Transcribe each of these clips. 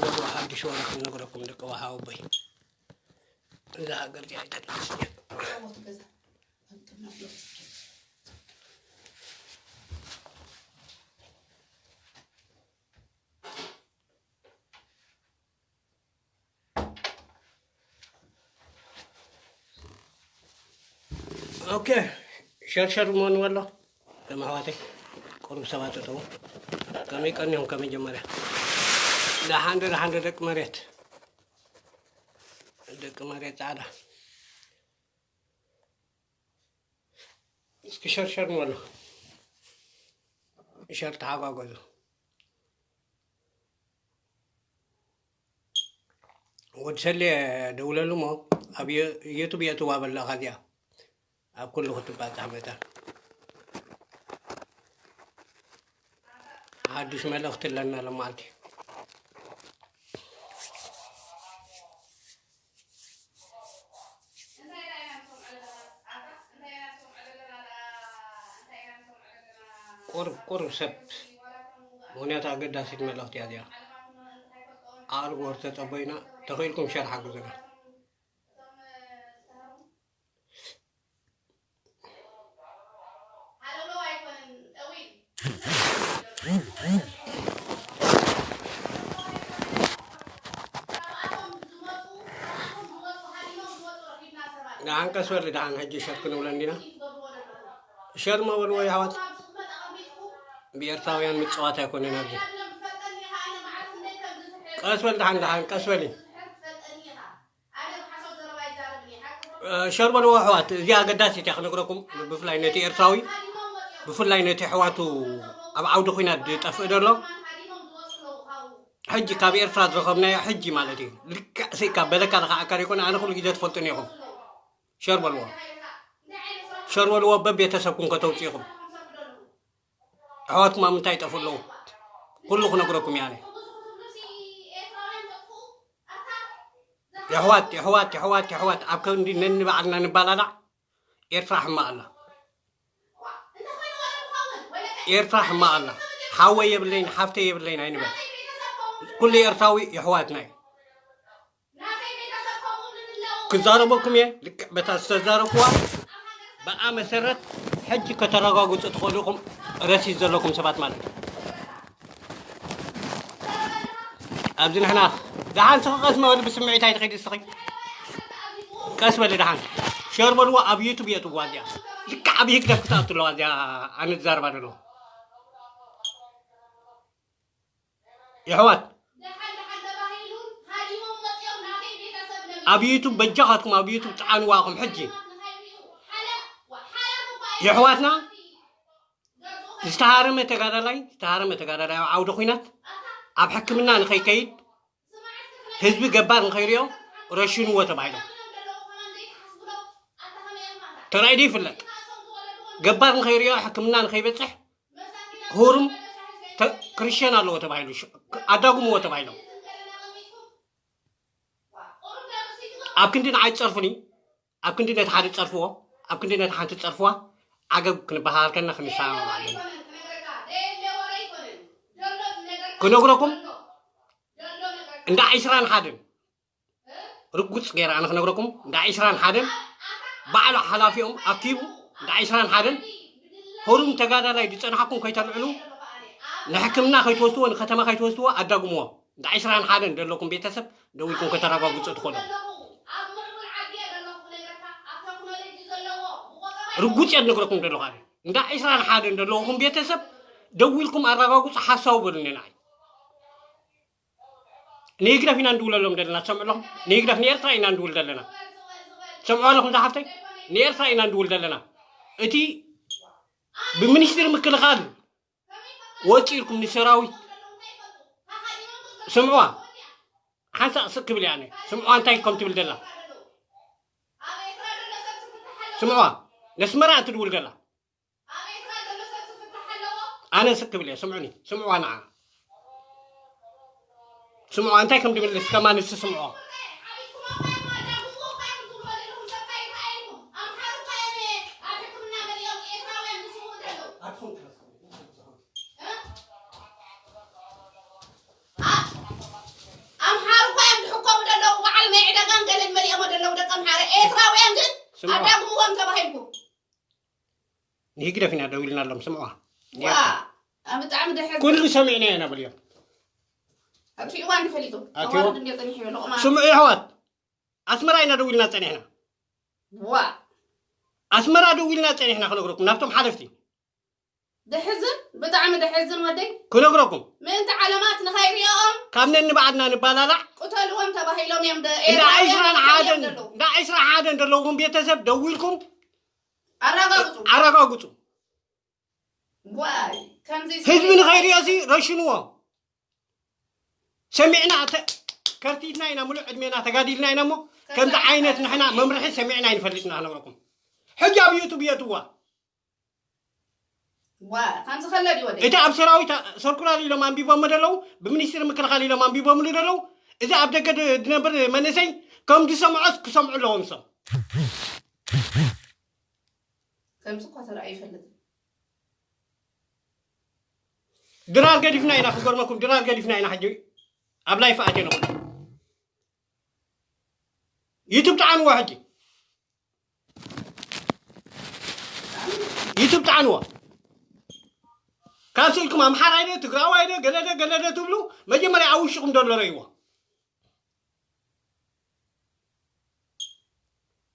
ወሎ ሓድሽ ወረ ክነግረኩም ደቂ ወሓውቦይ። እዛ ሃገር እዚኣ ኣይተናስየ። ኦኬ፣ ሸርሸር መን ወሎ? ከም ኣሕዋተይ ቁሩብ ሰባት እተዉ። ከመይ ቀኒኹም? ከመይ ጀመርያ? ደሓን ዶ፣ ደሓን ዶ ደቂ መሬት? ደቂ መሬት ጻዕዳ። እስኪ ሸርሸር ንበሎ። ሸር ተሓጓገዙ። ወድ ሰሌ ደውለሉ እሞ ኣብ ዩ-፣ ዩቱብ የእትዋ በሎ እኻ እዚኣ። ኣብ ኩሉ ክትባጻሕ መጠን። ሓድሽ መልእኽቲ ኣለና ሎማዓልቲ። ቁሩብ፣ ቁሩብ ሰብ፣ ምኽንያቱ ኣገዳሲት መልእኽቲ እያ እዚኣ። ዓቕሊ ግበሩ ተጸበዩና፣ ተኽኢልኩም ሸር ሓግዙና። ደሓን ቀስ በሊ፣ ደሓን ሕጂ ሸር ክንብሎ እንዲና። ሸር መበልዎ ይሓዋት። ብኤርትራውያን ምጽዋት ኣይኮነን ኣብዚ። ቀስ በል፣ ደሓን፣ ደሓን፣ ቀስ በሊ። እ፣ ሸር በልዎ ኣሕዋት፣ እዚኣ ኣገዳሲት እያ ክነግረኩም፣ ብፍላይ ነቲ ኤርትራዊ፣ ብፍላይ ነቲ ኣሕዋቱ ኣብ ዓውዲ ኲናት ዝጠፍእ ዘሎ። ሕጂ ካብ ኤርትራ ዝረኸብናዮ ሕጂ ማለት እዩ። ልክዕ ስኢካ በለካ ዝኸዓካ ዘይኮነ፣ ኣነ ኩሉ ግዜ ትፈልጡኒ ኢኹም። ሸር በልዎ። ሸር በልዎ በቤተሰብኩም ከተውፅኡ ኢኹም። ኣሕዋትኩም ኣብ ምንታይ ይጠፍኡ ኣለዉ? ኩሉ ክነግረኩም እየ ኣነ። የሕዋት፣ የሕዋት፣ የሕዋት፣ የሕዋት፣ ኣብ ክንዲ ነንባዕልና ንባላላዕ፣ ኤርትራ ሕማቕ ኣላ። ኤርትራ ሕማቕ ኣላ። ሓወይ የብለይን፣ ሓፍተይ የብለይን ኣይንበል። ኩሉ ኤርትራዊ የሕዋትና እዩ። ክዛረበኩም እየ፣ ልክዕ በታ ዝተዛረብኩዋ ብኣ መሰረት ሕጂ ከተረጋግጹ ትኽእሉ ኢኹም። ረሲት ዘለኩም ሰባት ማለት እዩ። ኣብዚ ንሕና ደሓን ስኺ ቀስ መበሊ ብስምዒት ኣይትኸይዲ ስኺ። ቀስ በሊ ደሓን። ሸር በልዋ፣ ኣብ ዩቱብ የእትዋ እዚኣ። ልክዕ ኣብ ህግደፍ ክትኣቱ ኣለዋ እዚኣ ኣነ ዝዛረባ ዘለኹ። የሕዋት። ኣብ ዩቱብ በጃኻትኩም ኣብ ዩቱብ ጸዓንዋ ኢኹም ሕጂ። የሕዋትና ዝተሃረመ ተጋዳላይ፣ ዝተሃረመ ተጋዳላይ ኣብ ዓውደ ኲናት ኣብ ሕክምና ንኸይከይድ፣ ህዝቢ ገባር ንኸይሪኦ ረሽንዎ ተባሂሎም። ተራእዩ ዶ ይፍለጥ? ገባር ንኸይሪኦ ሕክምና ንኸይበጽሕ ሁሩም ተ-፣ ክርስቲያን ኣለዎ ተባሂሉ፣ ሽ-፣ ኣዳጉምዎ ተባሂሎም። ኣብ ክንዲ ንዓይ ትጸርፉኒ፣ ኣብ ክንዲ ነቲ ሓደ ትጸርፍዎ፣ ኣብ ክንዲ ነቲ ሓንቲ ትጸርፍዋ፣ ዓገብ ክንበሃሃል ከለና ክንሰማማዕ ኣለና። ክነግረኩም እንዳ ዒስራን ሓደን ርጉጽ ገይረ ኣነ ክነግረኩም፣ እንዳ ዒስራን ሓደን ባዕሉ ሓላፊኦም ኣኪቡ፣ እንዳ ዒስራን ሓደን ህሩም ተጋዳላይ ዝጸናሕኩም ከይተልዕሉ፣ ንሕክምና ከይትወስድዎ፣ ንከተማ ከይትወስድዎ ኣዳጉምዎ። እንዳ ዒስራን ሓደን ዘለኩም ቤተሰብ ደዊልኩም ከተረጋግጹ ትኽእሉ። ርጉጽ እየ ዝነግረኩም ዘለኹ ኣነ። እንዳ ዒስራን ሓደን ዘለኹም ቤተሰብ ደዊልኩም ኣረጋግጹ፣ ሓሳቡ በሉኒ ንዓይ። ንህግደፍ ኢና እንድውለሎም ዘለና፣ ትሰምዑ ኣለኹም? ንህግደፍ ንኤርትራ ኢና እንድውል ዘለና። ትሰምዑ ኣለኹም ዝሓፍተይ? ንኤርትራ ኢና እንድውል ዘለና። እቲ ብሚኒስትሪ ምክልኻል ወፂእልኩም ንሰራዊት ስምዕዋ፣ ሓንሳእ ስቅ ክብል እየ ኣነ። ስምዕዋ እንታይ ከም ትብል ዘላ። ስምዕዋ፣ ነስመራ እትድውል ዘላ። ኣነ ስቅ ክብል እየ፣ ስምዑኒ፣ ስምዕዋ ንዓ። ስምዕዋ እንታይ ከም ድምልስ ከማን ንሱ ስምዖ። ኤርትራውያን ግን ስምዑ። ኣዳግምዎም ተባሂልኩም። ንህግደፍ ኢና ደዊልናሎም፣ ስምዑዋ። ዋ፣ ኣብ ብጣዕሚ ደሕር። ኩሉ ሰሚዕና ኢና በልዮም። ኣብቲ እዋን ተፈሊጡ። ኣትዎ። ኣዋርድ እንድዮ ጸኒሑ፣ ሎቕማ። ስምዑ፣ ኣሕዋት። ኣስመራ ኢና ደዊልና ጸኒሕና። ዋ። ኣስመራ ደዊልና ጸኒሕና ክነግረኩም፣ ናብቶም ሓለፍቲ። ደሕዝን፣ ብጣዕሚ ደሕዝን ወደይ። ክነግረኩም። ምእንቲ ዓለማት ንኸይሪኦም ካብ ነንባዕድና ንባላላዕ። ቅተልዎም ተባሂሎም እዮም ደ-፣ እንዳ ኤርትራውያን ዒስራን ሓደን፣ እዮም ዘለዉ። እንዳ ዒስራን ሓደን ዘለውኹም ቤተሰብ ደዊልኩም ኣረጋግጹ። ኣረጋግጹ። ዋይ፣ ከምዚ ህዝቢ ንኸይሪኦ ሲ ረሽንዎ። ሰሚዕና ተ-፣ ከርቲትና ኢና፣ ሙሉእ ዕድሜና ተጋዲልና ኢና እሞ፣ ከምዚ ዓይነት ንሕና መምርሒ ሰሚዕና ኣይንፈልጥና ክነግረኩም። ሕጂ ኣብ ዩቱብ የትዋ። ዋ፣ ከምዚ ከለ ድዩ ወደይ? እቲ ኣብ ሰራዊት ሰርኩላር ኢሎም ኣንቢቦም ደለዉ፣ ብሚኒስትሪ ምክልኻል ኢሎም ኣንቢቦምሉ ደለዉ። እዚ ኣብ ደገ ድ-፣ ዝነብር መንእሰይ ከም ዝሰምዖስ ክሰምዑ ኣለዎም ሰብ። ከምዚ እኳ ተራእዩ ይፈልጥ። ድራር ገዲፍና ኢና፣ ክገርመኩም፣ ድራር ገዲፍና ኢና። ሕጂ ኣብ ላይፍ ኣትየ ንኹሉ ዩቱብ ጠዓንዎ። ሕጂ ዩቱብ ጠዓንዎ። ካብ ስእልኩም ኣምሓራይ ዶ ትግራዋይ ዶ ገለደ ገለደ ትብሉ፣ መጀመርያ ኣብ ውሽኹም ዘሎ ረይዎ።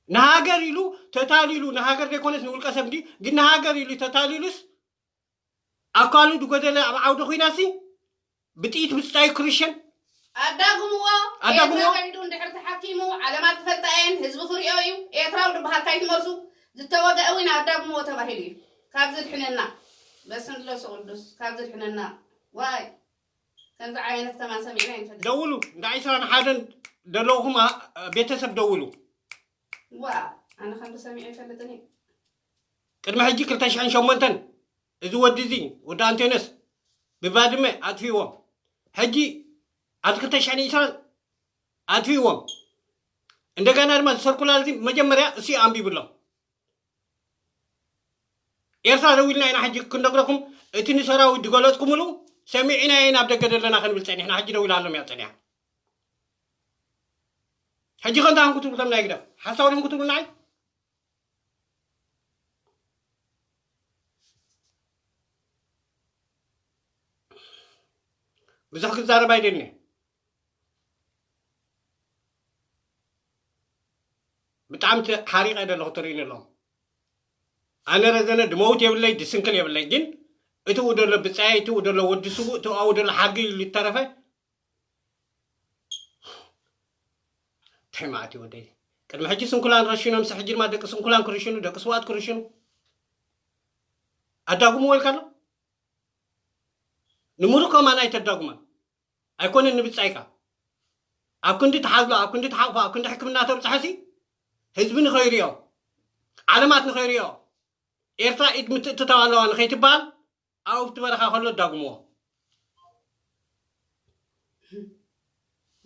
ንሃገር ኢሉ ተታሊሉ፣ ንሃገር ዘይኮነስ ንውልቀ ሰብ እንዲ፣ ግን ንሃገር ኢሉ ተታሊሉስ ኣካሉ ዝጎደለ ኣብ ዓውዲ ኹናትሲ ብጥይት ምጽጻይ ክርሸን። ኣዳግምዎ። ኣዳግምዎ። ኤርትራ ከይዱ እንድሕር ተሓኪሙ ዓለማት ክፈልጣ እየን፣ ህዝቢ ክሪኦ እዩ። ኤርትራዊ ዝበሃል ካይትመልሱ፣ ዝተወግአ እውን ኣዳግምዎ ተባሂሉ እዩ። ካብ ዝድሕነና፣ በስም ለሱ ቅዱስ፣ ካብ ዝድሕነና። ዋይ፣ ከምዚ ዓይነት ከማን ሰሚዕና ኣይንፈልጥ። ደውሉ፣ እንዳ ዒስራን ሓደን ዘለውኹም ኣ-፣ ቤተሰብ ደውሉ። ዋ፣ ኣነ ከምዚ ሰሚዐ ኣይፈልጥን እየ። ቅድሚ ሕጂ ክልተ ሽሕን ሸሞንተን እዚ ወዲ እዚ፣ ወዲ ኣንቴነስ፣ ብባድመ ኣጥፊእዎም። ሕጂ ኣብዚ ክልተ ሽሕን ዕስራን ኣጥፊእዎም። እንደገና ድማ ሰርኩላር እዚ መጀመርያ እሱ ኣንቢብሎም። ኤርትራ ደዊልና ኢና ሕጂ ክንነግረኩም፣ እቲ ንሰራዊት ዝገለጽኩምሉ ሰሚዕና ኢና፣ ኣብ ደገ ዘለና ክንብል ጸኒሕና። ሕጂ ደዊላሎም እያ ጸኒሓ። ሕጂ ከንታ ክንኩ ትብሎም ናይ ግደፍ። ሓሳብ ዲኹም ክትብሉ ንዓይ? ብዙሕ ክዛረብ ኣይደልን እየ። ብጣዕሚ ተ-፣ ሓሪቐ ዘለኹ ትርእይኒ ኣለኹም። ኣነ ረዘነ ድመውት የብለይ፣ ድስንክል የብለይ፣ ግን እትኡ ደሎ ብጻይ፣ እትኡ ደሎ ወዲ ስዉእ፣ እትኡ ደሎ ሓርጊ ኢሉ ዝተረፈ እንታይ ማለት እዩ ወደይ? ቅድሚ ሕጂ ስንኩላን ረሺኖም፣ ስ-፣ ሕጂ ድማ ደቂ ስንኩላን ክርሽኑ፣ ደቂ ስውኣት ክርሽኑ። ኣዳጉምዎ ኢልካ ኣሎ? ንምሩኽ ከማን ኣይተዳጉማ። ኣይኮነን ንብጻይካ። ኣብ ክንዲ ትሓዝሎ፣ ኣብ ክንዲ ትሓቕፎ፣ ኣብ ክንዲ ሕክምና ተብጽሐሲ፣ ህዝቢ ንኸይሪኦ፣ ዓለማት ንኸይሪኦ፣ ኤርትራ ኢድ ምትእትታው ኣለዋ ንኸይትበሃል፣ ኣብኡ ኣብቲ በረኻ ከሎ ዳጉምዎ።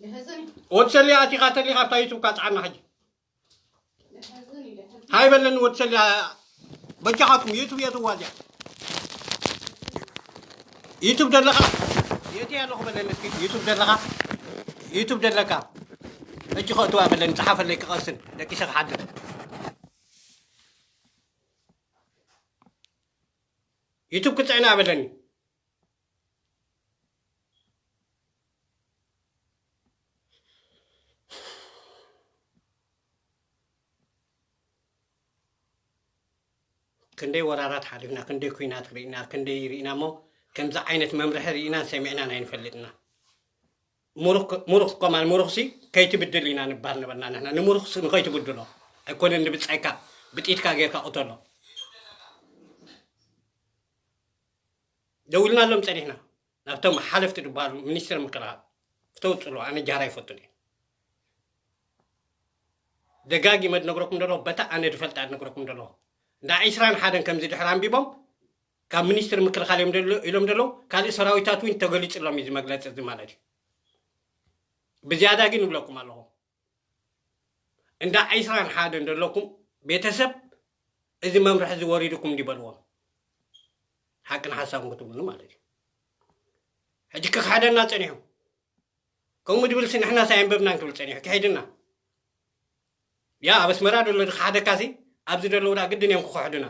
የሕዝን እዩ። ወዲ ሰልያ ኣቲኻ ተሊኻ ኣብታ ዩቱብካ ጽዓና ሕጂ። የሕዝን እዩ፣ የሕዝን። ሃይ በለኒ ወዲ ሰልያ፣ በጃኻትኩም ዩቱብ የትዋ እዚኣ። ዩቱብ ደለኻ? የት ኣለኹ በለኒ እስኪ፣ ዩቱብ ደለኻ? ዩቱብ ደለካ? ሕጂ ከእትዋ በለኒ፣ ጸሓፈለይ ክቐስን፣ ደቂሰ ክሓድር። ዩቱብ ክጽዕና በለኒ። ክንደይ ወራራት ሓሊፍና፣ ክንደይ ኲናት ርኢና፣ ክንደይ ርኢና እሞ፣ ከምዚ ዓይነት መምርሒ ርኢናን ሰሚዕናን ኣይንፈልጥና። ምሩኽ፣ ምሩኽ ከማን፣ ምሩኽሲ ከይትብድል ኢና ንባል ነበርና ንሕና። ንምሩኽሲ ንኸይትብድሎ፣ ኣይኮነን ንብጻይካ፣ ብጥይትካ ጌርካ ቅተሎ። ደዊልናሎም ጸኒሕና፣ ናብቶም ሓለፍቲ ዝበሃሉ ሚኒስትር ምክልኻል፣ ፍተው ጽልዋ፣ ኣነ ጃህራ ኣይፈቱን እየ። ደጋጊመ ዝነግረኩም ዘለኹ፣ በታ ኣነ ዝፈልጣ ዝነግረኩም ዘለኹ። እንዳ ዒስራን ሓደን ከምዚ ድሕር ኣንቢቦም፣ ካብ ሚኒስትሪ ምክልኻል እዮም ደሎ-፣ ኢሎም ደለዉ፣ ካልእ ሰራዊታት እውን ተገሊጹሎም እዩ እዚ መግለጺ እዚ ማለት እዩ። ብዝያዳ ግን ይብለኩም ኣለኹ። እንዳ ዒስራን ሓደን ዘለኩም ቤተሰብ፣ እዚ መምርሒ እዚ ወሪዱኩም እንዲ በልዎም። ሓቅን ሓሳብን ክትብሉ ማለት እዩ። ሕጂ ክኽሕደና ጸኒሑ። ከምኡ ድብልሲ ንሕናስ ኣየንበብናን ክብል ጸኒሑ። ክሒድና። ያ ኣብ ኣስመራ ደሎ ድካ ሓደካሲ ኣብዚ ደለዉ ዳ ግድን እዮም ክኸሕዱና።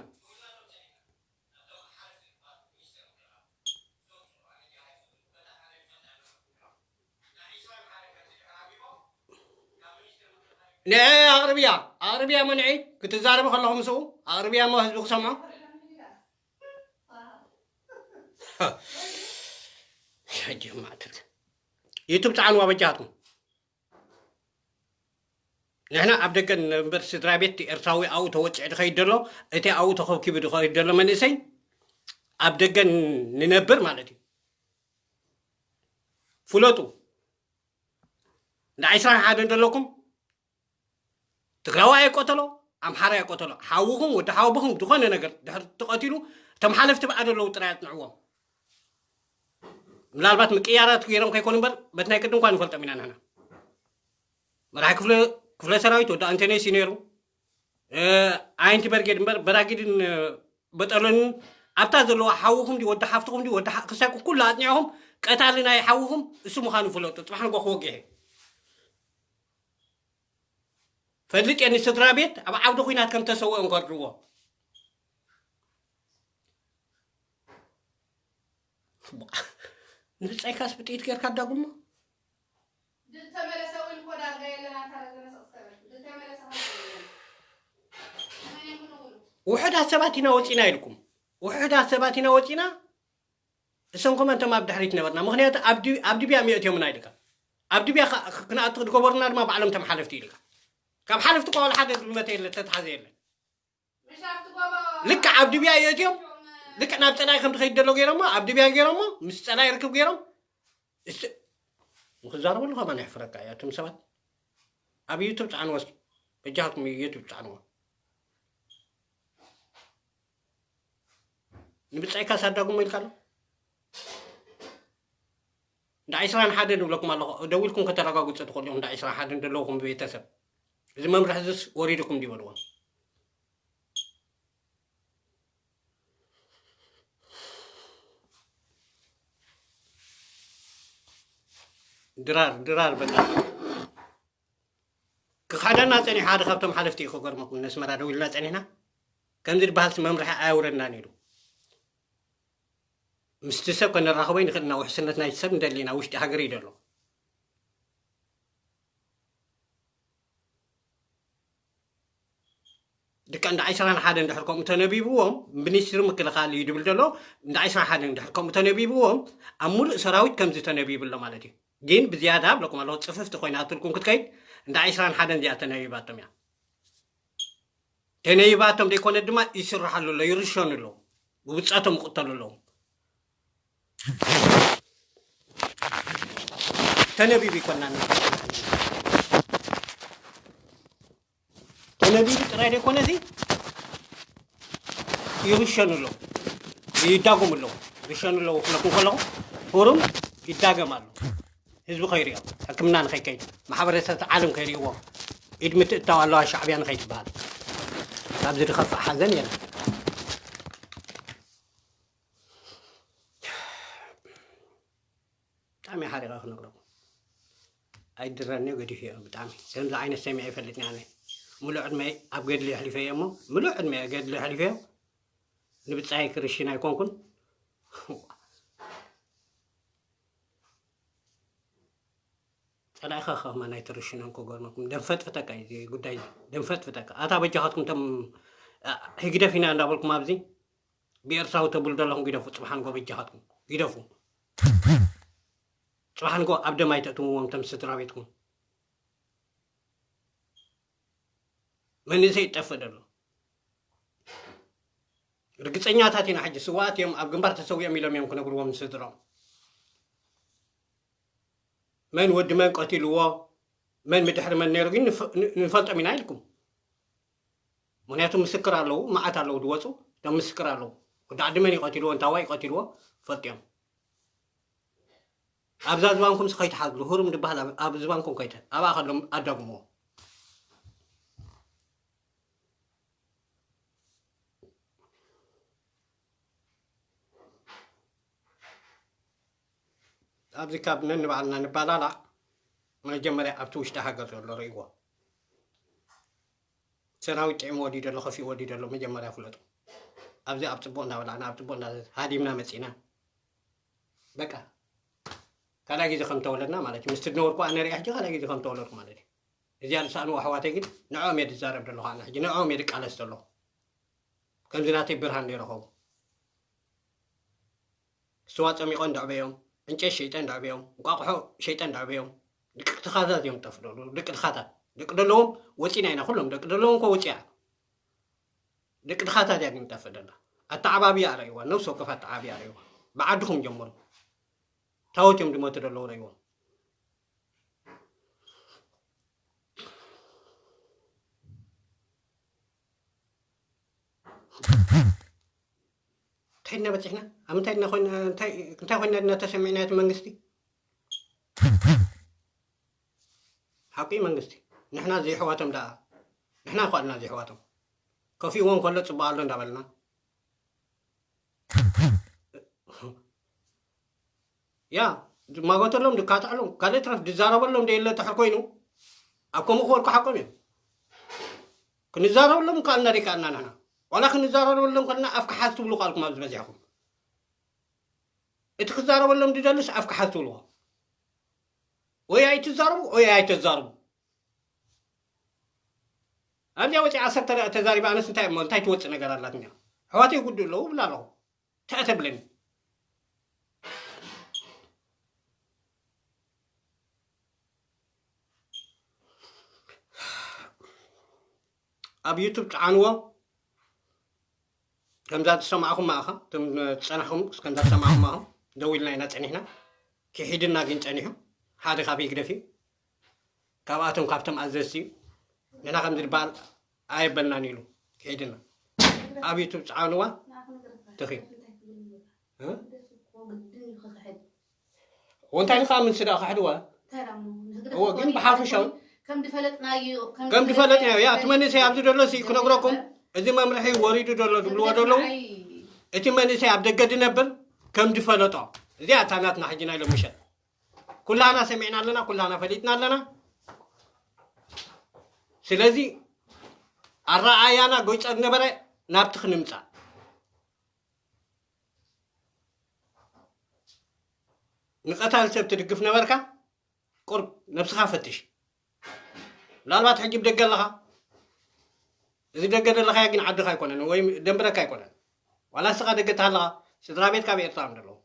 ንዐ ኣቕርብያ ኣቕርብያ መንዒ ክትዛረቡ ከለኹ ምስኡ ኣቕርብያ እሞ ህዝቢ ክሰምዖ። ሕጂ ማዕትር ዩቱብ ፃዕንዋ በጃትኩም። ንሕና ኣብ ደገ ንነብር ስድራ ቤት ኤርትራዊ ኣብኡ ተወፂዑ ድኸይድ ዘሎ፣ እቲ ኣብኡ ተኸብኪቡ ድኸይድ ዘሎ መንእሰይ ኣብ ደገ ንነብር ማለት እዩ። ፍለጡ። እንዳ ዕስራን ሓደን ዘለኩም ትግራዋይ ኣይቆተሎ፣ ኣምሓራይ ኣይቆተሎ፣ ሓውኹም ወዲ ሓውኹም ዝኾነ ነገር ድሕር ተቐቲሉ እቶም ሓለፍቲ ብኣ ዘለዉ ጥራይ ኣጽንዕዎም። ምናልባት ምቅያራት ገይሮም ከይኮኑ እምበር በቲ ናይ ቅድም እኳ ንፈልጦም ኢና ንሕና። መራሒ ክፍለ ክፍለ ሰራዊት ወዲ ኣንተነይስ እዩ ነይሩ። እ፣ ኣየንቲ በርጌድ እምበር በራጊድን እ፣ በጠሎንን ኣብታ ዘለዋ ሓውኹም ድዩ ወዲ ሓፍትኹም ድዩ ወዲ ሓ- ክሳይ ኩሉ ኣጽኒዕኹም ቀታሊ ናይ ሓውኹም እሱ ምዃኑ ፍለጡ። ጽባሕ ንጎ ክወግሕ እዩ። ፈልጥ እየ ንስድራ ቤት ኣብ ዓውደ ኹናት ከም ተሰውኦም ከርድዎ። ንብጻይካስ ብጥይት ጌርካ ኣዳጉሞ? ዝተመለሰ እውን እኮ ዳርጋ የለን። ኣታ ረዘነ ሰው እስከ በል። ዝተመለሰ ኸም የለን። መን ይኹን እውን። ውሑዳት ሰባት ኢና ወጺና ኢልኩም። ውሑዳት ሰባት ኢና ወጺና። እሰንኩም እንቶም ኣብ ድሕሪት ነበርና። ምኽንያቱ ኣብ ዲ- ኣብ ድብያ ሚእት እዮም ናይ ድካ። ኣብ ድብያ ኸ- ክንኣቱ ዝገበሩና ድማ ባዕሎም ተም ሓለፍቲ ኢልካ። ካብ ሓለፍቲ እኳ ዋላ ሓደ ዝመተ የለ፣ ተትሓዘ የለን። ልክዕ ኣብ ድብያ የእትዮም፣ ልክዕ ናብ ጸላኢ ከም ትኸይድ ደሎ ገይሮሞ፣ ኣብ ድብያ ገይሮሞ፣ ምስ ጸላኢ ርክብ ገይሮም፣ እስ-፣ ንክዛረበሉ ከማን የሕፍረካ እዩ። ኣቱም ሰባት ኣብ ዩቱብ ጻዕንዎ እስኪ፣ በጃኹም ዩቱብ ጻዕንዎ። ንብጻይካ ሳዳጉሞ ኢልካ ኣሎ። እንዳ ዕስራን ሓደን ይብለኩም ኣለኹ። ደዊልኩም ከተረጋግጹ ትኽእሉ ኢኹም። እንዳ ዕስራን ሓደን ዘለውኹም ቤተሰብ፣ እዚ መምርሒ እዚስ ወሪድኩም ድዩ በልዎም። ድራር፣ ድራር በቃ። ክኸሕደና ጸኒሑ ሓደ ካብቶም ሓለፍቲ እዩ ክገርመኩም። ነስመራ ደው ኢልና ጸኒሕና። ከምዚ ዝበሃልሲ መምርሒ ኣየውረድናን ኢሉ። ምስቲ ሰብ ከነራኽቦ ይንኽእል ኢና። ውሕስነት ናይቲ ሰብ ንደሊ ኢና። ውሽጢ ሃገር እዩ ዘሎ። ድካ እንዳ ዕስራን ሓደን እንድሕር ከምኡ ተነቢብዎም፣ ሚኒስትሪ ምክልኻል እዩ ድብል ዘሎ። እንዳ ዕስራን ሓደን እንድሕር ከምኡ ተነቢብዎም፣ ኣብ ሙሉእ ሰራዊት ከምዚ ተነቢቡ ኣሎ ማለት እዩ። ግን ብዝያዳ ኣብለኩም ኣለኹ፣ ጽፍፍቲ ኮይናትልኩም ክትከይድ፣ እንዳ ዕስራን ሓደን እዚኣ ተነቢባቶም እያ። ተነቢባቶም ዘይኮነ ድማ ይስርሓሉ ኣሎ፣ ይርሸኑ ኣለዉ፣ ብብጻቶም ይቕተሉ ኣለዉ። ተነቢቡ ይኮና፣ ተነቢቡ ጥራይ ዘይኮነ እዚ ይርሸኑ ኣለዉ፣ ይዳጎሙ ኣለዉ፣ ይርሸኑ ኣለዉ ክብለኩም ከለኹ፣ ፎርም ይዳገም ኣሎ። ህዝቢ ከይሪኦ፣ ሕክምና ንኸይከይድ፣ ማሕበረሰብ ዓለም ከይሪእዎ፣ ኢድ ምትእታው ኣለዋ ሻዕብያ ንኸይትበሃል። ካብዚ ዝኸፍእ ሓዘን የለን። ብጣዕሚ ሓሪቐ ክነግረኩም። ኣይድረኒ ገዲፍዮ ብጣዕሚ። ከምዚ ዓይነት ሰሚዐ ይፈልጥኒ ኣነ። ሙሉእ ዕድመይ ኣብ ገድሊ የሕሊፈዮ እሞ፣ ሙሉእ ዕድመይ ኣብ ገድሊ የሕሊፈዮ። ንብጻይ ክርሽን ኣይኮንኩን። ጸላኢኻ ከማ ናይ ትርሽኖን ክገርመኩም። ደም ፈጥፍጠካ እዩ እዚ ጉዳይ እዚ። ደም ፈጥፍጠካ። ኣታ በጃኻትኩም ተም-፣ አ፣ ህግደፍ ኢና እንዳበልኩም ኣብዚ ብኤርትራዊ ተብሉ ዘለኹም ግደፉ። ጽባሕ ንጎ በጃኻትኩም ግደፉ። ጽባሕ ንጎ ኣብ ደም ኣይተእትምዎም ተም ስድራ ቤትኩም። መንእሰይ ይጠፍእ ደሎ። ርግጸኛታት ኢና ሕጂ። ስዋኣት እዮም፣ ኣብ ግንባር ተሰዊኦም ኢሎም እዮም ክነግርዎም ንስድሮም። መን ወዲ መን ቀቲልዎ፣ መን ብድሕሪ መን ነይሩ ግን ንፈ-፣ ን-፣ ንፈልጦም ኢና ኢልኩም። ምኽንያቱ ምስክር ኣለዉ፣ መዓት ኣለዉ ዝወጹ፣ እቶም ምስክር ኣለዉ። ወዲ ዓዲ መን እዩ ቀቲልዎ፣ እንታዋይ እዩ ቀቲልዎ፣ ፈልጥዮም። ኣብዛ ዝባንኩም ሲ ከይትሓዝሉ፣ ህሩም ዝበሃል ኣብ፣ ኣብ ዝባንኩም ከይተ-፣ ኣብኣ ከሎም ኣዳጉምዎ። ኣብዚ ካብ ነንባዕልና ንባላላዕ፣ መጀመርያ ኣብቲ ውሽጢ ሃገር ዘሎ ርእይዎ። ሰራዊት ጥዕሙ ወዲዩ ዘሎ፣ ከፊኡ ወዲዩ ዘሎ መጀመርያ ፍለጡ። ኣብዚ ኣብ ጽቡቕ እንዳበላዕና፣ ኣብ ጽቡቕ እንዳ ሃዲምና መጺና። በቃ ካልኣይ ግዜ ከም ተወለድና ማለት እዩ። ምስቲ ዝነበርኩ ኣነ ሪኣ ሕጂ ካልኣይ ግዜ ከም ተወለድኩ ማለት እዩ። እዚኣ ዝሰኣንዎ ኣሕዋተይ ግን ንዕኦም እየ ዝዛረብ ዘለኹ ኣነ ሕጂ፣ ንዕኦም እየ ዝቃለስ ዘለኹ። ከምዚ ናተይ ብርሃን ዘይረኸቡ። ስዋ ጸሚቖ እንዳዕበዮም፣ ዕንጨት ሸይጠ እንዳዕበዮም፣ እንቋቑሖ ሸይጠ እንዳዕበዮም፣ ደቂ ድኻታት እዮም ዝጠፍኡ ዘለዉ። ደቂ ድኻታት፣ ደቂ ዘለዎም ወጺና ኢና ኩሎም፣ ደቂ ዘለዎም እኮ ወጺኣ። ደቂ ድኻታት እያ ግን ትጠፍእ ዘላ። ኣተዓባብያ ረእይዋ፣ ነብሲ ወከፍ ኣተዓባብያ ረእይዋ። ብዓድኹም ጀምሩ። ታወት እዮም ዝሞቱ ዘለዉ ረእይዎም። እንታይ ኢና በጺሕና? ኣብ ምንታይ ኢና ኮይና፣ እንታይ፣ እንታይ ኮይና ድና ተሰሚዕና እቲ መንግስቲ? ሓቂ መንግስቲ። ንሕና ዘይሕዋቶም ደኣ፣ ንሕና እኳ ኣለና ዘይሕዋቶም። ከፊእዎም ከሎ ጽቡቕ ኣሎ እንዳበልና። ያ፣ ዝማጎተሎም፣ ዝካትዐሎም፣ ካልእ ትረፍ ዝዛረበሎም ደየለ ድሕር ኮይኑ፣ ኣብ ከምኡ ክወድቁ ሓቆም እዮም። ክንዛረበሎም ከኣልና ደይከኣልና ንሕና። ዋላ ክንዛረበሎም ከለና ኣፍካ ሓዝ ትብሉ ቃልኩም ኣብዚ በዚሕኩም። እቲ ክዛረበሎም ዝደልስ ኣፍካ ሓዝ ትብልዎ። ወይ ኣይትዛረቡ፣ ወይ ኣይተዛርቡ። ኣብዚኣ ወፂኣ ዓሰርተ ደቂቕ ተዛሪባ፣ ኣነስ እንታይ እሞ፣ እንታይ ትወፅእ ነገር ኣላትኛ? ኣሕዋተይ ይጉድኡ ኣለዉ እብላ ኣለኹ። እንታይ ተብለኒ? ኣብ ዩቱብ ጸዓንዎ። ከምዛ ዝሰማዕኹም ማእኻ፣ እቶም ዝጸናሕኹም፣ ከምዛ ዝሰማዕኹም ማእኻ፣ ደው ኢልና ኢና ጸኒሕና። ክሒድና ግን ጸኒሑ። ሓደ ካብ ህግደፍ እዩ። ካብኣቶም፣ ካብቶም ኣዘዝቲ እዩ። ንሕና ከምዚ ዝበሃል ኣየበልናን ኢሉ ክሒድና። ኣብ ዩቱብ ጸዓንዋ። ትኺ። እ? ወንታይ ኢልካ ምስ ደኣ ክሕድዋ? እንታይ ደኣ እሞ፣ ንህግደፍ እዎ፣ እኮ ግን እዩ ብሓፈሻዊ ኣይኮን-፣ ከም ዝፈለጥናዮ፣ ከም ከም ዝፈለጥናዮ፣ ያ፣ እቲ ዝፈለጥናዮ መንእሰይ ኣብዚ ዘሎ ሲ ክነግረኩም፣ እዚ መምርሒ ወሪዱ ዘሎ ዝብልዎ ዘለዉ፣ ንህግደፍ ንዓይ እቲ መንእሰይ ኣብ ደገ ዝነብር ከም ዝፈለጦ። እዚኣ እታ ናትና ሕጂ ናይ ሎሚ ምሸት። ኩላና ሰሚዕና ኣለና፣ ኩላና ፈሊጥና ኣለና። ስለዚ ኣረኣያና ጎይጸ ዝነበረ ናብቲ ክንምጻእ። ንቐታል ሰብ ትድግፍ ነበርካ? ቁርብ ነብስኻ ፈትሽ። ምናልባት ሕጂ ብደገ ኣለኻ። እዚ ደገ ዘለኻዮ ግን ዓድኻ ኣይኮነን ወይ ደንበረካ ኣይኮነን። ዋላ ንስኻ ደገ ተሃለኻ፣ ስድራ ቤትካ ኣብ ኤርትራ እዮም ዘለዉ።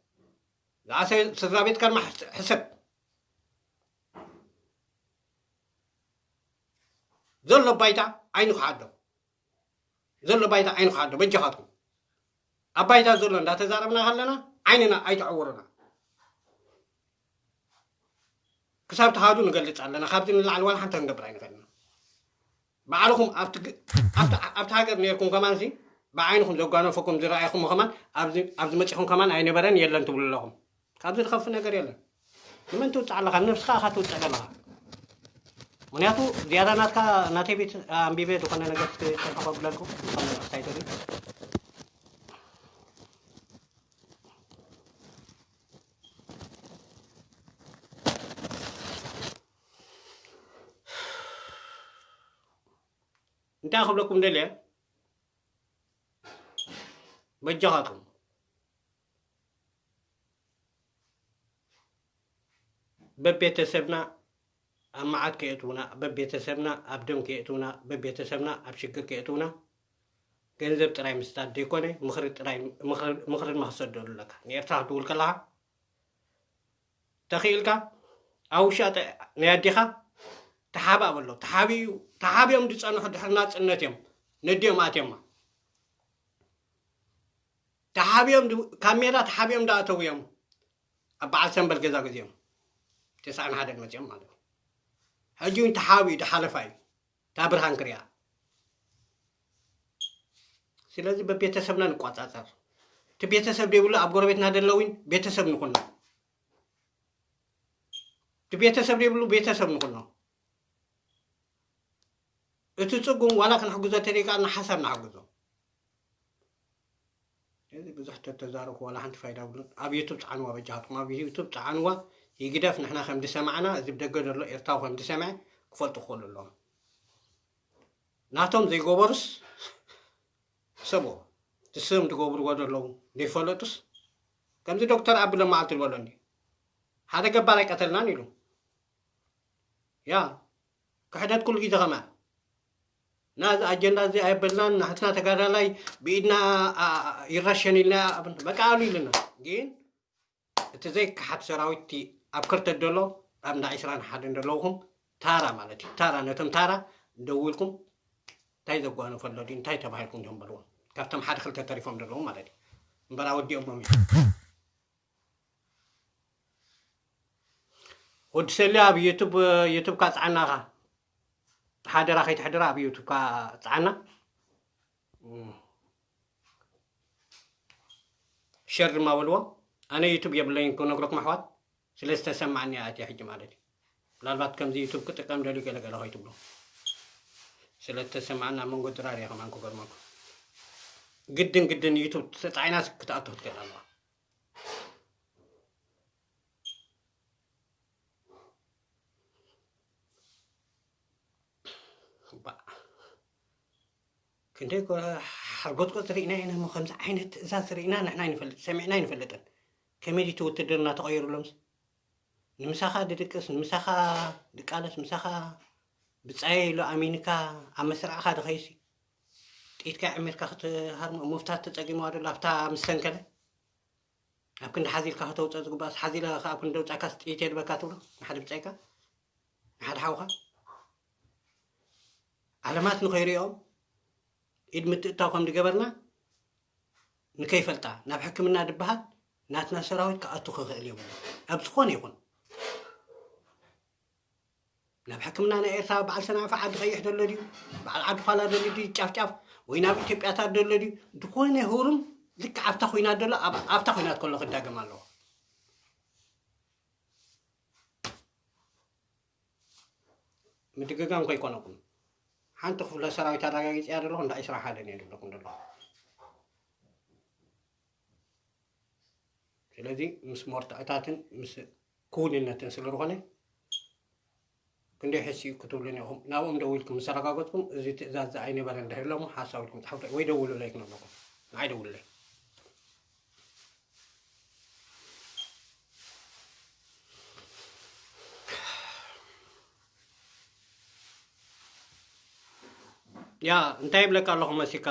ዝኣሰ-፣ ስድራ ቤትካ ድማ ሕስ-፣ ሕሰብ። ዘሎ ባይታ ዓይኑ ክዓዶ። ዘሎ ባይታ ዓይኑ ክዓዶ፣ በጃኻትኩም። ኣብ ባይታ ዘሎ እንዳተዛረብና ከለና ዓይንና ኣይትዕውሩና። ክሳብ ትሃዱ ንገልጽ ኣለና። ካብዚ ንላዕሊ ዋላ ሓንቲ ክንገብር ኣይንኽእልን። ባዕልኹም ኣብቲ ግ-፣ ኣብቲ፣ ኣብቲ ሃገር ነይርኩም ከማንሲ፣ ብዓይንኹም ዘጓነፈኩም ዝረኣይኹም ከማን ኣብዚ፣ ኣብዚ መጺኹም ከማን ኣይነበረን የለን ትብሉ ኣለኹም። ካብዚ ዝኸፍእ ነገር የለን። ንመን ትውጽእ ኣለኻ? ንነብስኻ ኢኻ ትውጽእ ዘለኻ። ምኽንያቱ ዝያዳ ናትካ፣ ናተይ ቤት ኣንቢበ ዝኾነ ነገር እስኪ ጨርሖ ከብለልኩም። ዝኾነ ነገር እንታይ ትብል? እንታይ ክብለኩም ደልየ? በጃኻትኩም። በቤተሰብና ኣብ መዓት ከየእትዉና፣ በቤተሰብና ኣብ ደም ከየእትዉና፣ በቤተሰብና ኣብ ሽግር ከየእትዉና፣ ገንዘብ ጥራይ ምስዳድ ዘይኮነ፣ ምኽሪ ጥራይ፣ ምኽሪ፣ ምኽሪ ድማ ክሰደሉ ኣለካ። ንኤርትራ ክትድውል ከለኻ፣ ተኽኢልካ ኣብ ውሻጠ ናይ ኣዴኻ ተሓባእ በሎ። ተሓቢኡ፣ ተሓቢኦም ዝጸንሑ ድሕሪ ናጽነት እዮም ነዲኦም ኣትዮማ። ተሓቢኦም ድ-፣ ካብ ሜዳ ተሓቢኦም ዝኣተዉ እዮም። ኣብ በዓል ሰምበል ገዛ ገዚኦም። ተስዓን ሓደን መጺኦም ማለት እዩ። ሕጂ እውን ተሓቢኡ ዝሓለፋ እዩ። እታ ብርሃን ክሪኣ። ስለዚ በቤተሰብና ንቋጻጸር። እቲ ቤተሰብ ዘይብሉ ኣብ ጎረቤትና ዘለዊን ቤተሰብ ንኹኖ። እቲ ቤተሰብ ዘይብሉ ቤተሰብ ንኹኖ። እቲ ጽጉም ዋላ ክንሕግዞ ተደይከኣልና ሓሳብ ንሓግዞ። ስለዚ ብዙሕ ተተዛረብኩ ዋላ ሓንቲ ፋይዳ የብሉን። ኣብ ዩቱብ ጸዓንዋ በጃኻትኩም፣ ኣብ ዩቱብ ጸዓንዋ። ይግደፍ ንሕና ከም ዝሰማዕና፣ እዚ ብደገ ዘሎ ኤርትራዊ ከም ዝሰምዐ ክፈልጡ ክኽእሉ ኣለዎም። ናቶም ዘይገበሩስ ሰብዎ፣ እቲ ስም ዝገብርዎ ዘለዉ ዘይፈለጡስ፣ ከምዚ ዶክተር ኣቢ ሎማዓልቲ ዝበሎ እንዲ፣ ሓደ ገባር ኣይቀተልናን ኢሉ። ያ፣ ክሕደት ኩሉ ግዜ ከማን። እና እዚ ኣጀንዳ እዚ ኣየበልናን፣ ናሕትና ተጋዳላይ ብኢድና፣ ኣ፣ ኣ፣ ይረሸን ኢልና፣ ኣብ፣ በቃ ኣሉ ኢልና። ግን እቲ ዘይከሓድ ሰራዊት እቲ ኣብ ከርተት ዘሎ፣ ኣብ እንዳ ዒስራን ሓደን ዘለውኹም ታራ ማለት እዩ። ታራ፣ ነቶም ታራ ደዊልኩም እንታይ ዘጓነፈ ኣሎ ድዩ፣ እንታይ ተባሂልኩም ዲኹም በልዎም። ካብቶም ሓደ ክልተ ተሪፎም ዘለዉ ማለት እዩ። እምበር ኣወዲኦሞም እዮም። ወዲ ሰሊ ኣብ ዩቱብ፣ ዩቱብካ ጽዓናኻ። ሓደራ ከይትሕድራ ኣብ ዩቱብካ ጽዓና። እም። ሸር ድማ በልዎ። ኣነ ዩቱብ የብለይን ክነግረኩም ኣሕዋት። ስለ ዝተሰማዕኒ እያ ኣትየ ሕጂ ማለት እዩ። ምናልባት ከምዚ ዩቱብ ክጥቀም ደልዩ ገለ ገለ ከይትብሉ። ስለ ዝተሰማዕና መንጎ ድራር እየ ከማን ክገርመኩም። ግድን ግድን ዩቱብ ተጻዒናስ ክትኣቱ ክትክእል ኣለዋ። ባእ። ክንደይ ጎ-፣ ሓርጎጽጎጽ ርኢና ኢና እሞ ከምዚ ዓይነት ትእዛዝ ርኢና ንሕና ኣይንፈልጥ፣ ሰሚዕና ኣይንፈልጥን። ከመይ ድዩ እቲ ውትድርና ተቐይሩሎምስ? ንምሳኻ ድድቅስ፣ ንምሳኻ ድቃለስ፣ ምሳኻ ብጻየ ኢሉ ኣሚንካ ኣብ መስርዕኻ ድኸይሲ፣ ጥይትካ ዕሚርካ ክትሃርሞ፣ ምፍታት ተጸጊምዋ ደሎ ኣብታ ምስ ሰንከለ? ኣብ ክንዲ ሓዚልካ ከተውጽኦ ዝግባእስ፣ ሓዚለ ከኣ ኣብ ክንዲ ደውጻካስ ጥይት የድበካ ትብሎ ንሓደ ብጻይካ፣ ንሓደ ሓውኻ? ዓለማት ንኸይርእዮም ኢድ ምትእታው ከም ዝገበርና ንከይፈልጣ፣ ናብ ሕክምና ዝበሃል ናትና ሰራዊት ክኣቱ ክኽእል የብሉን። ኣብ ዝኾነ ይኹን። ናብ ሕክምና ናይ ኤርትራ በዓል ሰንዓፈ ዓዲ ቀይሕ ደሎ ድዩ? በዓል ዓዲ ዃላ ደሎ ድዩ? ጫፍጫፍ ወይ ናብ ኢትዮጵያታት ደሎ ድዩ? ዝኾነ ህሩም ልክዕ ኣብታ ኹናት ደሎ፣ ኣብ-፣ ኣብታ ኹናት ከሎ ክዳገም ኣለዎ። ምድግጋም ከይኮነኩም። ሓንቲ ክፍለ ሰራዊት ኣረጋጊጽያ ዘለኹ፣ እንዳ ዒስራ ሓደን እየ ዝብለኩም ዘለኹ። ስለዚ ምስ መርትዖታትን ምስ ክውንነትን ስለ ዝኾነ፣ ክንደይ ሕስዩ ክትብሉኒ ኢኹም። ናብኦም ደዊልኩም ምስ ኣረጋገጽኩም፣ እዚ ትእዛዝ እዚ ኣይነበረን እንድሕር ኢሎሞ፣ ሓሳብ ኢልኩም ጻሕፉ ወይ ደውሉለይ ክንብለኩም። ንዓይ ደውሉለይ። ያ፣ እንታይ ይብለካ ኣለኹ መሲካ?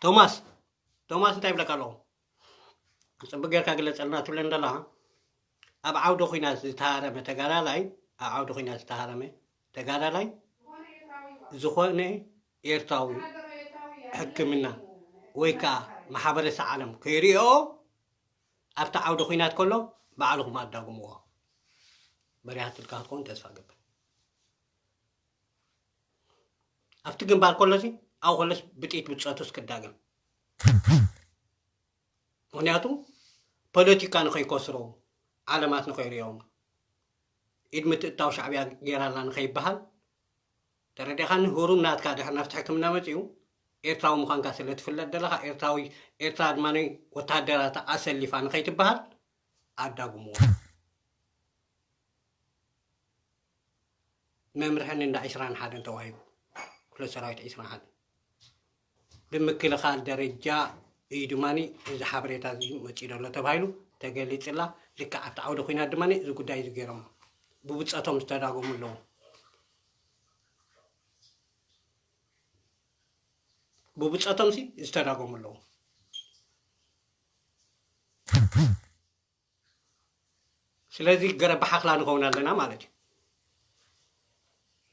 ቶማስ፣ ቶማስ እንታይ ይብለካ ኣለኹ? ጽቡቅ ጌርካ ግለጸልና ትብለኒ ዘለኻ። ኣብ ዓውዲ ኹናት ዝተሃረመ ተጋዳላይ፣ ኣብ ዓውዲ ኹናት ዝተሃረመ ተጋዳላይ ዝኾነ ኤርትራዊ ሕክምና ወይ ከኣ ማሕበረሰብ ዓለም ከይሪኦ ኣብቲ ዓውዲ ኹናት ከሎ ባዕልኹም ኣዳጉምዎ። በሪሃትልካ ክትከውን ተስፋ እገብር። ኣብቲ ግንባር ከሎሲ ኣብኡ ከሎስ ብጥይት ብጾቱስ ክዳገም። ምኽንያቱ ፖለቲካ ንኸይከስሮ፣ ዓለማት ንኸይርእዮም፣ ኢድ ምትእታው ሻዕብያ ጌራልና ንኸይበሃል፣ ተረዲኻኒ? ህሩም ናትካ ድሕሪ ናብቲ ሕክምና መጺኡ ኤርትራዊ ምዃንካ ስለ ትፍለጥ ዘለኻ፣ ኤርትራዊ፣ ኤርትራ ድማ ወተሃደራታ ኣሰሊፋ ንኸይትበሃል ኣዳጉምዎ። መምርሒ እንዳ ዒስራን ሓደን ተዋሂቡ፣ ክፍለ ሰራዊት ዒስራን ሓደን። ብምክልኻል ደረጃ እዩ ድማ እዚ ሓበሬታ እዚ መፂኡ ዘሎ ተባሂሉ ተገሊፅላ። ልክዕ ኣብቲ ዓውደ ኹናት ድማ እዚ ጉዳይ እዚ ገይሮሞ። ብብፀቶም ዝተዳጎሙ ኣለዉ። ብብፀቶም ሲ ዝተዳጎሙ ኣለዉ። ስለዚ ገረ ብሓኽላ ንኸውን ኣለና ማለት እዩ።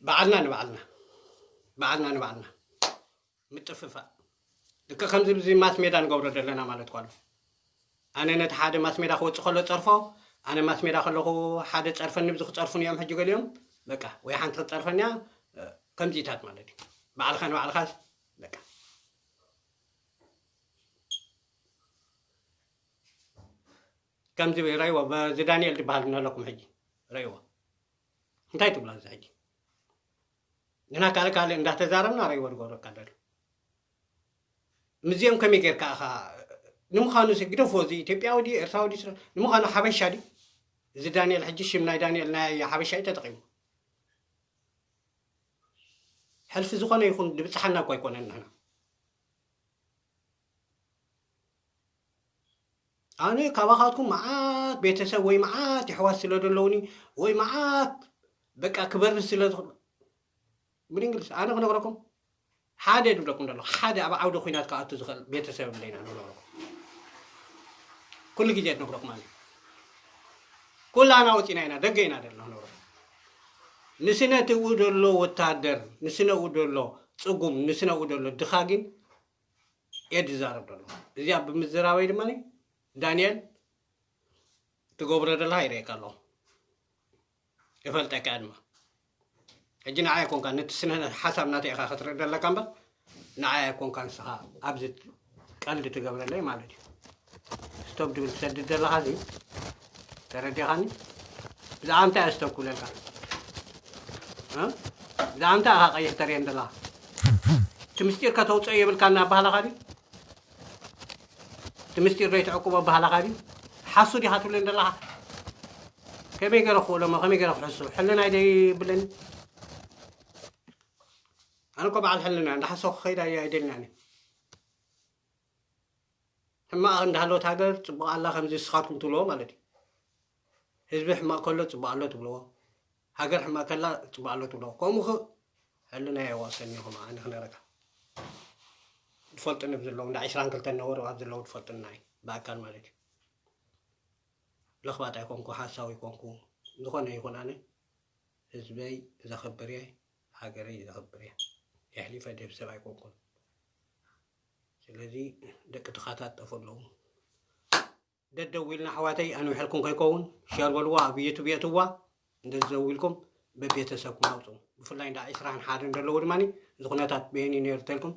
በዓልና ንባዕልና፣ በዓልና ንባዕልና ምጥፍፋእ። ልክዕ ከምዚ ብዚ ማስ ሜዳ ንገብሮ ዘለና ማለት ኳሉ። ኣነ ነቲ ሓደ ማስ ሜዳ ክወጽእ ከሎ ጸርፎ፣ ኣነ ማስ ሜዳ ከለኹ ሓደ ጸርፈኒ፣ ብዚ ክጸርፉኒ እዮም ሕጂ ገሊኦም። በቃ፣ ወይ ሓንቲ ክትጸርፈኒ እያ፣ ከምዚታት ማለት እዩ። ባዕልኻ ንባዕልኻስ፣ በቃ። ከምዚ ረእይዎ፣ በዚ ዳንኤል ዝበሃል ነለኩም ሕጂ ረእይዎ። እንታይ ትብሎ እዚ ሕጂ? ንሕና ካልእ ካልእ እንዳተዛረብና ረእይዎ ዝገብረካ ዘሎ። ምስዚኦም ከመይ ጌርካ ኢኻ? ንምዃኑ ሲ ግደፎ፣ እዚ ኢትዮጵያዊ ድዩ ኤርትራዊ ድዩ? ንምዃኑ ሓበሻ ድዩ? እዚ ዳንኤል ሕጂ ሽም ናይ ዳንኤል ናይ ሓበሻ እዩ ተጠቒሙ። ሕልፊ ዝኾነ ይኹን ዝብጽሓና እኮ ኣይኮነን። ንሕና ኣነ ካባኻትኩም መዓት ቤተሰብ ወይ መዓት የሕዋት ስለ ዘለውኒ ወይ መዓት በቃ ክበርስ ስለ ዝኽእል ብእንግሊዝ ኣነ ክነግረኩም ሓደ ድብለኩም ደሎ ሓደ ኣብ ዓውደ ኩናት ክኣቱ ዝኽእል ቤተሰብ ኣለና ንነግረኩም። ኩሉ ግዜ ንነግረኩም ኣለ። ኩላና ወፂና ኢና ደገ ኢና ደልና ንነግረኩም። ንስነትኡ ደሎ ወታደር ንስነኡ ደሎ ፅጉም ንስነኡ ደሎ ድኻ ግን እየ ዝዛረብ ደሎ። እዚኣ ብምዝራበይ ድማ ዳንኤል ትገብሮ ደላ ይርእየካ ኣለኹ። ይፈልጠካ ድማ ሕጂ ንዓይ ኣይኮንካ ነቲ ስነ ሓሳብ ናተ ኢኻ ክትርኢ ዘለካ እምበር ንዓይ ኣይኮንካ ንስኻ ኣብዚ ቀልዲ ትገብረለይ ማለት እዩ። ስቶብ ድብል ትሰድድ ዘለኻ እዚ ተረዲኻኒ? ብዛዕባ እንታይ እየ ስቶብ ክብለልካ? እ? ብዛዕባ እንታይ ኢኻ ቀይሕ ተርእየን ዘለኻ? እቲ ምስጢር ከተውፅኦ የብልካን ኣባህላኻ ድዩ? እቲ ምስጢር ዘይትዕቅቦ ኣባህላኻ ድዩ? ሓሱ ዲኻ ትብለኒ ዘለኻ? ከመይ ገይረ ክኽእሎሞ? ከመይ ገይረ ክሕሱ? ሕልናይ ደይብለኒ? ኣነ እኮ በዓል ሕልና እንዳሓሰኹ ክኸይድ ኣየ ኣይደልናኒ። ሕማቕ እንዳሃለወት ሃገር ጽቡቕ ኣላ ከምዚ ንስኻትኩም ትብልዎ ማለት እዩ። ህዝቢ ሕማቕ ከሎ ጽቡቕ ኣሎ ትብልዎ። ሃገር ሕማቕ ከላ ጽቡቕ ኣሎ ትብልዎ። ከምኡ ኸ ሕልና የዋሰኒ ኢኹም ኣነ ክነረካ። ዝፈልጡኒ ብዘለዉ እንዳ ዒስራን ክልተን ነበሩ ኣብ ዘለዉ ዝፈልጡና እዩ ብኣካል ማለት እዩ። ለኽባጥ ኣይኮንኩ፣ ሓሳዊ ኣይኮንኩ፣ ዝኾነ ይኹን ኣነ ህዝበይ ዘኽብር እየ፣ ሃገረይ ዘኽብር እየ። የሕሊፈ ድህብ ሰብ ኣይኮንኩን። ስለዚ ደቂ ድኻታት ጠፉ ኣለዉ። ደደው ኢልና ኣሕዋተይ ኣንዊሕልኩም ከይከውን ሸር በልዋ፣ ኣብ ዩቱብ የእትዋ። እንደዚ ደው ኢልኩም በቤተሰብኩም ኣውፅኡ። ብፍላይ እንዳ ዒስራን ሓደን ዘለዉ ድማ እዚ ኩነታት በየኒ ነይሩ ተልኩም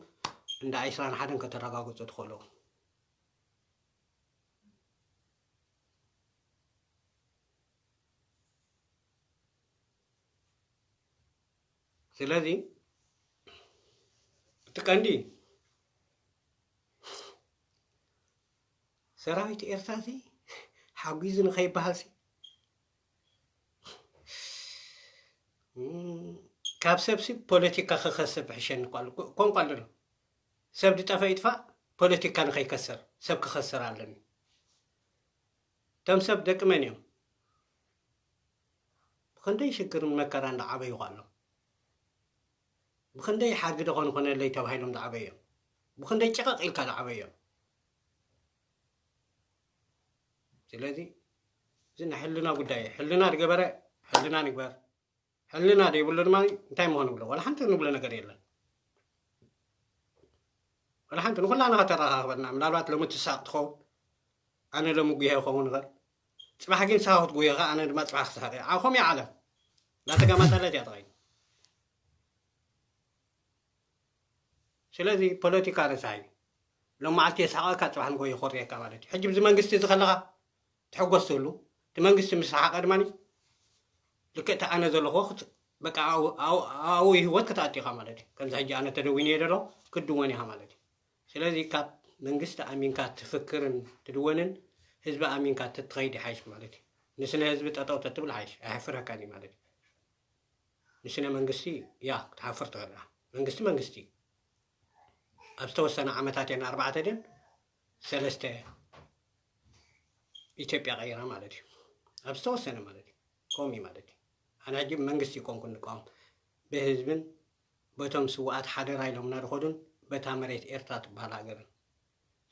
እንዳ ዒስራን ሓደን ከተረጋግፁ ትኽእሉ። ስለዚ እቲ ቀንዲ ሰራዊት ኤርትራ እዚ ሓጒዙ ንኸይበሃል ሲ እም፣ ካብ ሰብሲ ፖለቲካ ክኸስብ ሕሸኒ እኳ ኣሎ። ኮ- ኮንቋ ኣለሎ ሰብ ዝጠፈ ይጥፋእ ፖለቲካ ንኸይከስር ሰብ ክኸስር ኣለኒ። እቶም ሰብ ደቂ መን እዮም? ብኽንደይ ሽግርን መከራን ዝዓበዩ ኣሎ። ብኽንደይ ሓድጊ ደኾን ኮነለይ ተባሂሎም ዝዓበዩ እዮም። ብኽንደይ ጭቐቕ ኢልካ ዝዓበዩ እዮም። ስለዚ እዚ ናይ ሕልና ጉዳይ እዩ። ሕልና ዝገበረ ሕልና ንግበር። ሕልና ዘይብሉ ድማ እንታይ ምኾን ንብሎ ዋላ ሓንቲ ንብሎ ነገር የለን። ዋላ ሓንቲ ንኩላና ከተረኻኽበና ምናልባት ሎሚ ትሳቕ ትኸውን ኣነ ሎሚ ጉያ ይኸውን ይኽእል። ፅባሕ ግን ንስኻ ክትጉዮ ኸ ኣነ ድማ ፅባሕ ክስሕቕ እየ። ዓኹም እያ ዓለም እንዳተጋማጠለት እያ ተኸይድ። ስለዚ ፖለቲካ ረሳሕ እዩ። ሎም መዓልቲ የስሓቐካ ፅባሕ ንጎ ይኾርየካ ማለት እዩ። ሕጂ ብዚ መንግስቲ እዚ ከለኻ ትሕጎስ ትህሉ እቲ መንግስቲ ምስ ሰሓቐ ድማ ልክዕ እቲ ኣነ ዘለኹ በቃ ኣብኡ ህይወት ክትኣቲኻ ማለት እዩ። ከምዚ ሕጂ ኣነ ተደዊን እየ ደሎ ክትድወን ኢኻ ማለት እዩ። ስለዚ ካብ መንግስቲ ኣሚንካ ትፍክርን ትድወንን ህዝቢ ኣሚንካ ትትኸይድ ይሓይሽ ማለት እዩ። ንስነ ህዝቢ ጠጠው ተትብል ሓይሽ ኣይሕፍረካን እዩ ማለት እዩ። ንስነ መንግስቲ ያ ክትሓፍር ትኽእል መንግስቲ መንግስቲ ኣብ ዝተወሰነ ዓመታት እየን ኣርባዕተ ድን ሰለስተ ኢትዮጵያ ቀይራ ማለት እዩ። ኣብ ዝተወሰነ ማለት እዩ ከምኡ ማለት እዩ። ኣነ ሕጂ መንግስቲ ይኮንኩ ንቃወም ብህዝብን በቶም ስዋኣት ሓደራ ኢሎምና ዝኸዱን በታ መሬት ኤርትራ ትበሃል ሃገርን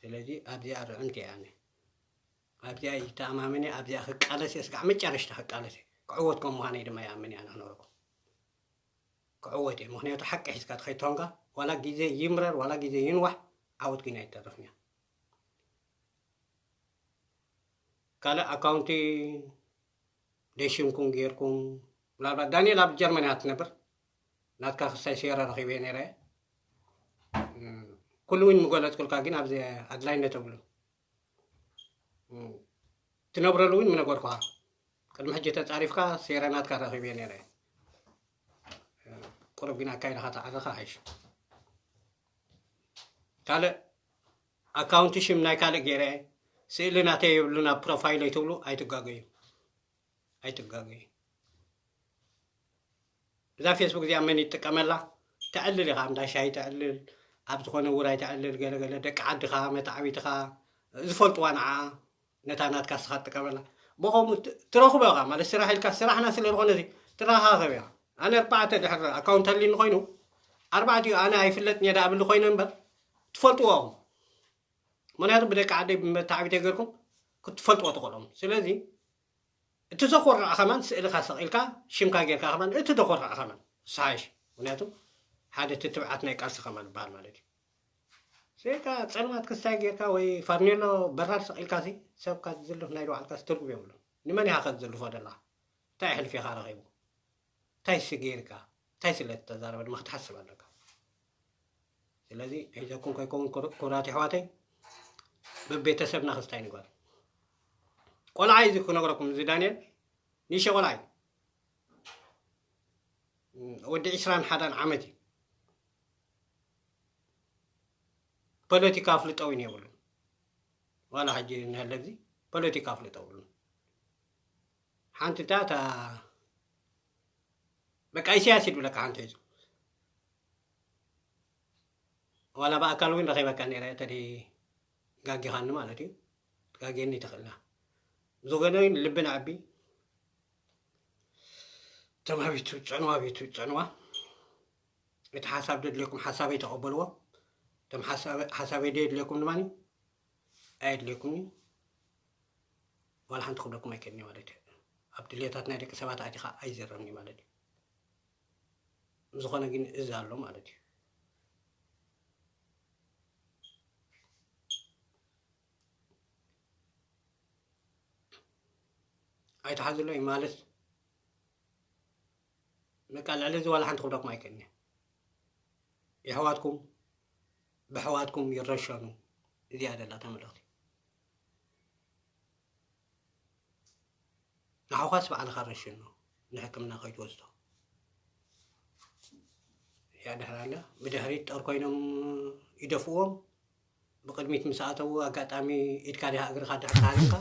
ስለዚ ኣብዚኣ ርዕምቲ እየ ኣነ ኣብዚኣ ይተኣማመን እየ ኣብዚኣ ክቃለስ እየ ስጋዕ መጨረሽታ ክቃለስ እየ ክዕወት ከም ምዃነይ ድማ ይኣምን እየ ኣነ ክነግረኩም ክዕወት እየ ምክንያቱ ሓቂ ሒዝካ ተኸይድ ተኾንካ ዋላ ግዜ ይምረር ዋላ ግዜ ይንዋሕ ዓወት ግን ኣይተርፍን እያ ካልእ ኣካውንቲ ደሽምኩም ጌርኩም ምናልባት ዳንኤል ኣብ ጀርመን እያ ትነብር ናትካ ክስታይ ሴራ ረኺበ ነረ ኩሉ እውን ምገለፅኩልካ ግን ኣብዚ ኣድላይነት የብሉን ትነብረሉ እውን ምነገርኩኻ ቅድሚ ሕጂ ተፃሪፍካ ሴራ ናትካ ረኺበ ነረ ቁሩብ ግን ኣካይድኻ ተዓረኻ ሓይሽ ካልእ ኣካውንቲ ሽም ናይ ካልእ ገይረ ስእሊ ናተይ የብሉን ኣብ ፕሮፋይለይ ትብሉ ኣይትጋገዩ ኣይትጋገዩ እዛ ፌስቡክ እዚኣ መን ይጥቀመላ ተዕልል ኢኻ፣ እንዳ ሻሂ ተዕልል፣ ኣብ ዝኾነ ውራይ ተዕልል፣ ገለገለ ደቂ ዓድኻ፣ መታዕቢትኻ ዝፈልጥዋ ንዓ፣ ነታ ናትካ ስኻ ትጥቀመላ። ብኸምኡ ት-፣ ትረኽቦ ኢኻ ማለት፣ ስራሕ ኢልካ፣ ስራሕና ስለ ዝኾነ እዚ ትረኻኸብ ኢኻ። ኣነ ኣርባዕተ ድሕር ኣካውንት ኣሊኒ ኮይኑ፣ ኣርባዕቲኡ ኣነ ኣይፍለጥን እየ ደኣ ብሊ ኮይነ እምበር፣ ትፈልጥዎ ኢኹም። ምኽንያቱ ብደቂ ዓደይ ብመታዕቢተይ ጌርኩም ክትፈልጥዎ ትኽእሎም። ስለዚ እቲ ዘኾርዕ ከማን ስእልኻ ሰቒልካ ሽምካ ጌርካ ከማን እቲ ዘኾርዕ ከማን ዝሓይሽ። ምኽንያቱ ሓደ እቲ ትብዓት ናይ ቃልሲ ከማን ይበሃል ማለት እዩ። ስኢልካ ጸልማት ክስታይ ጌርካ ወይ ፋርኔሎ በራድ ሰቒልካ ሲ ሰብካ ዝዝልፍ ናይ ባዕልካ ትርጉም የብሉን። ንመን ኢኻ ከትዝልፎ ደለኻ? እንታይ ሕልፊኻ ረኺቡ? እንታይ ሲ ጌርካ? እንታይ ስለ እተዛረበ ድማ ክትሓስብ ኣለካ። ስለዚ ሒዘኩም ከይከውን ክሩ-፣ ክቡራት ኣሕዋተይ፣ ብቤተሰብና ክስታይ ንግበር። ቆልዓ እዩ እዚ ክነግረኩም፣ እዚ ዳንኤል ንእሽቶ ቆልዓ እዩ። ወዲ ዕስራን ሓደን ዓመት እዩ። ፖለቲካ ኣፍልጦ እውን የብሉን። ዋላ ሕጂ እንሀለ እዚ ፖለቲካ ኣፍልጦ የብሉን። ሓንቲ እታ፣ እታ በቃ ኢሳያስ እዩ ዝብለካ ሓንቲ ሒዙ። ዋላ ብኣካል እውን ረኺበካ ነይረ፣ ተዲ ጋጊኻኒ ማለት እዩ። ትጋጌኒ ትኽእልና። ዝኾነ ልቢ ንዓቢ። ተማቢቱ ጸንዋ ቤቱ ጸንዋ። እቲ ሓሳብ ደድልየኩም ሓሳበይ ተቐበልዎ። እቶም ሓሳበ-፣ ሓሳበይ ደየድልየኩም ድማ ኣየድልየኩምኒ። ዋላ ሓንቲ ክብለኩም ኣይክእልን እየ ማለት እዩ። ኣብ ድልየታት ናይ ደቂ ሰባት ኣቲኻ ኣይዘረብን እዩ ማለት እዩ። ዝኾነ ግን እዚ ኣሎ ማለት እዩ። ኣይትሓዝሎ እዩ ማለት በቃ ልዕሊ እዚ ዋላ ሓንቲ ክብለኩም ኣይክእልን እየ። የሕዋትኩም ብሕዋትኩም ይረሸኑ። እዚኣ ደላ እታ መልእኽቲ። ንዓኻስ ባዕልኻ ረሽኖ ንሕክምና ከይትወስዶ። እያ ድሕር ኣላ። ብድሕሪት ጦር ኮይኖም ይደፍእዎም። ብቕድሚት ምስ ኣተዉ ኣጋጣሚ ኢድካ ዲኻ እግርኻ ድሕር ተሃሪምካ፣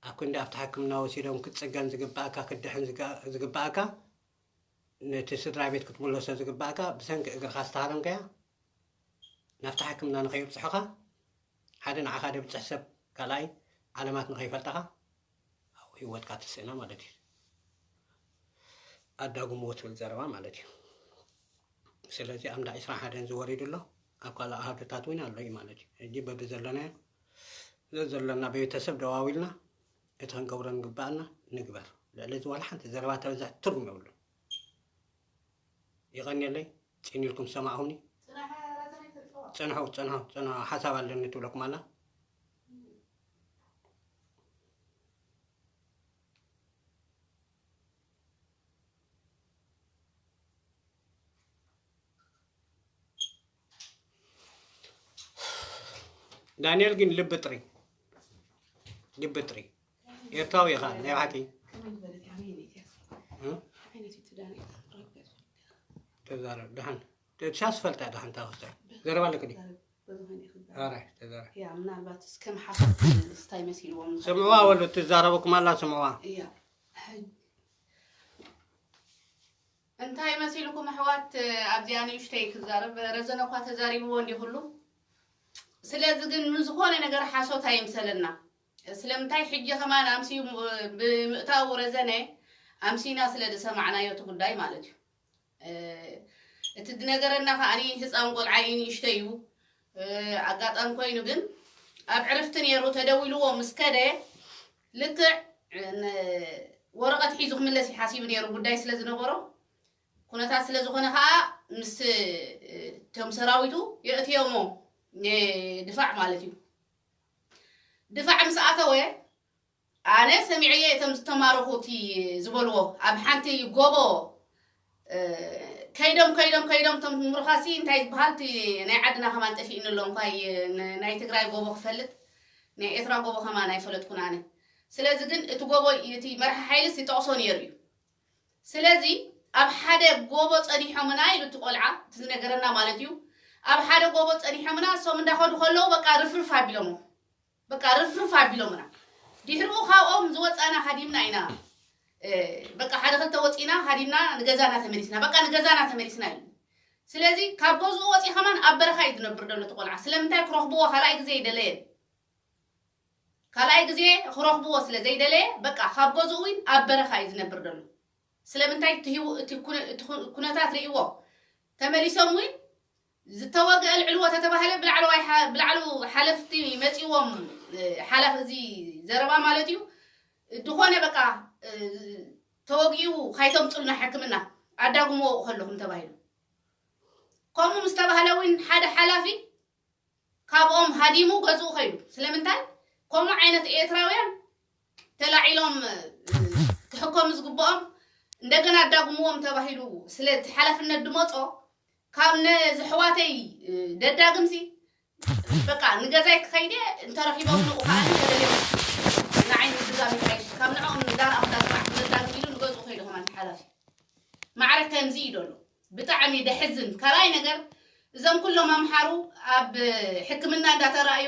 ኣብ ክንዲ ኣብቲ ሕክምና ወሲዶም ክትጽገን ዝግባእካ፣ ክትድሕን ዝጋ-፣ ዝግባእካ፣ ነቲ ስድራ ቤት ክትምለሶ ዝግባእካ፣ ብሰንኪ እግርኻ ዝተሃረምካያ ናብቲ ሕክምና ንኸይብጽሑኻ፣ ሓደ ንዓኻ ደብጽሕ ሰብ፣ ካልኣይ ዓለማት ንኸይፈልጣኻ፣ ኣብኡ ህይወትካ ትስእና ማለት እዩ። ኣዳጉምዎ ትብል ዘረባ ማለት እዩ። ስለዚ ኣብ እንዳ ዕስራን ሓደን ዝወሪዱ ኣሎ፣ ኣብ ካልእ ኣሃዱታት እውን ኣሎ እዩ ማለት እዩ። ሕጂ በቢ ዘለናዮ፣ ዘዘለና ቤተሰብ ደዋዊልና እቲ ክንገብሮ ንግባኣና ንግበር። ልዕሊ እዚ ዋላ ሓንቲ ዘረባ ተበዝሕ ትርጉም የብሉን። የቐንየለይ፣ ጽን ኢልኩም ዝሰማዕኹምኒ። ጽንሑ፣ ጽንሑ፣ ጽንሑ፣ ሓሳብ ኣለኒ ትብለኩም ኣላ። ዳንኤል ግን ልቢ ጥሪ፣ ልቢ ጥሪ። ኤርትራዊ ኢኻ፣ ናይ ብሓቂ። ከመይ ዝበለት እያ? መን እያ? እ? ከመይ ነቲ ዳንኤል? ተዛረብ፣ ደሓን። ትሻስ ፈልጣ፣ ደሓን፣ ታወስታ። ዘረባ ኣለክ ድዩ? በዝኾነ ይኽበር። ኣረ፣ ተዛረብ። ያ፣ ምናልባት እስከ መሓፈት ስታይ መሲልዎም ዝኸውን። ስምዕዋ፣ ወሉ ትዛረበኩም ኣላ፣ ስምዕዋ። እያ። ሕጅ-፣ እንታይ መሲልኩም ኣሕዋት፣ ኣብዚኣ ንእሽተይ ክዛረብ፣ ረዘነ እኳ ተዛሪብዎ እንዲ ኩሉ። ስለዚ ግን ንዝኾነ ነገር ሓሶት ኣይምሰለና። ስለምንታይ ሕጂ ከማን ኣምስዩ ም-፣ ብምእታው ረዘነ ኣምሲና ስለ ዝሰማዕናዮ እቲ ጉዳይ ማለት እዩ። እ፣ እቲ ዝነገረና ከኣ ህፃን ቆልዓ እዩ፣ ንእሽተይ እዩ። እ፣ ኣጋጣሚ ኮይኑ ግን ኣብ ዕርፍቲ ነይሩ፣ ተደዊልዎ ምስ ከደ ልክዕ ን-፣ ወረቐት ሒዙ ክምለስ እዩ ሓሲቡ ነይሩ፣ ጉዳይ ስለ ዝነበሮ። ኩነታት ስለ ዝኾነ ከኣ ምስ፣ እ፣ እቶም ሰራዊቱ የእትዮሞ፣ እ፣ ድፋዕ ማለት እዩ። ድፋዕ ምስ ኣተወ፣ ኣነ ሰሚዐየ እቶም ዝተማረኹ እቲ ዝበልዎ፣ ኣብ ሓንቲ ጎቦ፣ እ፣ ከይዶም፣ ከይዶም፣ ከይዶም፣ እቶም ምሩኻሲ እንታይ ዝበሃል፣ እቲ ናይ ዓድና ከማን ጠፊእኒ ኣሎ፣ እንኳይ ን-፣ ናይ ትግራይ ጎቦ ክፈልጥ፣ ናይ ኤርትራ ጎቦ ከማን ኣይፈለጥኩን ኣነ። ስለዚ ግን እቲ ጎቦ፣ እቲ መራሒ ሓይልስ ይጠቕሶ ነይሩ እዩ። ስለዚ ኣብ ሓደ ጎቦ ጸኒሖምና ኢሉ እቲ ቆልዓ፣ እቲ ዝነገረና ማለት እዩ። ኣብ ሓደ ጎቦ ጸኒሖምና፣ እሶም እንዳኸዱ ከለዉ በቃ ርፍርፍ ኣቢሎሞ። በቃ ርፍርፍ ኣቢሎምና። ድሕሪኡ ካብኦም ዝወጻና ሃዲምና ኢና። እ፣ በቃ ሓደ ክልተ ወጺና ሃዲምና ንገዛና ተመሊስና። በቃ ንገዛና ተመሊስና እዩ። ስለዚ ካብ ገዝኡ ወፂኡ ከማን ኣብ በረኻ እዩ ዝነብር ዘሎ እቲ ቆልዓ። ስለምንታይ ክረኽብዎ ካልኣይ ግዜ ይደለየን። ካልኣይ ግዜ ክረኽብዎ ስለ ዘይደለየ በቃ ካብ ገዝኡ እውን ኣብ በረኻ እዩ ዝነብር ዘሎ። ስለምንታይ እቲ ህይወ- እቲ ኩነ- እቲ ኩ- ኩነታት ርእይዎ ተመሊሶም እውን ዝተወግአ ኣልዕልዎ ተተባህለ ብላዕለዋይ ሓ- ብላዕሉ ሓለፍቲ መፂዎም ሓላፍ እዚ ዘረባ ማለት እዩ ዝኾነ በቃ ተወጊኡ ካይተምፁልና ሕክምና ኣዳጉምዎ ከለኹም ተባሂሉ። ከምኡ ምስ ተባህለ እውን ሓደ ሓላፊ ካብኦም ሃዲሙ ገዝኡ ከይዱ። ስለምንታይ ከምኡ ዓይነት ኤርትራውያን ተላዒሎም ክሕከሙ ዝግብኦም እንደገና ኣዳጉምዎም ተባሂሉ ስለቲ ሓላፍነት ድመፆ ካብ ነዝሕዋተይ ደዳግምሲ በቃ ንገዛይ ክኸይደ እንተረኺቦም ንኡ ከዓ ተደልዮም ንዓይ ምድጋም ይሓይሽ ካብ ንዕኦም ንዳር ኣምዳ ስራሕ ክነዳግም ኢሉ ንገዝኡ ከይዱ ከማን ሓላፊ ማዕረ ከምዚ እዩ ደሎ። ብጣዕሚ ደሕዝን ካልኣይ ነገር እዞም ኩሎም ኣምሓሩ ኣብ ሕክምና እንዳተረኣዩ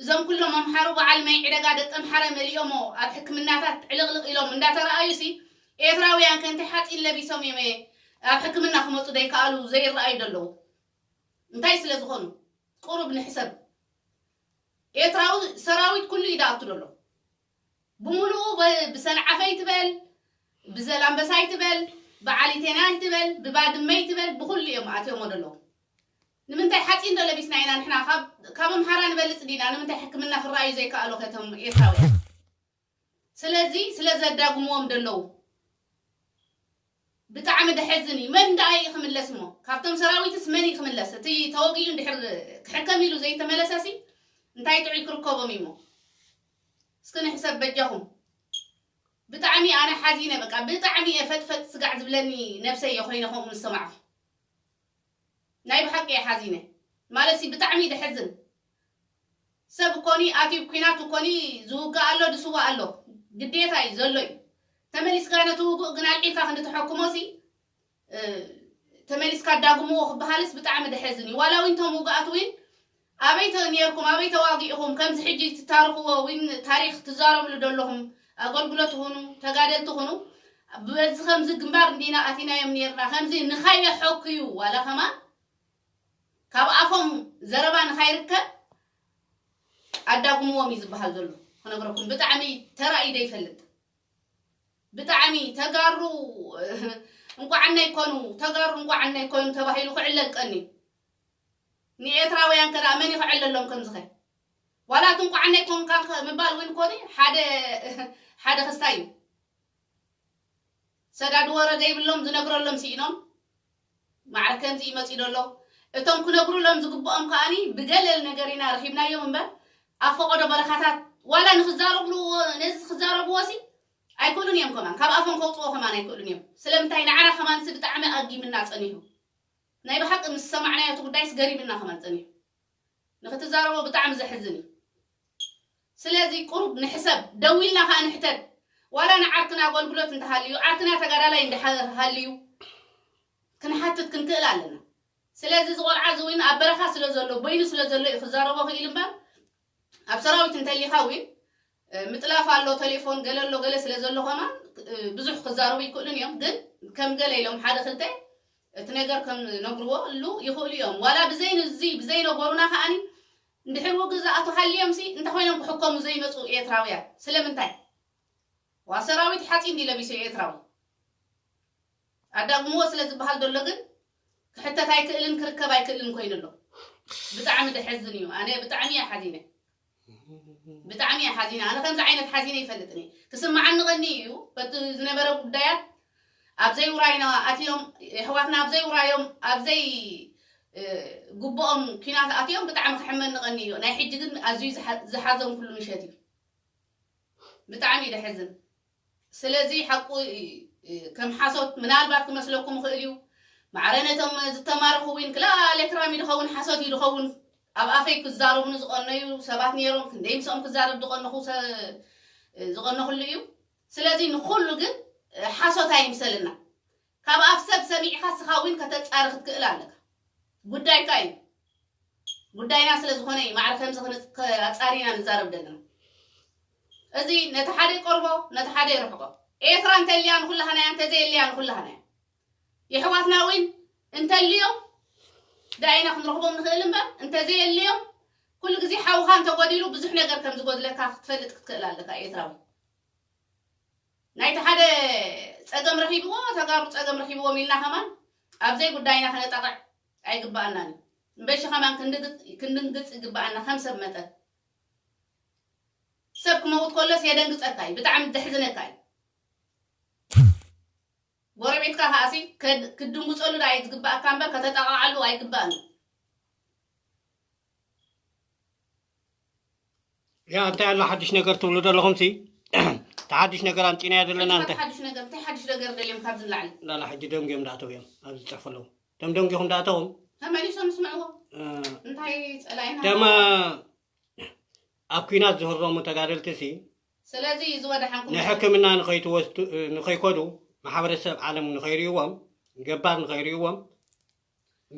እዞም ኩሎም ኣምሓሩ በዓል ማይ ዕደጋ ደቂ ኣምሓረ መሊኦሞ ኣብ ሕክምናታት ዕልቕልቕ ኢሎም እንዳተረኣዩ ሲ ኤርትራውያን ከንቲ ሓፂን ለቢሶም እዮም ኣብ ሕክምና ክመፁ ደይከኣሉ ዘይረኣዩ ደለዉ እንታይ ስለ ዝኾኑ ቁሩብ ንሕሰብ ኤርትራዊ ሰራዊት ኩሉ እዩ ደኣቱ ደሎ ብምሉኡ ብሰንዓፈ ይትበል ብዘላምበሳ ይትበል ብዓሊቴና ይትበል ብባድመ ይትበል ብኩሉ እዮም ኣትዮሞ ደለዉ ንምንታይ ሓፂን ዶ ለቢስና ኢና ንሕና ካብ ኣምሓራ ንበልፅ ዲና ንምንታይ ሕክምና ክረኣዩ ዘይከኣሉ ከቶም ኤርትራውያን ስለዚ ስለ ዘዳጉምዎም ደለዉ ብጣዕሚ ደሐዝን እዩ መን ደኣ እዩ ክምለስ እሞ ካብቶም ሰራዊትስ መን እዩ ክምለስ እቲ ተወጊኡ እንድሕር ክሕከም ኢሉ ዘይተመለሰሲ እንታይ ጥዑይ ክርከቦም እዩሞ እስኪ ንሕሰብ በጃኹም ብጣዕሚ ኣነ ሓዚነ በቃ ብጣዕሚ እየ ፈጥፈጥ ስጋዕ ዝብለኒ ነብሰይ እየ ኮይነ ከምኡ ምስ ሰማዕኩ ናይ ብሓቂ እየ ሓዚነ ማለትሲ ብጣዕሚ ደሐዝን ሰብ እኮኒ ኣትዩ ኩናት እኮኒ ዝውጋእ ኣሎ ድስዋ ኣሎ ግዴታ እዩ ዘሎ እዩ ተመሊስካ ነቲ ውጉእ ግን ኣልዒልካ ክንዲ ተሐክሞ ሲ ተመሊስካ ዳግምዎ ክበሃልስ ብጣዕሚ ደሐዝን እዩ ዋላ እውን ቶም ውግኣት እውን ኣበይ ተ- ነርኩም ኣበይ ተዋጊእኹም ከምዚ ሕጂ ትታርኽዎ እውን ታሪክ ትዛረብሉ ዘለኹም ኣገልግሎት ትኹኑ ተጋደልቲ ትኹኑ በዚ ከምዚ ግንባር እንዲና ኣቲናዮም ነርና ከምዚ ንኸይሐኩዩ ዋላ ከማን ካብ ኣፎም ዘረባ ንኻይርከብ ኣዳጉምዎም እዩ ዝበሃል ዘሎ ክነግረኩም ብጣዕሚ ተራእዩ ዘይፈልጥ ብጣዕሚ ተጋሩ እንቋዓና ይኮኑ ተጋሩ እንቋዓና ይኮኑ ተባሂሉ ክዕለል ቀኒ ንኤርትራውያን ከዳ መን ይክዕለሎም ከምዝኸ ዋላት እንቋዓና ይኮንካ ምባል እውን ኮነ ሓደ ሓደ ክስታይ እዩ ሰዳድ ወረ ዘይብሎም ዝነግረሎም ስኢኖም ማዕረ ከምዚ ይመፅእ ደሎ እቶም ክነግሩሎም ዝግብኦም ከዓኒ ብገለል ነገር ኢና ረኪብናዮም እምበር ኣብ ፈቀዶ በረኻታት ዋላ ንክዛረብሉ ነዚ ክዛረብዎ ሲ ኣይክእሉን እዮም ከማን ካብ ኣፎም ከውፅዎ ከማን ኣይክእሉን እዮም ስለምንታይ ንዓና ከማንሲ ብጣዕሚ ኣጊምና ፀኒሑ ናይ ብሓቂ ምስ ሰማዕናዮ እቲ ጉዳይስ ገሪምና ከማን ፀኒሑ ንክትዛረቦ ብጣዕሚ ዘሕዝን እዩ ስለዚ ቁሩብ ንሕሰብ ደዊልና ከዓ ንሕተት ዋላ ንዓርክና ኣገልግሎት እንተሃልዩ ዓርክና ተጋዳላይ እንድሓር ሃልዩ ክንሓትት ክንክእል ኣለና ስለዚ ዝቆልዓ ዝዊን ኣብ በረኻ ስለ ዘሎ በይኑ ስለ ዘሎ እዩ ክዛረቦ ክኢል እምበር ኣብ ሰራዊት እንተሊኻ እውን ምጥላፍ ኣሎ ቴሌፎን ገለ ኣሎ ገለ ስለ ዘሎ ከማን ብዙሕ ክዛረቡ ይክእሉን እዮም ግን ከም ገለ ኢሎም ሓደ ክልተ እቲ ነገር ከም ነግርዎ እሉ ይኽእሉ እዮም ዋላ ብዘይ ንዚ ብዘይ ነገሩና ከዓኒ እንድሕር ውግእ ዝኣቱ ሃልዮም ሲ እንታይ ኮይኖም ክሕከሙ ዘይመፁ ኤርትራውያን ስለምንታይ ዋ ሰራዊት ሓፂን ድዩ ለቢሱ ኤርትራዊ ኣዳግምዎ ስለ ዝበሃል ዘሎ ግን ክሕተት ኣይክእልን ክርከብ ኣይክእልን ኮይኑ ኣሎ ብጣዕሚ ደሐዝን እዩ ኣነ ብጣዕሚ እየ ሓዚነ ብጣዕሚ እየ ሓዚነ ኣነ ከምዚ ዓይነት ሓዚነ ይፈልጥኒ ክስምዓኒ ቀኒ እዩ በቲ ዝነበረ ጉዳያት ኣብዘይ ውራይና ኣትዮም የሕዋትና ኣብዘይ ውራዮም ኣብዘይ ግብኦም ኪናት ኣትዮም ብጣዕሚ ክሕመኒ ቀኒ እዩ ናይ ሕጂ ግን ኣዝዩ ዝሓዘንኩሉ ምሸት እዩ ብጣዕሚ እዩ ደሕዝን ስለዚ ሓቁ ከም ሓሶት ምናልባት ክመስለኩም ይኽእል እዩ ማዕረ ነቶም ዝተማረኹ እውን ክላ ሌክራም እዩ ዝኸውን ሓሶት እዩ ዝኸውን ኣብ ኣፈይ ክዛረቡኒ ዝቐነዩ ሰባት ነይሮም ክንደይ ምስኦም ክዛረብ ዝቐነኹ ዝቐነኹሉ እዩ ስለዚ ንኩሉ ግን ሓሶት ኣይምሰልና ካብ ኣፍ ሰብ ሰሚዕካ ስኻ እውን ከተፃሪ ክትክእል ኣለካ ጉዳይካ እዩ ጉዳይና ስለ ዝኾነ እዩ ማዕረ ከምዚ ኣፃሪና ንዛረብ ዘለና እዚ ነቲ ሓደ ይቀርቦ ነቲ ሓደ ይርሕቆ ኤርትራ እንተልያ ንኩላህና እያ እንተዘየልያ ንኩላህና እያ የሕዋትና እውን እንተልዮም ዳይና ክንረኽቦም ንኽእል እምበር፣ እንተዘየልዮም፣ ኩሉ ግዜ ሓውኻ እንተጎዲሉ ብዙሕ ነገር ከም ዝጎድለካ ክትፈልጥ ክትክእል ኣለካ ኤርትራዊ። ናይቲ ሓደ ጸገም ረኺብዎ፣ ተጋሩ ጸገም ረኺብዎም ኢልና ከማን ኣብ ዘይጉዳይና ከነጣቕዕ ኣይግባኣናን እዩ። እምበሺ ከማን ክንድንግጽ፣ ክንድንግጽ ይግባኣና ከም ሰብ መጠን። ሰብ ክመውት ከሎስ የደንግጸካ እዩ፣ ብጣዕሚ ዘሕዝነካ እዩ። ጎረቤትካ ከኣሲ ከድ-፣ ክትድንግጸሉ ደኣ እዩ ዝግባኣካ እምበር ከተጣቕዓሉ ኣይግባእን እዩ። ያ እንታይ ኣሎ ሓድሽ ነገር ትብሉ ዘለኹም ሲ? እቲ ሓድሽ ነገር ኣምፂናዮ ዘለና እንታይ? ሓድሽ ነገር፣ እንታይ ሓድሽ ነገር ደልዮም ካብዚ ንላዕሊ? ላላ ሕጂ ደንጉዮም ዳእተው እዮም ኣብዚ ዝፅሕፉ ኣለዉ። እቶም ደንጉኹም ዳእተዎም ተመሊሶም ስምዕዎ። እንታይ ፀላኢና? ደማ ኣብ ኲናት ዝህረሙ ተጋደልቲ ሲ ስለዚ ዝወደሓንኩም ንሕክምና ንኸይትወስዱ ንኸይከዱ ማሕበረሰብ ዓለም ንኸይርእይዎም ገባር ንኸይርእይዎም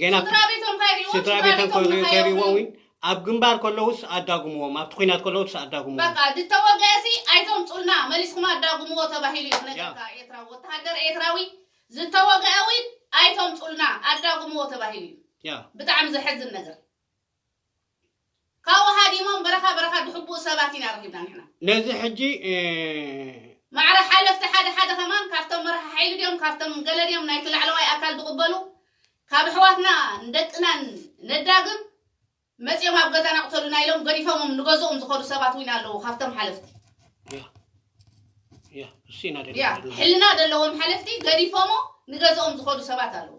ጌና ስድራ ቤቶም ከይርእይዎም ስድራ ቤቶም ከይርእይዎም እውን ኣብ ግንባር ከለውስ ኣዳጉምዎም ኣብቲ ኲናት ከለውስ ኣዳጉምዎም በቃ ዝተወገአ ሲ ኣይተምፁልና መሊስኩም ኣዳጉምዎ ተባሂሉ እዩ ክነገርካ ኤርትራዊ ወተሃደር ኤርትራዊ ዝተወገአ እውን ኣይተምፁልና ኣዳጉምዎ ተባሂሉ እዩ ያ ብጣዕሚ ዘሐዝን ነገር ካብኡ ሃዲሞም በረኻ በረኻ ድሕቡእ ሰባት ኢና ረኺብና ንሕና። ነዚ ሕጂ ማዕረ ሓለፍቲ ሓደ ሓደ ከማን ካብቶም መራሒ ሓይሊ ድዮም ካብቶም ገለ ድዮም ናይቲ ላዕለዋይ ኣካል ዝቕበሉ ካብ ኣሕዋትና ንደቅናን ነዳግም መፂኦም ኣብ ገዛና ቅተሉና ኢሎም ገዲፎሞም ንገዝኦም ዝኸዱ ሰባት እውን ኣለዉ ካብቶም ሓለፍቲ። ሕልና ዘለዎም ሓለፍቲ ገዲፎሞ ንገዝኦም ዝኸዱ ሰባት ኣለዉ።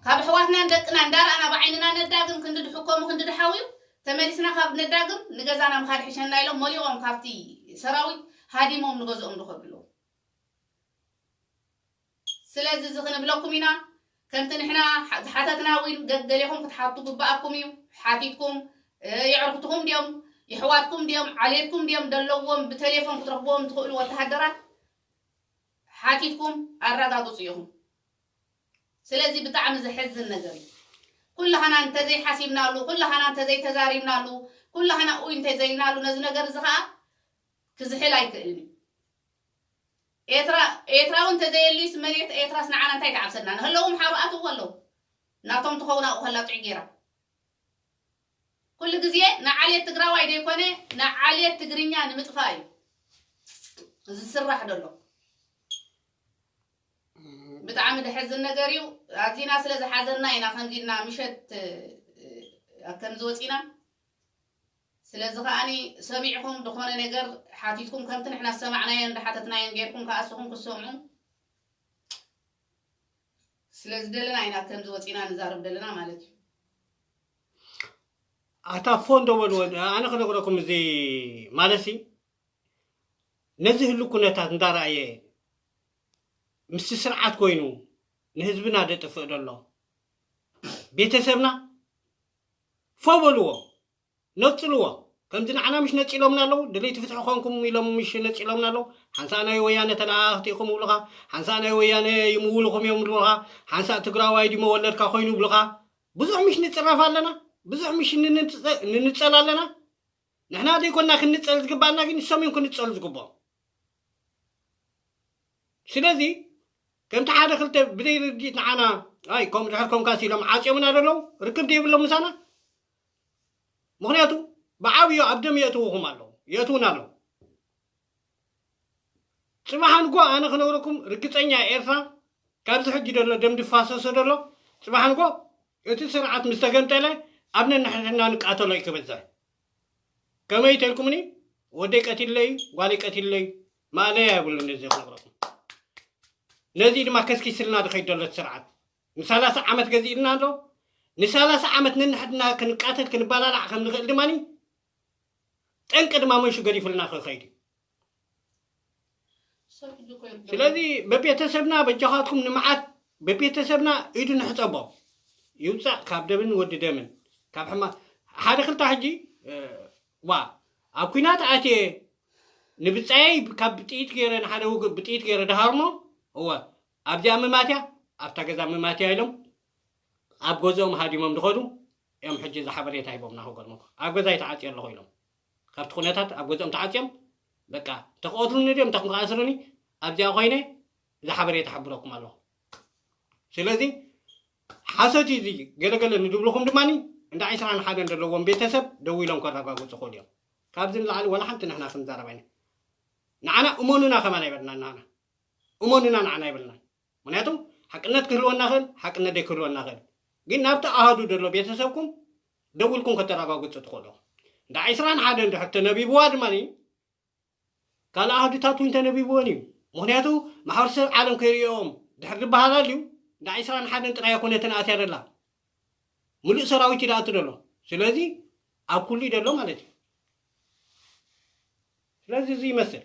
ካብ ኣሕዋትናን ደቅና እንዳረኣና ብዓይንና ነዳግም ክንዲ ድሕከሙ ክንዲ ድሓውዩ ተመሊስና ካብ ነዳግም ንገዛና ምኻድ ይሕሸና ኢሎም መሊቖም ካብቲ ሰራዊት ሃዲሞም ንገዝኦም ዝኸዱ ኣለዉ። ስለዚ እዚ ክንብለኩም ኢና ከምቲ ንሕና ዝሓተትና እውን ገገሌኹም ክትሓቱ ግባኣኩም እዩ። ሓቲትኩም የዕርክትኹም ድዮም የሕዋትኩም ድዮም ዓሌትኩም ድዮም ዘለዎም ብቴሌፎን ክትረኽብዎም ትኽእሉ ወተሃደራት ሓቲትኩም ኣረጋግፁ ኢኹም። ስለዚ ብጣዕሚ ዘሕዝን ነገር እዩ። ኩላህና እንተዘይሓሲብናሉ፣ ኩላህና እንተዘይተዛሪብናሉ፣ ኩላህና ኡይ እንተዘይልናሉ ነዚ ነገር እዚ ከዓ ክዝሕል ኣይክእልን እዩ። ኤርትራ ኤርትራዊ እንተዘየልዩስ መሬት ኤርትራስ ንዓና እንታይ ትዓብሰና? ንህለዎም ሓሩ ኣትዎ ኣለዉ ናቶም ትኸውን ኣብኡ ከላ ጥዑይ ጌራ ኩሉ ግዜ ንዓሌት ትግራዋይ ዘይኮነ ንዓሌት ትግርኛ ንምጥፋእ እዩ ዝስራሕ ዘሎ። ብጣዕሚ ደሐዝን ነገር እዩ። ኣዚና ስለ ዝሓዘና ኢና ከምዚ ኢልና ምሸት ከምዚ ወፂና። ስለዚ ከዓኒ ሰሚዕኹም ዝኾነ ነገር ሓቲትኩም ከምቲ ንሕና ዝሰማዕናዮን ዝሓተትናዮን ጌርኩም ከኣ እስኹም ክትሰምዑ ስለዝደለና ኢና ከምዚ ወፂና ንዛረብ ዘለና ማለት እዩ። ኣታ ፎን ዶ በልዎ ኣነ ክነግረኩም እዚ ማለት ሲ ነዚ ህሉ ኩነታት እንዳረኣየ ምስቲ ስርዓት ኮይኑ ንህዝብና ደጥፍእ ደሎ ቤተሰብና ፎ በልዎ ነፅልዎ ከምዚ ንዓና ምሽ ነፂሎምና ኣለዉ ድለይቲ ፍትሒ ኮንኩም ኢሎም ምሽ ነፂሎምና ኣለዉ ሓንሳእ ናይ ወያነ ተለኣኽቲ ኢኹም ይብሉኻ ሓንሳእ ናይ ወያነ ይምውልኹም እዮም ይብሉኻ ሓንሳእ ትግራዋይ ድዩ መወለድካ ኮይኑ ይብሉኻ ብዙሕ ምሽ ንፅረፍ ኣለና ብዙሕ ምሽ ንንፀል ኣለና ንሕና ዘይኮና ክንፀል ዝግባኣና ግን ንሶም እዮም ክንፀሉ ዝግብኦም ስለዚ ከምቲ ሓደ ክልተ ብዘይ ርድኢት ንዓና ኣይ ከምኡ ድሕር ኮንካስ ኢሎም ዓፅዮምና ዘለዉ ርክብ ዘይብሎም ምሳና ምኽንያቱ ብዓብዮ ኣብ ደም የእትውኹም ኣለዉ የእትውና ኣለዉ ፅባሕ ንጎ ኣነ ክነግረኩም ርግፀኛ ኤርትራ ካብዚ ሕጂ ዘሎ ደም ድፋሰሶ ዘሎ ፅባሕ ንጎ እቲ ስርዓት ምስ ተገምጠለ ኣብ ነንሕድሕድና ንቃተሎ እዩ ክበዝሕ ከመይ ተልኩምኒ ወደይ ቀቲለይ ጓለይ ቀቲለይ ማእለያ የብሉ ነዚ ክነግረኩም ነዚ ድማ ከስኪስልና ዝኸይድ ዘሎ እቲ ስርዓት ንሳላሳ ዓመት ገዚእልና ኣሎ ንሳላሳ ዓመት ነንሕድና ክንቃተል ክንባላላዕ ከም ንኽእል ድማ ጠንቂ ድማ መንሹ ገዲፉልና ክኸይድ እዩ ስለዚ በቤተሰብና በጃኻትኩም ንመዓት በቤተሰብና ኢዱ ንሕፀቦ ይውፃእ ካብ ደምን ወዲ ደምን ካብ ሕማ ሓደ ክልተ ሕጂ ዋ ኣብ ኩናት ኣትየ ንብፃየይ ካብ ብጥይት ገይረ ንሓደ ውግእ ብጥይት ገይረ ድሃርሞ እወ ኣብዚኣ ምማትያ ኣብታ ገዛ ምማትያ ኢሎም ኣብ ገዝኦም ሃዲሞም ዝኸዱ እዮም ሕጂ እዚ ሓበሬታ ሂቦምና ክገርመኩም ኣብ ገዛይ ተዓፅየ ኣለኹ ኢሎም ካብቲ ኩነታት ኣብ ገዝኦም ተዓፅዮም በቃ ተክኦትሉኒ ድዮም ተክኣስሩኒ ኣብዚኣ ኮይነ እዚ ሓበሬታ ሓብረኩም ኣለኹ ስለዚ ሓሶት እዩ እዚ። ገለገለ ንድብልኹም ድማ እንዳ ዕስራን ሓደን ዘለዎም ቤተሰብ ደው ኢሎም ከረጋግፁ ክእሉ እዮም። ካብዚ ንላዕሊ ዋላ ሓንቲ ንሕና ክንዛረብ ኣይነ ንዓና እመኑና ከማን ኣይበልናን። ንዓና እመኑና ንዓና ኣይበልናን። ምክንያቱ ሓቅነት ክህልወና ክእል፣ ሓቅነት ደይ ክህልወና ክእል። ግን ናብቲ ኣሃዱ ዘሎ ቤተሰብኩም ደው ኢልኩም ከተረጋግፁ ትኽእሉ። እንዳ ዕስራን ሓደን ድሕር ተነቢብዋ ድማ ካልእ ኣሃዱታት እውን ተነቢብወን እዩ። ምክንያቱ ማሕበረሰብ ዓለም ከይርእዮም ድሕር ዝበሃል ኣልዩ እንዳ ዕስራን ሓደን ጥራይ ኣይኮነትን ኣትያ ደላ፣ ሙሉእ ሰራዊት እዩ ዝኣቱ ዘሎ። ስለዚ ኣብ ኩሉ እዩ ዘሎ ማለት እዩ። ስለዚ እዚ ይመስል።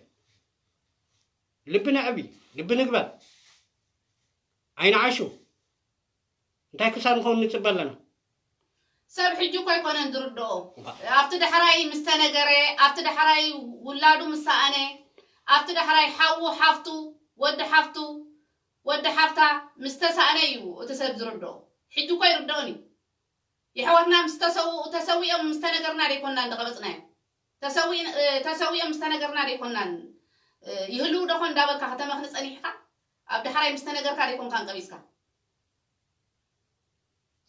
ልቢ ነዕቢ፣ ልቢ ንግበር፣ ኣይንዓሹ። እንታይ ክሳብ ንኸውን ንጽበ ኣለና። ሰብ ሕጂ እኮ ኣይኮነን ዝርድኦ። ኣብቲ ዳሕራይ ምስ ተነገረ፣ ኣብቲ ዳሕራይ ውላዱ ምስ ሰኣነ፣ ኣብቲ ዳሕራይ ሓዉ ሓፍቱ፣ ወዲ ሓፍቱ፣ ወዲ ሓፍታ ምስ ተሳእነ እዩ እቲ ሰብ ዝርድኦ። ሕጂ እኮ ኣይርድኦን እዩ። የሕዋትና ምስ ተሰውኡ፣ ተሰዊኦም ምስ ተነገርና ደይኮንና እንደቐበጽናዮም። ተሰዊን-፣ እ፣ ተሰዊኦም ምስ ተነገርና ደይኮንናን፣ እ፣ ይህልው ደኾን እንዳበልካ ከተመኽኒ ጸኒሕካ፣ ኣብ ዳሕራይ ምስ ተነገርካ ደይኮንካ እንቀቢጽካ።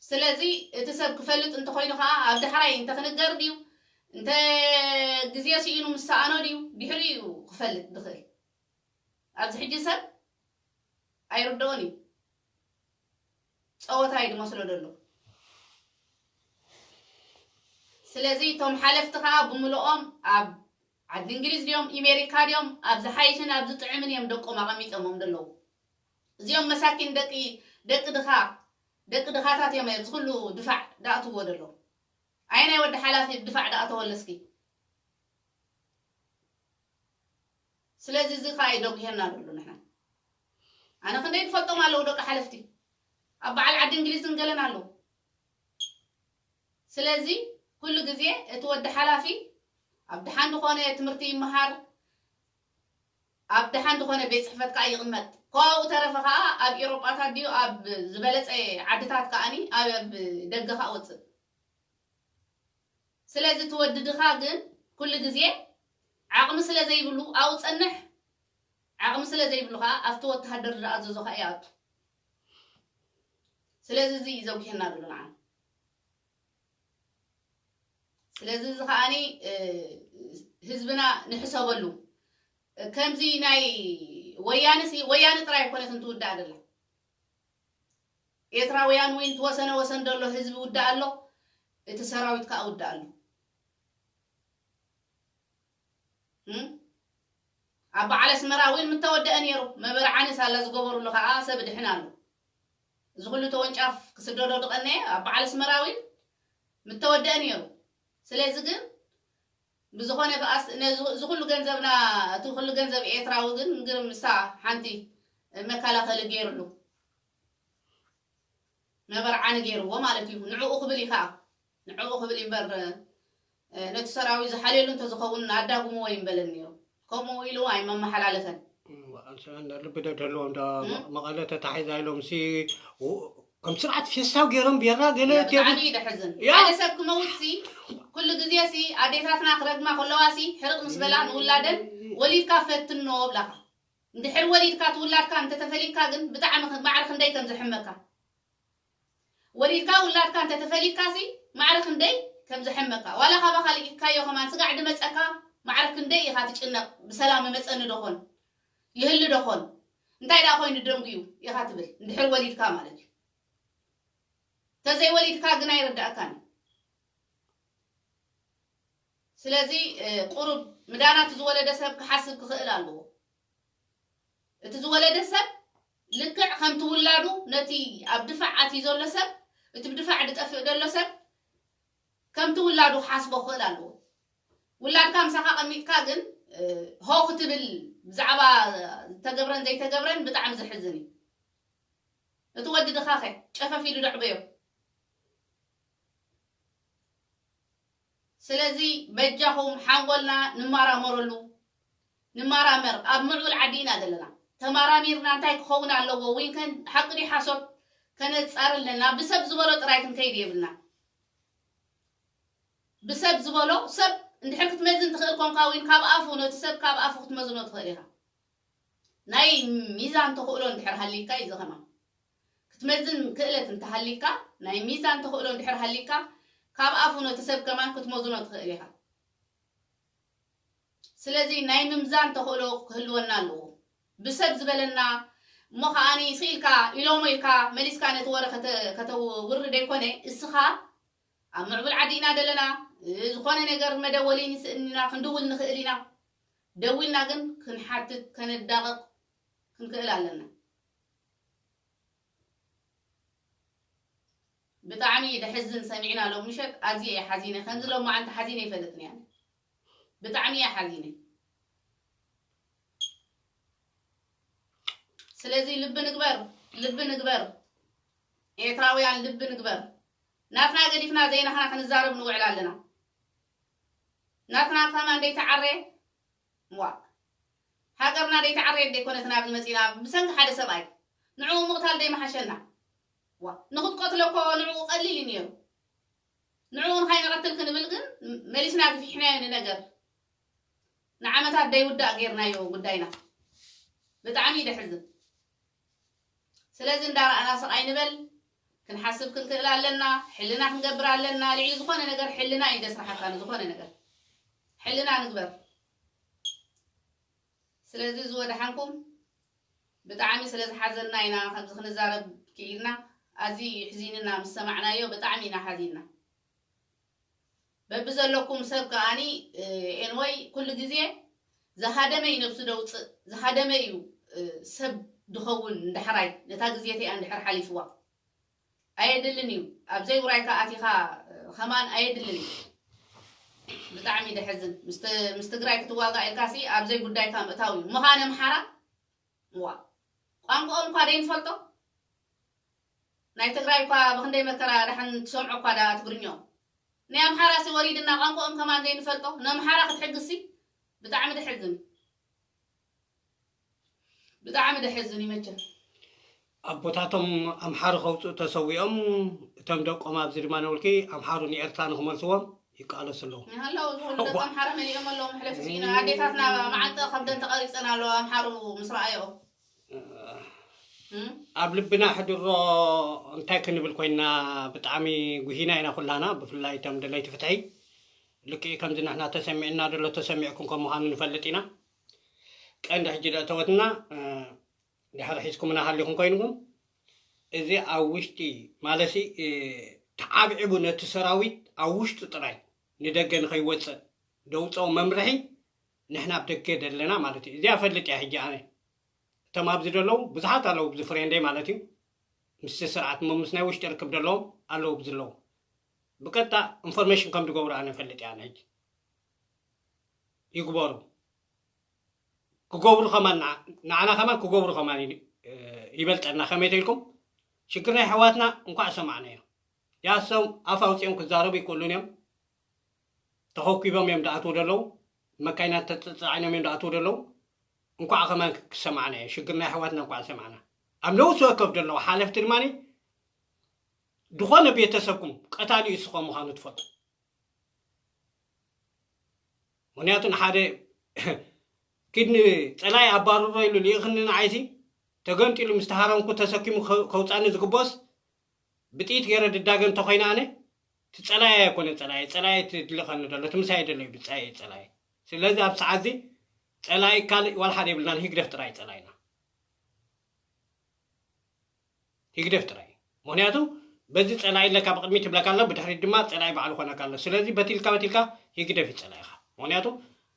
ስለዚ እቲ ሰብ ክፈልጥ እንተኾይኑ ኸዓ ኣብ ዳሕራይ እንተ ክንገር ድዩ፣ እንተ ግዜ ስኢኑ ምስ ሰኣኖ ድዩ፣ ድሕሪኡ እዩ ክፈልጥ ዝኽእል። ኣብዚ ሕጂ ሰብ ኣይርድኦን እዩ። ጸወታ እዩ ዝመስሎ ዘሎ። ስለዚ እቶም ሓለፍቲ ኸዓ ብምልኦም ኣብ ዓዲ እንግሊዝ ድዮም፣ ኢሜሪካ ድዮም፣ ኣብ ዝሓይሽን ኣብ ዝጥዕምን እዮም ደቆም ኣቐሚጦሞም ዘለዉ። እዚኦም መሳኪን ደቂ፣ ደቂ ድኻ፣ ደቂ ድኻታት እዮም ኣብዚ ኩሉ ድፋዕ ደኣትዎ ዘለዉ። ኣየናይ ወዲ ሓላፊ ድፋዕ ደኣተወለ እስኪ? ስለዚ እዚ ኸዓ እዩ ደጉሄና ዘሎ ንሕና። ኣነ ክንደይ ትፈልጦም ኣለዉ ደቂ ሓለፍቲ። ኣብ በዓል ዓዲ እንግሊዝን ገለን ኣለዉ። ስለዚ ኩሉ ግዜ እቲ ወዲ ሓላፊ ኣብ ደሓን ዝኾነ ትምህርቲ ይመሃር፣ ኣብ ደሓን ዝኾነ ቤት ጽሕፈት ከኣ ይቕመጥ። ካብኡ ተረፈ ከኣ ኣብ ኤውሮጳታት ድዩ ኣብ ዝበለጸ ዓድታት ከኣኒ ኣብ፣ ኣብ ደገ ከኣ ወጽእ። ስለዚ እቲ ወዲ ድኻ ግን ኩሉ ግዜ ዓቕሚ ስለ ዘይብሉ ኣብኡ ጸንሕ፣ ዓቕሚ ስለ ዘይብሉ ከኣ ኣብቲ ወተሃደር ዝኣዘዞ ከኣ ይኣቱ። ስለዚ እዚ እዩ ዘጉሄና ዘሎ ንዓና። ስለዚ እዚ ከኣኒ፣ እ፣ ህዝብና ንሕሰበሉ። ከምዚ ናይ ወያነ ሲ፣ ወያነ ጥራይ ኣይኮነትን ትውዳእ ዘላ። ኤርትራውያን እውን እቲ ወሰነ ወሰን ዘሎ ህዝቢ ውዳእ ኣሎ፣ እቲ ሰራዊት ከኣ ውዳእ ኣሎ። እም? ኣብ በዓል ኣስመራ እውን ምተወደአ ነይሩ። መበርዓኒ ሳላ ዝገበሩሉ ከኣ ሰብ ድሕን ኣሎ። እዚ ኩሉ ተወንጫፍ ክስደዶ ዝቐነየ ኣብ በዓል ኣስመራ እውን ምተወደአ ነይሩ። ስለዚ ግን ብዝኾነ ብኣስ-፣ ነዚ፣ እዚ ኩሉ ገንዘብና፣ እቲ ኩሉ ገንዘብ ኤርትራዊ ግን ግርም ንሳ ሓንቲ መከላኸሊ ገይሩሉ። መበርዓኒ ገይርዎ ማለት እዩ። ንዕኡ ክብል እዩ ከኣ። ንዕኡ ክብል እዩ እምበር፣ እ፣ ነቲ ሰራዊት ዝሓልየሉ እንተዝኸውን ኣዳጉምዎ እዩ ምበለን ነይሩ። ከምኡ ኢሉ ኣይመመሓላለፈን። እም፣ ኣንሰ-፣ እንዳ ልቢ ዶ ደለዎም እንዳ እም? መቐለ ተታሒዛ ኢሎም ሲ፣ ው-፣ ከም ስርዓት ፌስታው ገይሮም ቢራ ገለ ያ፣ ብጣዕሚ እዩ ደሕዝን። ያ። ሓደ ሰብ ክመውት ሲ፣ ኩሉ ግዜ ሲ፣ ኣዴታትና ክረግማ ከለዋ ሲ፣ ሕርቕ ምስ በላ ንውላደን፣ ወሊድካ ፈትኖ ብላኻ። እንድሕር ወሊድካ ትውላድካ እንተተፈሊካ ግን ብጣዕሚ ኽ-፣ ማዕረ ክንደይ ከም ዘሕመካ። ወሊድካ ውላድካ እንተተፈሊካ ሲ፣ ማዕረ ክንደይ ከም ዘሕመካ። ዋላ ካባኻ ልኢኽካዮ ከማን ስጋዕ ድመጸካ ማዕረ ክንደይ ኢኻ ትጭነቕ፣ ብሰላም ይመጸኒ ዶኾን፣ ይህሊ ዶኾን፣ እንታይ ደኣ ኮይኑ ደንጉዩ ኢኻ ትብል፣ እንድሕር ወሊድካ ማለት እዩ። ተዘይወሊድካ ግን ኣይርዳእካን እዩ። ስለዚ፣ እ፣ ቁሩብ ምዳናት ዝወለደ ሰብ ክሓስብ ክኽእል ኣለዎ። እቲ ዝወለደ ሰብ ልክዕ ከምቲ ውላዱ ነቲ ኣብ ድፋዕ ኣትዩ ዘሎ ሰብ፣ እቲ ብድፋዕ ዝጠፍእ ዘሎ ሰብ ከምቲ ውላዱ ክሓስቦ ክኽእል ኣለዎ። ውላድካ ምሳኻ ቀሚጥካ ግን፣ እ፣ ሆ ክትብል ብዛዕባ ዝተገብረን ዘይተገብረን ብጣዕሚ ዘሕዝን እዩ። እቲ ወዲ ድኻኸ ጨፈፍ ኢሉ ደዕበዮ። ስለዚ በጃኹም ሓንጎልና ንመራመረሉ፣ ንመራመር። ኣብ ምዕቡል ዓዲ ኢና ዘለና። ተመራሚርና እንታይ ክኸውን ኣለዎ፣ ወይ ከን ሓቂ ድዩ ሓሶት ከነጻሪ ኣለና። ብሰብ ዝበሎ ጥራይ ክንከይድ የብልና። ብሰብ ዝበሎ፣ ሰብ እንድሕር ክትመዝን ትኽእል ኮንካ፣ ወይ ካብ ኣፉ፣ ነቲ ሰብ ካብ ኣፉ ክትመዝኖ ትኽእል ኢኻ። ናይ ሚዛን ተኽእሎ እንድሕር ሃልይካ እዩ እዚ ከማን። ክትመዝን ክእለት እንተሃሊካ፣ ናይ ሚዛን ተኽእሎ እንድሕር ሃሊካ፣ ካብ ኣፉ ነቲ ሰብ ከማን ክትመዝኖ ትኽእል ኢኻ። ስለዚ ናይ ምምዛን ተኽእሎ ክህልወና ኣለዎ። ብሰብ ዝበለና እሞ ከዓኒ ስኢልካ ኢሎሞ ኢልካ መሊስካ ነቲ ወረ ከተ-፣ ከተውርድ ኣይኮነ። እስኻ ኣብ ምዕቡል ዓዲ ኢና ደለና፣ ዝኾነ ነገር መደወሊ ንስእን ኢና፣ ክንድውል ንኽእል ኢና። ደዊልና ግን ክንሓትት፣ ከነዳቕቕ ክንክእል ኣለና። ብጣዕሚ ደሕዝን ሰሚዕና ሎም ምሸት ኣዝየ እየ ሓዚነ። ከምዚ ሎም መዓልቲ ሓዚነ ይፈልጥን እየ። ብጣዕሚ እየ ሓዚነ። ስለዚ ልቢ ንግበር፣ ልቢ ንግበር። ኤርትራውያን ልቢ ንግበር። ናትና ገዲፍና ዘይናህና ክንዛረብ ንውዕል ኣለና። ናትና ከማን ደይተዓረ፣ ዋ፣ ሃገርና ደይተዓረየት ደይኮነት ናብ መጺና ብሰንኪ ሓደ ሰብኣይ ንዕኡ ምቕታል ደይመሓሸና። ዋ፣ ንኽትቀትሎ እኮ ንዕኡ ቀሊል እዩ ነይሩ። ንዕኡ ንኻይንቐትል ክንብል ግን መሊስና ግፊሕናዮ ንነገር። ንዓመታት ደይውዳእ ጌርናዮ ጉዳይና። ብጣዕሚ እዩ ደሕዝን። ስለዚ እንዳረኣና ስቕ ኣይንበል፣ ክንሓስብ ክንክእል ኣለና፣ ሕልና ክንገብር ኣለና። ልዕሊ ዝኾነ ነገር ሕልና እዩ ዘስርሓካ፣ ንዝኾነ ነገር ሕልና ንግበር። ስለዚ ዝወደሓንኩም ብጣዕሚ ስለ ዝሓዘና ኢና ከምዚ ክንዛረብ ክኢልና። ኣዝዩ የሕዚንና፣ ምስ ሰማዕናዮ ብጣዕሚ ኢና ሓዚንና። በብዘለኩም ሰብ ከኣኒ፣ ኤንወይ ኩሉ ግዜ ዝሃደመ እዩ ነብሱ ደውፅእ፣ ዝሃደመ እዩ፣ እ፣ ሰብ ድኸውን። ንዳሕራይ ነታ ግዜ እቲኣ እንድሕር ሓሊፍዋ ኣየድልን እዩ። ኣብ ዘይውራይካ ኣቲኻ፣ እ፣ ኸማን ኣየድልን እዩ። ብጣዕሚ ደሕዝን። ምስ ት-፣ ምስ ትግራይ ክትዋጋእ ኢልካሲ ኣብ ዘይጉዳይካ ምእታው እዩ። ምዃነ ኣምሓራ፣ ዋ፣ ቋንቋኦም እኳ ደይንፈልጦ። ናይ ትግራይ እኳ ብኽንደይ መከራ ደሓን ትሰምዖ እኳ ዳ ትግርኛኦም። ናይ ኣምሓራሲ ወሪድና ቋንቋኦም ከማን ዘይንፈልጦ። ንኣምሓራ ክትሕግዝሲ ብጣዕሚ ደሕዝን። ብጣዕሚ ደሕዝን እዩ መቸም። ኣቦታቶም ኣምሓሩ ከውፅኡ ተሰዊኦም፣ እቶም ደቆም ኣብዚ ድማ ነውልኪ ኣምሓሩ ንኤርትራ ንክመልስዎም ይቃለሱ ኣለዉ። ኣለዉ፣ ዝኾኑ ደቂ ዋ- ኣምሓራ መሊኦም ኣለዉ። መሕለፊ ስኢና። ኣዴታትና መዓንጠ ከብደን ተቐሪፀን ኣለዋ ኣምሓሩ ምስ ረኣየኦ። እም? ኣብ ልብና ሕድሮ እንታይ ክንብል ኮይና፣ ብጣዕሚ ጉሂና ኢና ኩላና፣ ብፍላይ እቶም ደለይቲ ፍትሒ። ልክዕ ከምዚ ንሕና ተሰሚዕና ዘሎ ተሰሚዕኩም ከም ምዃኑ ንፈልጥ ኢና። ቀንዲ ሕጂ ደእተወትና፣ እ፣ ድሕሪ ሒዝኩምና ሃሊኹም ኮይንኩም፣ እዚ ኣብ ውሽጢ ማለሲ፣ እ፣ ተዓብዒቡ ነቲ ሰራዊት ኣብ ውሽጡ ጥራይ ንደገ ንኸይወፅእ ደውፅኦ መምርሒ ንሕና ኣብ ደገ ደለና ማለት እዩ። እዚኣ ፈልጥ እያ። ሕጂ ኣነ እቶም ኣብዚ ዘለዉ ብዙሓት ኣለዉ፣ ኣብዚ ፍሬንደይ ማለት እዩ፣ ምስቲ ስርዓት እሞ ምስ ናይ ውሽጢ ርክብ ዘለዎም ኣለዉ፣ ኣብዚ ዘለዉ ብቀጥታ ኢንፎርሜሽን ከም ዝገብሩ ኣነ እፈልጥ እያ። ኣነ ሕጂ ይግበሩ፣ ክገብሩ ከማን ንዓ-፣ ንዓና ከማን ክገብሩ ከማን ይ-፣ እ፣ ይበልጠና። ከመይ ተልኩም ሽግር ናይ ኣሕዋትና እንኳዕ ሰማዕናዮ። ያሶም ኣፍ ኣውፂኦም ክዛረቡ ይክእሉን እዮም። ተኸኪቦም እዮም ዝኣትዉ ዘለዉ፣ መካይናት ተፃዒኖም እዮም ዝኣትዉ ዘለዉ። እንኳዕ ከማን ክሰማዕና እዩ፣ ሽግር ናይ ኣሕዋትና እንኳዕ ሰማዕና። ኣብ ነብሲ ወከፍ ዘለዉ ሓለፍቲ ድማ ዝኾነ ቤተሰብኩም ቀታሊ እስኾ ምዃኑ ትፈልጡ። ምኽንያቱ ንሓደ ኪድኒ ፀላይ ኣባርሮ ኢሉ ልኢኽኒ ንዓይሲ ተገምጢሉ ምስ ተሃረምኩ ተሰኪሙ ከ-፣ ከውፃኒ ዝግቦስ ብጥይት ገይረ ድዳገም እንተኾይነ ኣነ እቲ ጸላኢ ኣይኮነ ጸላኢ፣ ጸላኢ እቲ ድልኸኒ ዘሎ፣ እቲ ምሳይ ዘሎ እዩ ብጻይ ጸላኢ። ስለዚ ኣብ ሰዓት እዚ ጸላኢ ካልእ ዋላ ሓደ የብልናን፣ ህግደፍ ጥራይ ጸላኢና። ህግደፍ ጥራይ። ምኽንያቱ በዚ ጸላኢ ኣለካ፣ ብቕድሚት ይብለካ ኣሎ፣ ብድሕሪት ድማ ጸላኢ ባዕሉ ኮነካ ኣሎ። ስለዚ በቲልካ በቲልካ ህግደፍ እዩ ጸላኢኻ። ምኽንያቱ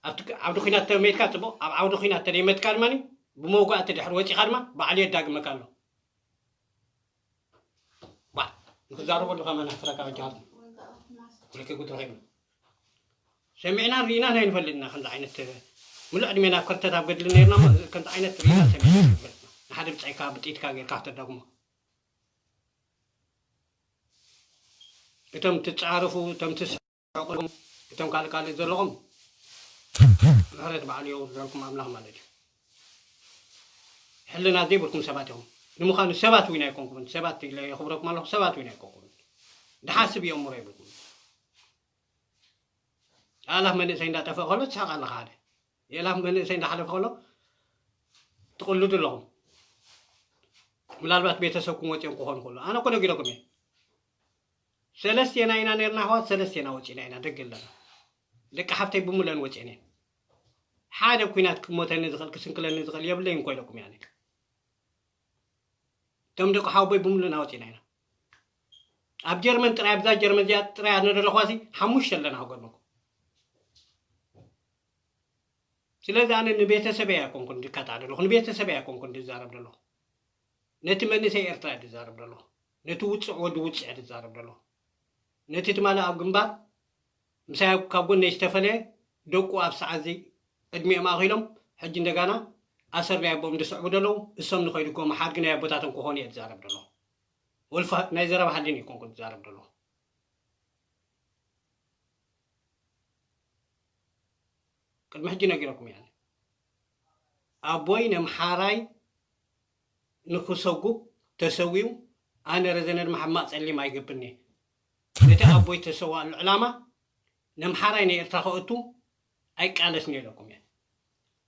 ኣብቲ ዓውዲ ኲናት ተመይትካ ጽቡቕ፣ ኣብ ዓውዲ ኲናት ተደይመትካ ድማ ብመውጋእቲ ድሕሪ ወጺኻ ድማ ባዕሉ የዳግመካ ኣሎ። ዋ፣ ንክዛረበሉ ከማን ኣፍረካ ጃሃት። ኩለከ ጉድ ረኺብና። ሰሚዕና ርኢና ናይ ንፈልጥና ከምዚ ዓይነት ምሉእ ዕድሜና ኣብ ከርተት ኣብ ገድሊ ነርና እሞ ከምዚ ዓይነት ርኢና ሰሚዕና ንፈልጥና። ንሓደ ብጻይካ ብጥይትካ ጌርካ ከተዳጉሞ። እቶም ትጻረፉ፣ እቶም ትስ-፣ ዕቁልኩም እቶም ካልእ ካልእ ዘለኹም ምሕረት ባዕሉ የውርደልኩም ኣምላኽ ማለት እዩ። ሕልና ዘይብልኩም ሰባት ኢኹም። ንምዃኑ ሰባት እውን ኣይኮንኩምን። ሰባት ኢለ የኽብረኩም ኣለኹ፣ ሰባት እውን ኣይኮንኩምን። ድሓስብ የእምሮ የብልኩም። ኣላፍ መንእሰይ እንዳጠፍአ ከሎ ትስሕቕ ኣለኻ ሓደ። የላፍ መንእሰይ እንዳሓለፈ ከሎ ትቕልዱ ኣለኹም። ምናልባት ቤተሰብኩም ወፂኦም ክኾኑ ከሎ ኣነ እኮ ነጊረኩም እየ። ሰለስቴና ኢና ነርና ኣሕዋት፣ ሰለስቴና ወፂና ኢና ደገ ኣለና። ደቂ ሓፍተይ ብምለን ወፂአን እየን። ሓደ ኩናት ክሞተኒ ዝኽእል ክስንክለኒ ዝኽእል የብለይን እኮ ኢለኩም እየ ኣነ። እቶም ደቂ ሓወቦይ ብምሉና ወፂና ኢና። ኣብ ጀርመን ጥራይ፣ ኣብዛ ጀርመን እዚኣ ጥራይ ኣነ ዘለኹዋሲ ሓሙሽተ ኣለና ክገርመኩም። ስለዚ ኣነ ንቤተሰበይ ኣይኮንኩን ድካታዕ ዘለኹ፣ ንቤተሰበይ ኣይኮንኩን ድዛረብ ዘለኹ። ነቲ መንእሰይ ኤርትራ ድዛረብ ዘለኹ። ነቲ ውፅዕ ወዲ ውፅዕ ድዛረብ ዘለኹ። ነቲ ትማሊ ኣብ ግንባር ምሳይ ካብ ጎነይ ዝተፈለየ ደቁ ኣብ ሰዓት እዚ ዕድሚኦም ኣኺሎም ሕጂ እንደጋና ኣሰር ናይ ኣቦም ዝስዕቡ ዘለዉ እሶም ንኸይዱ ጎ መሓድጊ ናይ ኣቦታቶም ክኾኑ እየ ዝዛረብ ዘለኹ። ወልፋ ናይ ዘረባ ሃሊን ይኮንኩ ዝዛረብ ዘለኹ። ቅድሚ ሕጂ ነጊረኩም እያ። ኣቦይ ነምሓራይ ንክሰጉግ ተሰዊኡ ኣነ ረዘነ ድማ ሕማቕ ጸሊም ኣይገብርኒ። ነቲ ኣቦይ ተሰዋሉ ዕላማ ነምሓራይ ንኤርትራ ከእቱ ኣይቃለስን ኢለኩም እየ።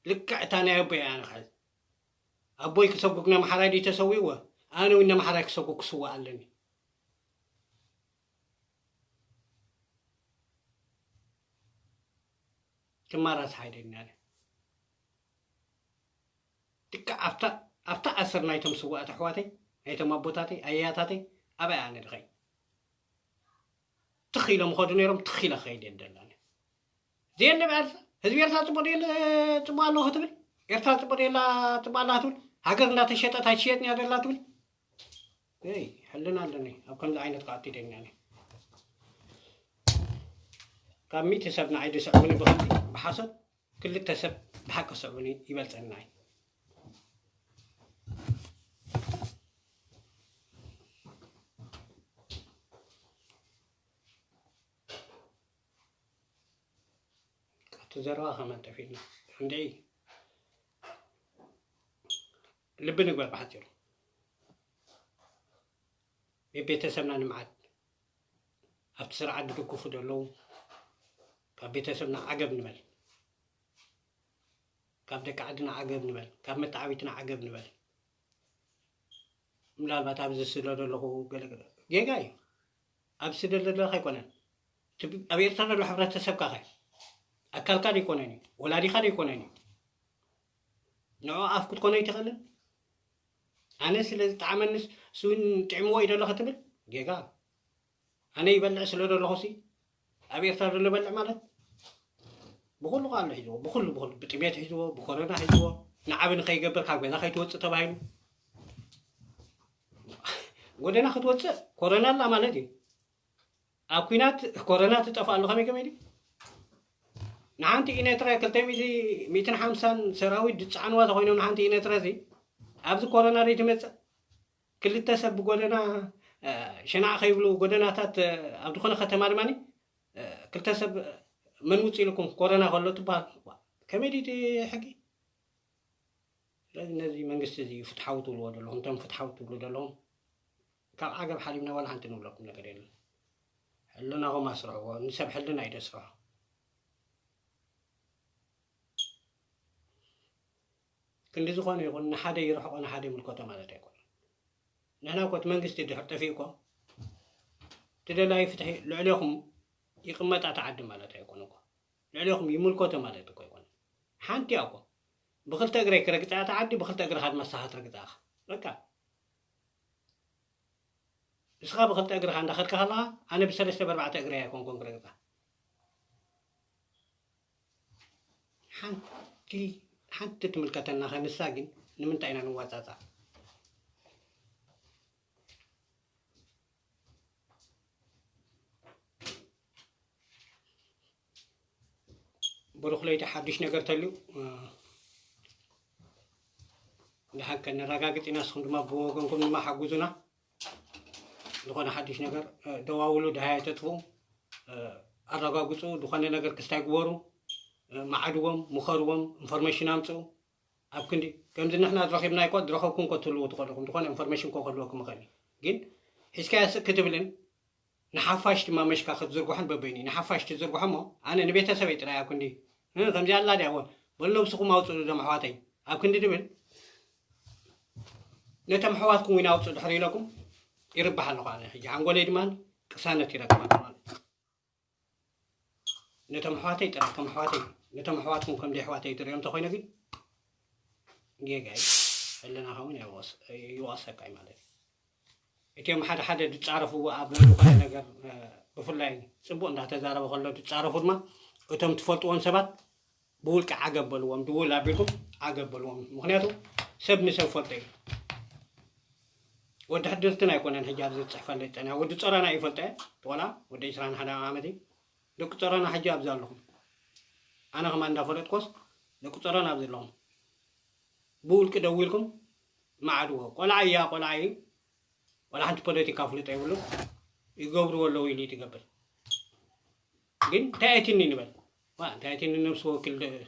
ልክዕ እታ ናይ ኣቦይ ኣነ ክሕዝ። ኣቦይ ክሰጉግ ነምሓራይ ድዩ ተሰዊእዎ? ኣነ እውን ነምሓራይ ክሰጉግ ክስዋእ ኣለኒ። ክማራስ ሓይደኛ እየ። ትካ ኣብታ ኣብታ ኣሰር ናይቶም ስዋኣት ኣሕዋተይ ናይቶም ኣቦታተይ ኣያታተይ ኣበይ ኣነ ድኸይ ትኽ ኢሎም ኸዱ ነይሮም ትኽ ኢለ ክኸይድ እየ ደላኒ። ዘየለ ብኣርሳ ህዝቢ ኤርትራ ጽቡቕ ደየለ ጽቡቕ ኣለዎ ክትብል ኤርትራ ጽቡቕ ደየላ ጽቡቕ ኣላ ክትብል ሃገር እንዳተሸጠት ኣይትሸየጥን እያ ደላ ትብል። ይ ሕልና ኣለኒ ኣብ ከምዚ ዓይነት ክኣቱ ደኛኒ ካብ ሚእቲ ሰብ ንዓይ ድስዕቡኒ ብኸምዚ ብሓሶት ክልተ ሰብ ብሓቂ ስዕቡኒ ይበልጸኒ ንዓይ። ካብቲ ዘረባ ከመን ጠፊእና እንድዒ ልቢ ንግበር ብሓፂሩ ቤተሰብና ንምዓድ ኣብቲ ስርዓት ዝድግፉ ዘለዉ ካብ ቤተሰብና ዓገብ ንበል። ካብ ደቂ ዓድና ዓገብ ንበል፣ ካብ መተዓቢትና ዓገብ ንበል። ምናልባት ኣብዚ ስለ ዘለኹ ገለ ገለ ጌጋ እዩ። ኣብ ስደት ዘለኻ ኣይኮነን። እቲ ኣብ ኤርትራ ዘሎ ሕብረተሰብካ ኸ ኣካልካ ዶ ኣይኮነን እዩ? ወላዲኻ ዶ ኣይኮነን እዩ? ንዑ ኣፍ ክትኮኖ ኣይትኽእልን? ኣነ ስለ ዝጠዓመንስ ስውን ጥዕምዎ እዩ ደሎ ክትብል ጌጋ። ኣነ ይበልዕ ስለ ዘለኹ ሲ ኣብ ኤርትራ ዘሎ በልዕ ማለት ብኹሉ ቃሉ ሒዝዎ ብኹሉ ብኹሉ ብጥሜት ሒዝዎ ብኮሮና ሒዝዎ ንዓቢ ንኸይገብር ካብ ገዛ ከይትወፅእ ተባሂሉ ጎደና ክትወፅእ ኮሮና ኣላ ማለት እዩ። ኣብ ኩናት ኮሮና ትጠፍእ ኣሎ ከመይ ከመይ ድዩ? ንሓንቲ ኢነትረ ክልተ ሚእትን ሓምሳን ሰራዊት ዝፀዓንዋ ተኮይኖም ንሓንቲ ኢነትረ እዚ ኣብዚ ኮሮና ደይ ትመፅእ ክልተ ሰብ ብጎደና ሸናዕ ከይብሉ ጎደናታት ኣብ ዝኾነ ከተማ ድማ ክልተ ሰብ መን ውፅ ኢልኩም ኮረና ከሎ ትበሃል ከመይ ድዩ ሕጊ? ስለዚ ነዚ መንግስቲ እዚ ፍትሓዊ ትብልዎ ዘለኹም እቶም ፍትሓዊ ትብሉ ዘለኹም ካብ ዓገብ ሓሊምና ዋላ ሓንቲ ንብለኩም ነገር የለን። ሕልናኹም ኣስርሕዎ ንሰብ ሕልና እዩ ደስርሖ። ክንዲ ዝኾነ ይኹን ንሓደ ይርሕቆ ንሓደ ይምልከቶ ማለት ኣይኮነን። ንሕና እኮ እቲ መንግስቲ ድሕር ጠፊኡ እኮ እቲ ደላዩ ፍትሒ ልዕሌኹም ይቕመጣ ተዓዲ ማለት ኣይኮነ እኮ ልዕሌኹም ይምልከቶ ማለት እኮ ኣይኮነ። ሓንቲ እያ እኮ ብክልተ እግረይ ክረግፃ እያ ተዓዲ ብክልተ እግርኻ ድማ ሳኻ ትረግፃ ኢኻ በቃ። ንስኻ ብክልተ እግርኻ እንዳኸድካ ከለኻ ኣነ ብሰለስተ በርባዕተ እግረይ ኣይኮንኩን ክረግፃ። ሓንቲ ሓንቲ ትምልከተና ከ ንሳ ግን ንምንታይ ኢና ንዋጻጻ? ብሩኽ ለይቲ ሓድሽ ነገር ተልዩ ድሓን ከነረጋግፅ ኢና። ንስኹም ድማ ብወገንኩም ድማ ሓጉዙና። ዝኾነ ሓድሽ ነገር ደዋውሉ፣ ደሃይ ኣይተጥፍኡ፣ ኣረጋግፁ። ዝኾነ ነገር ክስታይ ግበሩ፣ መዓድዎም፣ ምኸርዎም፣ ኢንፎርሜሽን ኣምፅኡ። ኣብ ክንዲ ከምዚ ንሕና ዝረኺብናይ እኮ ዝረኸብኩም እኮ ትህልዉ ትኽእሉ ኢኹም። ዝኾነ ኢንፎርሜሽን እኮ ክህልወኩም ይኽእል እዩ። ግን ሒዝካዮ ስቅ ክትብልን ንሓፋሽ ድማ መሽካ ክትዝርግሖን በበይኑ እዩ። ንሓፋሽ ትዝርግሖ እሞ ኣነ ንቤተሰበይ ጥራይ ኣብ ክንዲ እ፣ ከምዚ ኣላ ድያ እወ በሎ ብስኹም ኣውፅኡ እዞም ኣሕዋተይ ኣብ ክንዲ ድብል ነቶም ኣሕዋትኩም ዊን ኣውፅኡ ድሕሪ ኢለኩም ይርባሕ ኣለኹ ኣነ። ሕጂ ሓንጎለይ ድማ ቅሳነት ይረክብ ኣሎ ማለት እዩ። ነቶም ኣሕዋተይ ጥራሕ ከም ኣሕዋተይ፣ ነቶም ኣሕዋትኩም ከም ደይ ኣሕዋተይ ትሪኦም እንተኾይነ ግን ጌጋ እዩ። ሕልናኻ እውን ይወስ-፣ ይወቕሰካ እዩ ማለት እዩ። እቲኦም ሓደ ሓደ ዝፃረፍዎ ኣብ ዝኾነ ነገር፣ እ፣ ብፍላይ ፅቡቕ እንዳተዛረበ ከሎ ዝፃረፉ ድማ እቶም ትፈልጥዎም ሰባት ብውልቂ ዓገብ በልዎም፣ ድውል ኣቢልኩም ዓገብ በልዎም። ምኽንያቱ ሰብ ንሰብ ፈልጦ እዩ። ወዲ ሕድርትን ኣይኮነን ሕጂ ኣብዚ ዝፅሕፈለይ ዝፀንሐ። ወዲ ጸረና ይፈልጦ እየ። ቆልዓ ወዲ ዕስራን ሓደን ዓመት እዩ። ደቂ ጸረና ሕጂ ኣብዚ ኣለኹም። ኣነ ከማን እንዳፈለጥኮስ ደቂ ጸረና ኣብዚ ኣለኹም። ብውልቂ ደዊልኩም መዓድዎ። ቆልዓ እያ፣ ቆልዓ እዩ። ቆልዓ ሓንቲ ፖለቲካ ፍልጦ የብሉን። ይገብርዎ ኣለዉ ኢሉ እዩ ትገብር። ግን እንታይ ኣይትኒ ንበል። ዋ፣ እንታይ ኣይትኒ ነብሲ ወኪል ደ-፣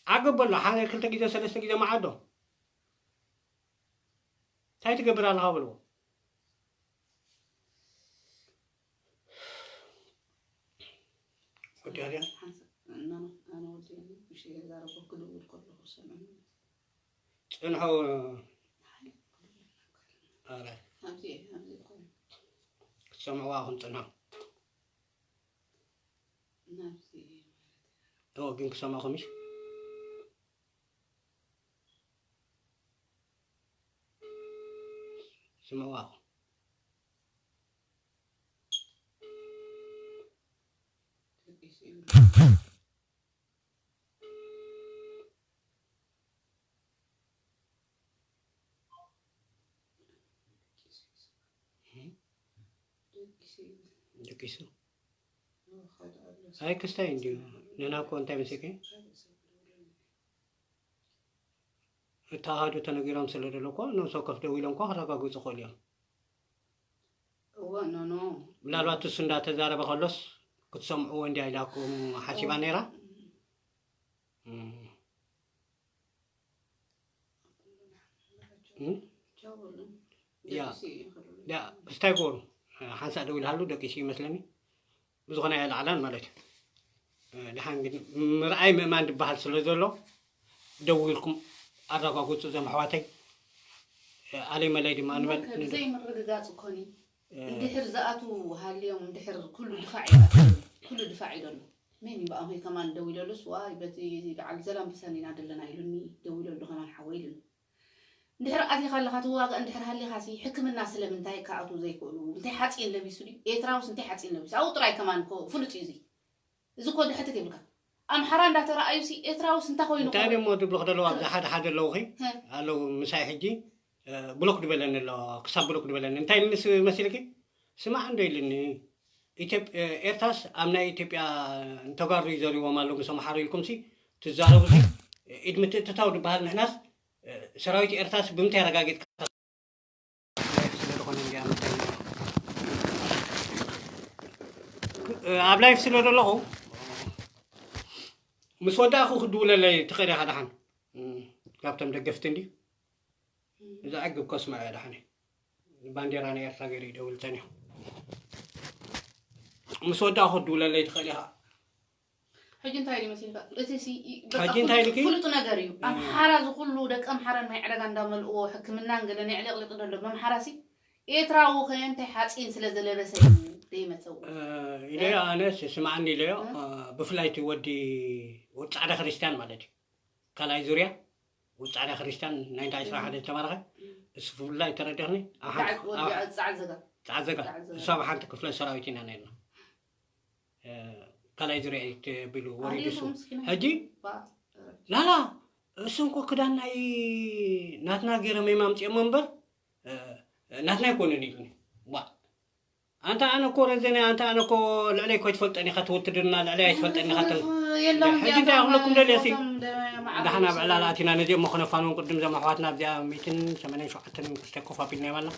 ዓገብ በሎ። ሓደ ክልተ ግዜ ሰለስተ ግዜ መዓዶ። እንታይ ትገብር ኣለኻ በልዎ። ወዲ ኣርያ። ሓንሳእ፣ እና ኣነ ወዲ ምሽ የዛረቦ ክድውል ከለኹ ሰምዑ። ጽንሑ። ኣረ። ኣብዚ፣ ኣብዚ እኮ እዩ። ክትሰምዕዋ ኣኹም ጽንሑ። ናብዚ ማለት እዩ። ኦ፣ ግን ክሰምዕኹም እሺ። ስምዕዋ ኣኹም። ደቂሱ። ኣይ ክስታይ እንዲዩ። ነና እኮ እንታይ መሲልኪ? እቲ ኣሃዱ ተነጊሮም ስለ ዘሎ እኮ ነብሰ ወከፍ ደው ኢሎም እኮ ክረጋግጹ ይኽእሉ እዮም። እወ፣ ኖ፣ ኖ። ምናልባት እሱ እንዳተዛረበ ከሎስ ክትሰምዕዎ እንድያ ኢላኩም ሓሲባ ነይራ። እም። እም? ያ፣ ያ፣ እስታይ ጎሩ። ሓንሳእ ደው ኢልሃሉ ደቂሱ ይመስለኒ። ብዝኾነ ኣይለዓላን ማለት እዩ። እ፣ ደሓን ግን ምርኣይ ምእማን ዝበሃል ስለ ዘሎ፣ ደው ኢልኩም ኣረጋግጹ እዞም ኣሕዋተይ። እ፣ ኣለይ መለይ ድማ ንበል። እሞ ከብዘይ ምርግጋጽ እኮኒ። እ፣ እንድሕር ዝኣትዉ ሃልዮም፣ እንድሕር ኩሉ ድፋዕ እዩ ኣትዩ፣ ኩሉ ድፋዕ እዩ ዘሎ። መን እዩ ብኣምሆይ ከማን ደው ኢለሉስ፣ ዋይ፣ በቲ በዓል ዘላንበሳን ኢና ዘለና ኢሉኒ፣ ደው ኢለሉ ከማን ሓወይ ኢሉኒ። እንድሕር ኣቲኻ ኣለኻ ትዋጋእ እንድሕር ሃሊኻሲ፣ ሕክምና ስለምንታይ ክኣትዉ ዘይክእሉ? እንታይ ሓፂን ለቢሱ ድዩ? ኤርትራውስ እንታይ ሓፂን ለቢሱ? ኣብኡ ጥራይ ከማን እኮ ፍሉጥ እዩ እዚ። እዚ እኮ ድሕትት ይብልካ። ኣምሓራ እንዳተረኣዩሲ፣ ኤርትራውስ እንታይ ኮይኑ እንታይ ክብሉ? ደሞ ድብልኽ ደለዉ ኣብዚ ሓደ ሓደ ኣለዉ ኺ? ሀ። ኣለዉ ምሳይ ሕጂ፣ እ፣ ብሎክ ድበለኒ ኣሎ፣ ክሳብ ብሎክ ድበለኒ። እንታይ ኢልኒ ስ-፣ መሲልኪ? ስማዕ እንዶ ኢልኒ። ኢትዮጵ-፣ እ፣ ኤርትራስ ኣብ ናይ ኢትዮጵያ ንተጋሩ ይዘርይዎም ኣለዉ ምስ ኣምሓሩ ኢልኩምሲ ትዛረቡሲ፣ ኢድ ምትእትታው ድበሃል ንሕናስ ሰራዊት ኤርትራስ ብምንታይ ኣረጋጊጽካ? ስለ ዝኾነ እንድያ መሰለኒ። ኣብ ላይፍ ስለ ዘለኹ ምስ ወዳእኹ ክድውለለይ ትኽእል ኢኻ ደሓን። እም፣ ካብቶም ደገፍቲ እንድዩ። እዚ ዕግብ ከስምዖ እየ ደሓን። ባንዴራ ናይ ኤርትራ ገይሩ ይደውል ጸኒሑ። ምስ ወዳእኹ ክድውለለይ ትኽእል ኢኻ። ሕጂ እንታይ ኢሉ መሲልካ? እቲ ሲ-፣ ይ-፣ በቃ ሕጂ እንታይ ፍሉጥ፣ ኢልኪ? ፍሉጥ ነገር እዩ። እ። ኣምሓራ እዚ ኩሉ ደቂ ኣምሓራ ናይ ዕዳጋ እንዳመልእዎ ሕክምናን ገለን የዕሊቕሊቕ ዘሎ። ብኣምሓራ ሲ ኤርትራዊ ከ እንታይ ሓፂን ስለ ዘለበሰ እዩ ደይመፀው? እ፣ ኢለዮ፣ እ? ኣነ ስ-፣ ስማዕኒ ኢለዮ። እ? እ፣ ብፍላይ እቲ ወዲ፣ ወዲ ፃዕዳ ክርስቲያን ማለት እዩ። ካልኣይ ዙርያ፣ ወዲ ፃዕዳ ክርስቲያን ናይ እንታይ ዕስራ ሓደ ዝተማረኸ፣ እ። እሱ ብፍላይ ተረዲኽኒ? ኣብ ሓንቲ፣ ወዲ ኣብ ፃዕዘጋ። ፃዕዘጋ። ፃዕዘጋ። እሱ ኣብ ሓንቲ ክፍለ ሰራዊት ኢና ነርና። እ፣ ካልኣይ ዙርያ እዩ ተቢሉ ወሪዱ ኣሪፉ እሱ። ምስኪና። ሕጂ? ባ-፣ ላላ፣ እሱ እንኮ ክዳን ናይ ናትና ገይሮም እዮም ኣምፅኦሞ እምበር፣ እ፣ ናትና ኣይኮኑን ኢሉኒ። ዋ። ኣንታ ኣነ እኮ ረዘነ፣ ኣንታ ኣነ እኮ ልዕለይ እኮ ኣይትፈልጠን ኢኻ፣ እቲ ውትድርና ልዕለይ ኣይትፈልጠን ኢኻ፣ ሕጂ እንታይ ክብለኩም ደልየ ሲ? ደሓን ኣብ ዕላል ኣቲና፣ ነዚኦም መኾነፋን እውን ቅድም ዘም ኣሕዋትና ኣብዚኣ ሚእትን ሰማንያን ሸውዓተን ክስተ ኮፍ ኣቢልና እዮም ኣልና።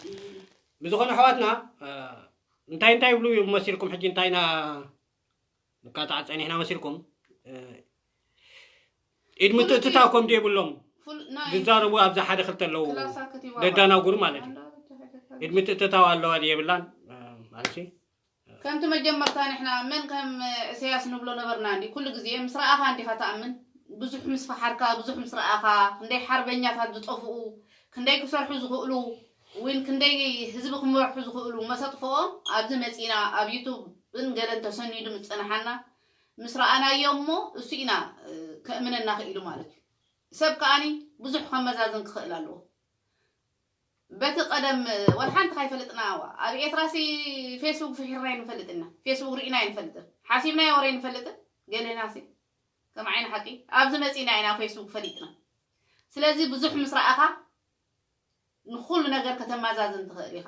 ብዝኾነ ኣሕዋትና፣ እ፣ እንታይ እንታይ ይብሉ እዮም መሲልኩም? ሕጂ እንታይ ኢና ንቃጣዕ ጸኒሕና መሲልኩም? እ፣ ኢድ ምትእትታው ከም ዘይብሎም ፍል-፣ ናይ ዝዛረቡ ኣብዚ ሓደ ክልተ ኣለዉ። ክላሳ ከቲባ ደዳናጉሩ ማለት እዩ። ኣላ፣ ኢድ ምትእትታው ኣለዋ ድየብላን? እ፣ ማለት እዩ። ከምቲ መጀመርታ ንሕና መን ከም እሰያስ ንብሎ ነበርና እንዲ፣ ኩሉ ግዜ ምስ ረኣኻ እንዲኻ ትኣምን። ብዙሕ ምስ ፈሓርካ፣ ብዙሕ ምስ ረኣኻ፣ ክንደይ ሓርበኛታት ዝጠፍኡ፣ ክንደይ ክሰርሑ ዝኽእሉ፣ ወይ ክንደይ ህዝቢ ክመርሑ ዝኽእሉ መሰጥፍኦም ኣብዚ መጺና ኣብ ዩቱብን ገለን ተሰኒዱ ምስ ጸንሓና፣ ምስ ረኣናዮ እሞ እሱ ኢና፣ እ፣ ከእምነና ክኢሉ ማለት እዩ። ሰብ ከኣኒ ብዙሕ ከመዛዝን ክኽእል ኣለዎ። በቲ ቀደም፣ እ፣ ወላ ሓንቲ ካይፈልጥና፣ ኣብ ኤርትራሲ ፌስቡክ ፍሒርና ኣይንፈልጥና፣ ፌስቡክ ርኢና ኣይንፈልጥን፣ ሓሲብናዮ ወረ ኣይንፈልጥን። ገሌናሲ ከም ዓይኒ ሓቂ ኣብዚ መጺና ኢና ፌስቡክ ፈሊጥና። ስለዚ ብዙሕ ምስ ረኣኻ ንኹሉ ነገር ከተማዛዝን ትኽእል ኢኻ።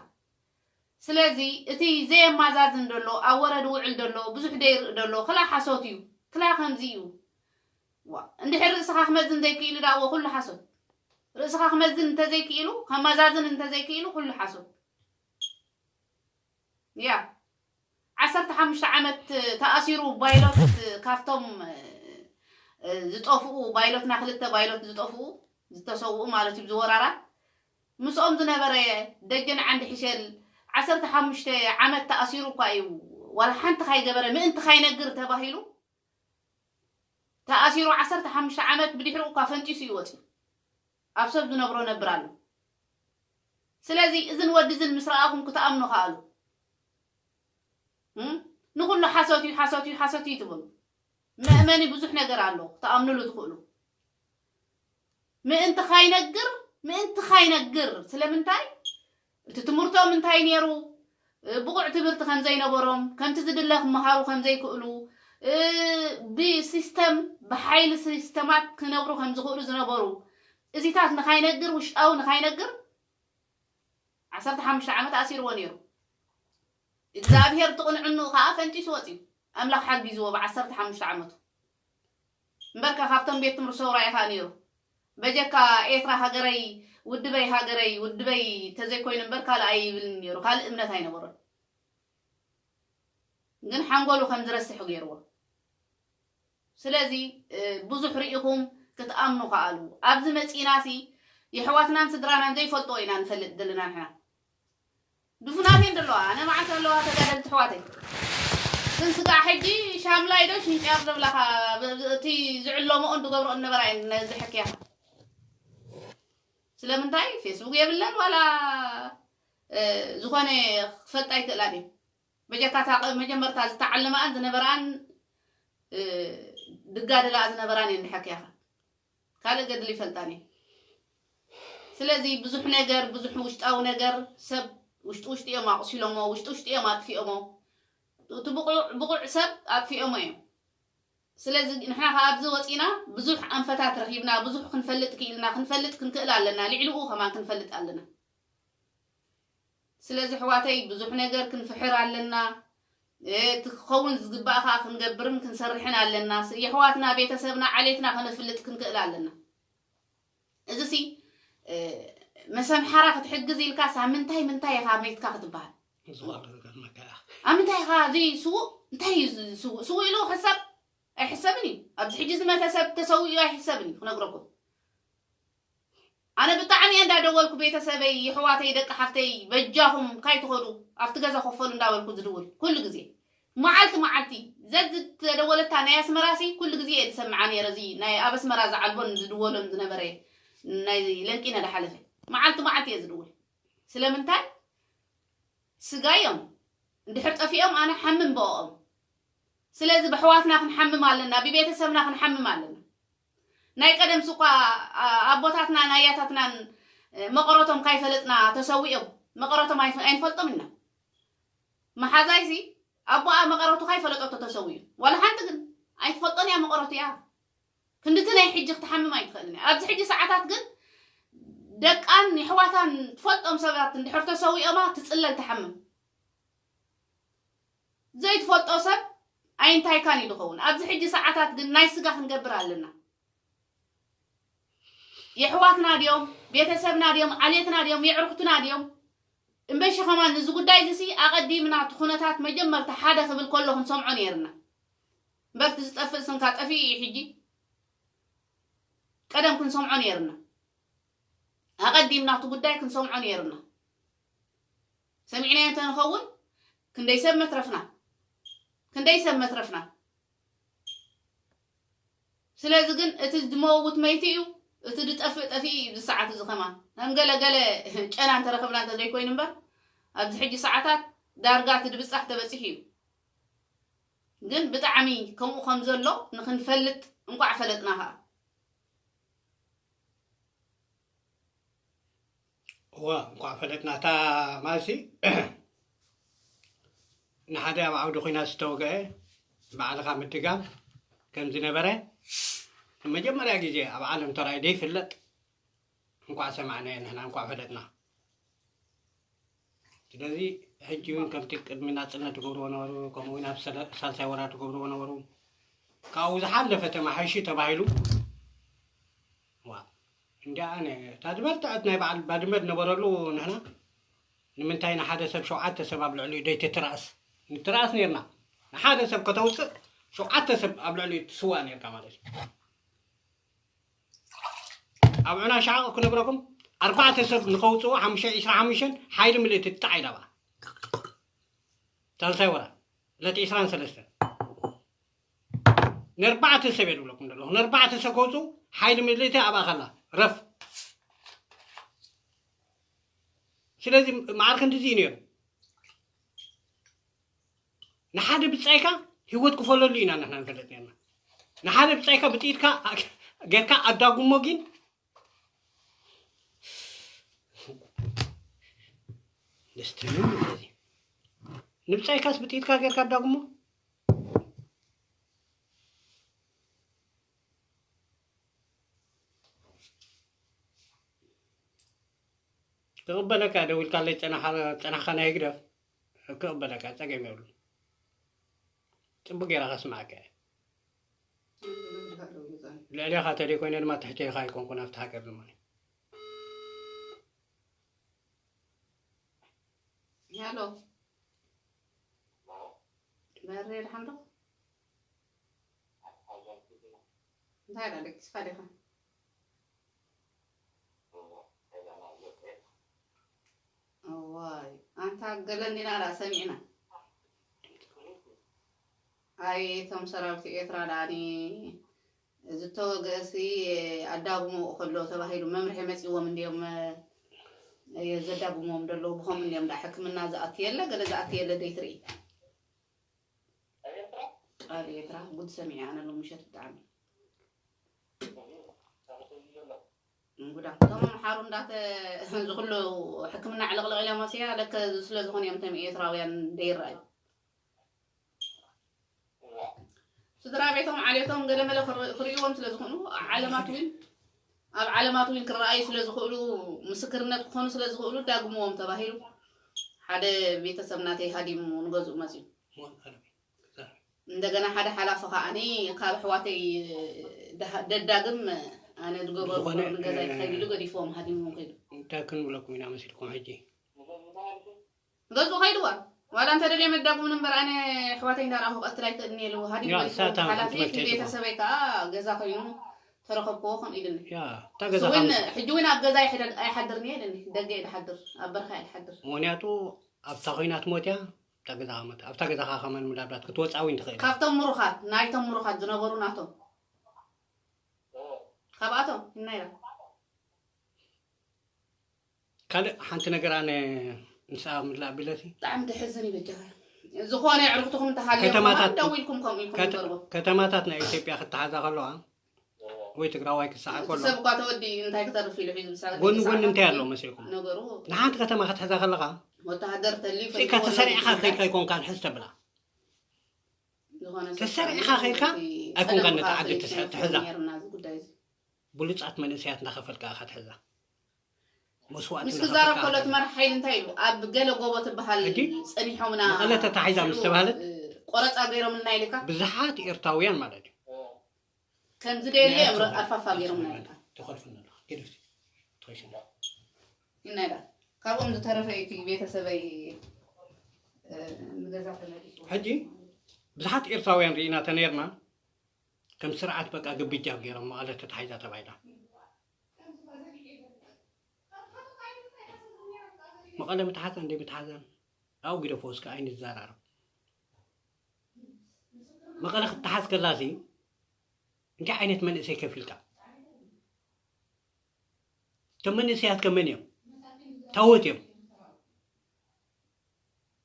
ስለዚ እቲ ዘየማዛዝን ደሎ፣ ኣብ ወረ ድውዕል ደሎ፣ ብዙሕ ደይርኢ ደሎ፣ ክላ ሓሶት እዩ፣ ክላ ከምዚ እዩ። ዋ፣ እንድሕር ርእስኻ ክመዝን ዘይክኢሉ ዳእዎ ኩሉ ሓሶት። ርእስኻ ክመዝን እንተዘይክኢሉ፣ ከማዛዝን እንተዘይክኢሉ ኩሉ ሓሶት። ያ፣ ዓሰርተ ሓሙሽተ ዓመት ተኣሲሩ ባይሎት ካብቶም፣ እ፣ ዝጠፍኡ ባይሎትና ክልተ ባይሎት ዝጠፍኡ ዝተሰውኡ ማለት እዩ። ዝወራራ ምስኦም ዝነበረ ደጀን ዓንዲ ሕሸል ዓሰርተ ሓሙሽተ ዓመት ተኣሲሩ እኳ እዩ። ዋላ ሓንቲ ካይገበረ ምእንቲ ካይነግር ተባሂሉ ተኣሲሩ ዓሰርተ ሓሙሽተ ዓመት ብድሕሪኡ እኳ ፈንጢሱ ይወጽ። ኣብ ሰብ ዝነብሮ ነብር ኣሎ። ስለዚ እዝን ወዲ እዝን ምስ ረኣኹም ክትኣምኑ ከኣሉ። እም? ንኹሉ ሓሶት እዩ፣ ሓሶት እዩ፣ ሓሶት እዩ ትብሉ። መእመኒ ብዙሕ ነገር ኣሎ ክትኣምኑሉ ትኽእሉ። ምእንቲ ካይነግር፣ ምእንቲ ካይነግር። ስለምንታይ? እቲ ትምህርቶም እንታይ ነይሩ? እ፣ ብቑዕ ትምህርቲ ከም ዘይነበሮም፣ ከምቲ ዝድለ ክመሃሩ ከም ዘይክእሉ፣ እ፣ ብሲስተም፣ ብሓይሊ ሲስተማት ክነብሩ ከም ዝኽእሉ ዝነበሩ እዚታት ንኻይነግር፣ ውሽጣዊ ንኻይነግር ዓሰርተ ሓሙሽተ ዓመት ኣሲርዎ ነይሩ። እግዚኣብሄር ትቕንዕንኡ ከኣ ፈንጢሱ ወጺኡ። ኣምላኽ ሓጊዝዎ ብዓሰርተ ሓሙሽተ ዓመቱ። እምበርካ ካብቶም ቤት ትምህርቲ ሰውራ ኢኻ ነይሩ። በጀካ ኤርትራ ሃገረይ፣ ውድበይ ሃገረይ፣ ውድበይ ተዘይኮይኑ እምበር ካልእ ኣይብልን ነይሩ። ካልእ እምነት ኣይነበሮን። ግን ሓንጎሉ ከም ዝረስሕ ገይርዎ። ስለዚ፣ እ፣ ብዙሕ ርኢኹም ክትኣምኑ ከኣሉ። ኣብዚ መጺእናሲ የሕዋትናን ስድራናን ዘይፈልጥዎ ኢና ንፈልጥ ዘለና ንሕና። ድፉናት እየን ዘለዋ። ኣነ መዓት ኣለዋ ተጋደልቲ ኣሕዋተይ። ግን ስጋዕ ሕጂ ሻምላይ ዶ ሽንጫር ዝብላኻ፣ ብ-፣ ብ-፣ እቲ ዝዕለምኦን ዝገብርኦን ነበራ እየን ነዚ ሕክያኻ። ስለምንታይ? ፌስቡክ የብለን ዋላ፣ እ፣ ዝኾነ ክፈልጣ ኣይክእላን እየን። በጀካ እታ ቐ-፣ መጀመርታ ዝተዓለማኣን ዝነበራኣን፣ እ፣ ድጋደላኣ ዝነበራን እየን ድሕር ክያኻ። ካልእ ገድሊ ይፈልጣን እየን። ስለዚ ብዙሕ ነገር፣ ብዙሕ ውሽጣዊ ነገር ሰብ ውሽጢ ውሽጢ እዮም ኣቑሲሎሞ፣ ውሽጢ ውሽጢ እዮም ኣጥፊኦሞ። እቲ ብቑዕ፣ ብቑዕ ሰብ ኣጥፊኦሞ እዮም። ስለዚ ንሕና ካብ ኣብዚ ወፂና ብዙሕ ኣንፈታት ረኺብና፣ ብዙሕ ክንፈልጥ ክኢልና፣ ክንፈልጥ ክንክእል ኣለና፣ ልዕሊኡ ከማን ክንፈልጥ ኣለና። ስለዚ ኣሕዋተይ ብዙሕ ነገር ክንፍሕር ኣለና። እ፣ እቲ ክኸውን ዝግባእ ከዓ ክንገብርን ክንሰርሕን ኣለና። ስ-፣ የሕዋትና፣ ቤተሰብና፣ ዓሌትና ከነፍልጥ ክንክእል ኣለና። እዚሲ፣ እ፣ መሰምሓራ ክትሕግዝ ኢልካ ሳብ ምንታይ ምንታይ ኢኻ መይትካ ክትበሃል? ዝዋር ዝገርመካ ኢኻ። ኣብ ምንታይ ኢኻ እዚ ስዉእ? እንታይ እዩ እዚ ስዉእ? ስዉእ ኢሉ ክሕሰብ ኣይሕሰብን እዩ። ኣብዚ ሕጂ ዝመተ ሰብ ተሰዊኡ ኣይሕሰብን እዩ፣ ክነግረኩም። ኣነ ብጣዕሚ እየ እንዳደወልኩ ቤተሰበይ፣ የሕዋተይ፣ ደቂ ሓፍተይ፣ በጃኹም ካይትኸዱ ኣብቲ ገዛ ኮፈሉ እንዳበልኩ ዝድውል ኩሉ ግዜ። መዓልቲ መዓልቲ ዘዝ ዝተደወለታ ናይ ኣስመራሲ ኩሉ ግዜ እየ ዝሰምዓ ነይረ። እዚ ናይ ኣብ ኣስመራ ዝዓልቦን ዝድወሎን ዝነበረ ናይ ለንቂነ ዝሓለፈ መዓልቲ መዓልቲ እየ ዝድውል። ስለምንታይ? ስጋ እዮም። እንድሕር ጠፊኦም ኣነ ሓምም ብኦም። ስለዚ ብኣሕዋትና ክንሓምም ኣለና፣ ብቤተሰብና ክንሓምም ኣለና። ናይ ቀደም ስኳ፣ ኣ-፣ ኣቦታትናን ኣያታትናን፣ እ፣ መቐረቶም ካይፈለጥና ተሰዊኦም። መቐረቶም ኣይፈ-፣ ኣይንፈልጦም ኢና። መሓዛይሲ ኣቦኣ መቐረቱ ካይፈለጠቶ ተሰዊኡ። ዋላ ሓንቲ ግን ኣይትፈልጦን እያ መቐረቱ እያ። ክንድቲ ናይ ሕጂ ክትሓምም ኣይትኽእልን እያ። ኣብዚ ሕጂ ሰዓታት ግን ደቃን የሕዋታን ትፈልጦም ሰባት እንድሕር ተሰዊኦማ ትጽለል ትሓምም። ዘይትፈልጦ ሰብ ኣይንታይካን እዩ ዝኸውን። ኣብዚ ሕጂ ሰዓታት ግን ናይ ስጋ ክንገብር ኣለና። የሕዋትና ድዮም፣ ቤተሰብና ድዮም፣ ዓሌትና ድዮም፣ የዕሩኽትና ድዮም? እምበሺ ከማን እዚ ጉዳይ እዚ ሲ ኣቐዲምና እቲ ኩነታት መጀመርታ ሓደ ክብል ከሎ ክንሰምዖ ነይርና። እምበር እቲ ዝጠፍእ ስንካ ጠፊኡ እዩ ሕጂ። ቀደም ክንሰምዖ ነይርና። ኣቐዲምና እቲ ጉዳይ ክንሰምዖ ነይርና። ሰሚዕናዮ እንተንኸውን ክንደይ ሰብ መትረፍና። ክንደይ ሰብ መትረፍና። ስለዚ ግን እቲ ዝመውት መይቲ እዩ፣ እቲ ዝጠፍእ ጠፊኡ እዩ። እዚ ሰዓት እዚ ከማን ከም ገለ ገለ ጨና እንተረኸብና እንተዘይኮይኑ እምበር፣ ኣብዚ ሕጂ ሰዓታት ዳርጋ እቲ ድብጻሕ ተበጺሑ እዩ። ግን ብጣዕሚ ከምኡ ከም ዘሎ ንኽንፈልጥ እንቋዕ ፈለጥና ኸኣ። እዋ፣ እንቋዕ ፈለጥና። እታ ማሲ ንሓደ ኣብ ዓውዲ ኹናት ዝተወግአ ባዕልኻ ምድጋም ከም ዝነበረ ንመጀመርያ ግዜ ኣብ ዓለም ተራእዩ ዘይፍለጥ። እንቋዕ ሰማዕናዮ ንሕና፣ እንቋዕ ፈለጥና። ስለዚ ሕጂ እውን ከምቲ ቅድሚ ናጽነት ትገብርዎ ነበሩ፣ ከምኡ እውን ኣብ ሰለ- ሳልሳይ ወራር ትገብርዎ ነበሩ። ካብኡ ዝሓለፈ ተማሓይሹ ተባሂሉ። ዋ እንዲ ኣነ እታ ዝበርትዐት ናይ በዓል ባድመ ዝነበረሉ ንሕና ንምንታይ ንሓደ ሰብ ሸውዓተ ሰብ ኣብ ልዕሊኡ ደይትትራእስ? ንትራእስ ነርና። ንሓደ ሰብ ከተውፅእ ሸውዓተ ሰብ ኣብ ልዕሊኡ ትስዋእ ነርካ ማለት እዩ። ኣብ ዑና ሻዕቕ ክነግረኩም ኣርባዕተ ሰብ ንኸውፅኡ ሓሙሽተ ዒስራ ሓሙሽተን ሓይሊ ምልእቲ ትጣዕ ኢላ በኣ ሳልሳይ ወራ ለቲ ዒስራን ሰለስተን ንኣርባዕተ ሰብ እየ ዝብለኩም ዘለኹ። ንኣርባዕተ ሰብ ከውፅኡ ሓይሊ ምልእቲ ኣብኣ ከላ ረፍ። ስለዚ ማዕረ ክንድዚ እዩ ነይሩ። ንሓደ ብጻይካ ህይወት ክፈለሉ ኢና ንሕና ንፈልጥ ነርና። ንሓደ ብጻይካ ብጥይትካ ጌርካ ኣዳጉሞ ግን ደስተኛ ማለት እዩ። ንብጻይካስ ብጥይትካ ጌርካ ኣዳጉሞ ክቕበለካ ደዊልካለይ ጸናሕካ ናይ ህግደፍ ክቕበለካ ጸገም የብሉ። ጽቡቅ ጌራ ከስማዕካ እየ። ልዕሌኻ ተደይኮይነ ድማ ትሕቴኻ ኣይኮንኩን ኣብቲ ሃገር ድማ። ሄሎ መሬ ድሓን ዶ እንታይ ዳ ደቂስካ ዲኻ? እዋይ ኣንታ ገለ እንዲና ዳ ሰሚዕና። ኣይ እቶም ሰራዊት ኤርትራ ዳኒ ዝተወግአሲ ኣዳጉምኡ ከሎ ተባሂሉ መምርሒ መጺዎም እንዲዮም ዘዳጉምዎም ደለዉ ብኸም እንዲዮም ዳ ሕክምና ዝኣቱ የለ ገለ ዝኣቱ የለ ደይትርኢ። ኣብ ኤርትራ ጉድ ሰሚዐ ኣነ ሎምሸት ብጣዕሚ እንጉዳ እቶም ኣምሓሩ እንዳተ ዝኩሉ ሕክምና ዕልቕልቕ ኢሎም ወሲያ ለከ ስለ ዝኾኑ እዮም እቶም ኤርትራውያን ደይረኣዩ ስድራ ቤቶም ዓሌቶም ገለመለ ክር- ክርእይዎም ስለ ዝኾኑ ዓለማት እውን ኣብ ዓለማት እውን ክረኣዩ ስለ ዝኽእሉ ምስክርነት ክኾኑ ስለ ዝኽእሉ ዳግምዎም ተባሂሉ ሓደ ቤተሰብ ናተይ ሃዲሙ ንገዝኡ መፅዩ እንደገና ሓደ ሓላፊ ከዓኒ ካብ ኣሕዋተይ ደሃ- ደዳግም ኣነ ዝገበሩ ዝኾነ፣ ንገዛይ ክኸይድ ኢሉ ገዲፍዎም ሃዲምዎም ከይዱ እንታይ ክንብለኩም ኢና መሲልኩም ሕጂ ገዝኡ ከይድዋ ዋላ እንተደልየ መዳጉምን እምበር ኣነ ኣሕዋተይ እንዳረኣኹ ክቐትል ኣይክእልን እየ ኢሉ ሃዲሙ ያ፣ ገዲፍዎም እሳታ ሓላፊ እቲ መፍትሒ እኮ። ቤተሰበይ ከዓ ገዛ ኮይኑ ተረኸብክዎ ከም ኢሉኒ ያ፣ እታ ገዛ እውን ከም ሕጂ እውን ኣብ ገዛ ኣይሕደ- ኣይሓድርን እየ ኢሉኒ ደገ እየ ድሓድር ኣብ በርኻ እየ ድሓድር ምክንያቱ ኣብታ ኮይናት ሞት እያ ኣብታ ገዛኻ ሞት ኣብታ ገዛኻ ከመን ምናልባት ክትወፃ እውን ትኽእል እያ። ካብቶም ምሩኻት ናይቶም ምሩኻት ዝነበሩ ናቶም ካብኣቶም እናይራ ካልእ ሓንቲ ነገር ኣነ ንስኣ ምላእ ኣቢለሲ ብጣዕሚ ተሕዝን እዩ በጃኻ ዝኾነ የዕርክትኹም እንተሃልዮም ከተማታት- ደው ኢልኩም ከምኡ ኢልኩም ከተ- ንገርዎ ከተማታት ናይ ኢትዮጵያ ክተሓዛ ከለዋ ወይ ትግራዋይ ክሰዓር እቲ ከሎ ሰብ እኳ ተወዲ እንታይ ክተርፍ ኢሉ ሒዙ ምሳሌ ጎኒ ጎኒ እንታይ ኣሎ መሲልኩም? ነገሩ ንሓንቲ ከተማ ክትሕዛ ከለኻ ወተሃደር ተልዩ እስካ ተሰሪዕካ ከይድካ ኣይኮንካን ሕዝ ተብላ። ዝኾነ ሰብ ተሰሪዕካ ከይድካ እቲ ኣይኮንካን ነታ ዓዲ ትስዕር ትሕዛ። ነይርና እዚ ጉዳይ እዚ። ብሉፃት መንእሰያት እንዳኸፈልካ ኢኻ ትሕዛ። መስዋእቲ ምስ ክዛረብ ከሎ እቲ እንዳኸፈልካ መራሕ ሓይሊ እንታይ ኢሉ ኣብ ገለ ጎቦ ትበሃል ሕጂ ጸኒሖምና መቐለ ተታሒዛ ምስ ተባህለት ቆረፃ ገይሮምልና ኢልካ ብዙሓት ኤርትራውያን ማለት እዩ ከምዚ ደየለ እዮም ኣርፋፋ ገይሮምና ኢልካ ተኸልፉና ኣለኻ ገደፍቲ ትኸሽና ኢና ኢላ ካብኦም ዝተረፈ እዩ እቲ ቤተሰበይ ንገዛ ተመሊሱ ሕጂ ብዙሓት ኤርትራውያን ርኢና ተነይርና ከም ስርዓት በቃ ግብጃ ገይሮም መቐለ ተታሒዛ ተባሂላ መቐለ ምትሓዛ እንደ ምትሓዛ ኣብኡ ግደፎ እስከ ኣይንዘራረብ መቐለ ክትተሓዝ ከላሲ እንታይ ዓይነት መንእሰይ ከፊልካ እቶም መንእሰያት ከ መን እዮም? ታወት እዮም።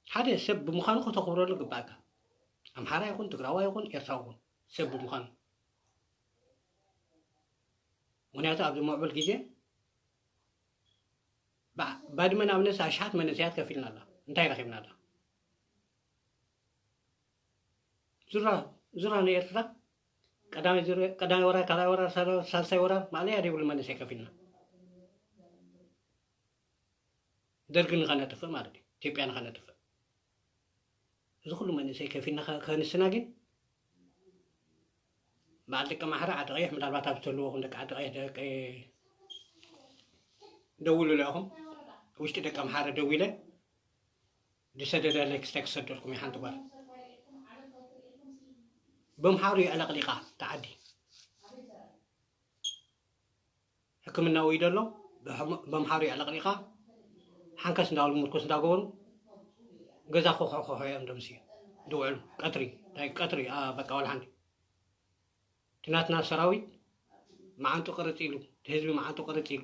ሓደ ሰብ ብምዃኑ ከተኽብረሉ ግባእካ። ኣምሓራ ይኹን ትግራዋይ ይኹን ኤርትራዊ ይኹን ሰብ ብምዃኑ። ምኽንያቱ ኣብዚ ምዕቡል ግዜ ባ- ባድመ ንኣብነት ኣሽሓት መንእሰያት ከፊልና ኣላ። እንታይ ረኺብና ኣላ? ዙራ ዙራ ንኤርትራ ቀዳማይ ዙርያ ቀዳማይ ወራር ካልኣይ ወራር ሳላ- ሳልሳይ ወራር ማእለያ ዘይብሉ መንእሰይ ከፊልና። ደርጊ ንኸነጥፍእ ማለት እዩ። ኢትዮጵያ ንኸነጥፍእ። እዚ ኩሉ መንእሰይ ከፊልና ከ- ከንስና ግን በዓል ደቂ ኣምሓራ ዓዲ ቀይሕ ምናልባት ኣብ ዝተልወኹም ደቂ ዓዲ ቀይሕ ደቂ ደውሉ ኢኹም ውሽጢ ደቂ ኣምሓራ ደዊለ ዝሰደደለይ ክስታይ ክሰደልኩም እዩ ሓንቲ ጓል ብምሓሩ የዕለቕሊቓ ተዓዲ ሕክምና ወይ ደሎ ብምሓሩ የዕለቕሊቓ ሓንከስ እንዳበሉ ምርኩስ እንዳገበሩ ገዛ ኮኾ ኮኾ እዮም ደምሲ ዝውዕሉ ቀትሪ ናይ ቀትሪ በቃ ወላ ሓንቲ እቲ ናትና ሰራዊት መዓንጡ ቅርፅ ኢሉ እቲ ህዝቢ መዓንጡ ቅርፅ ኢሉ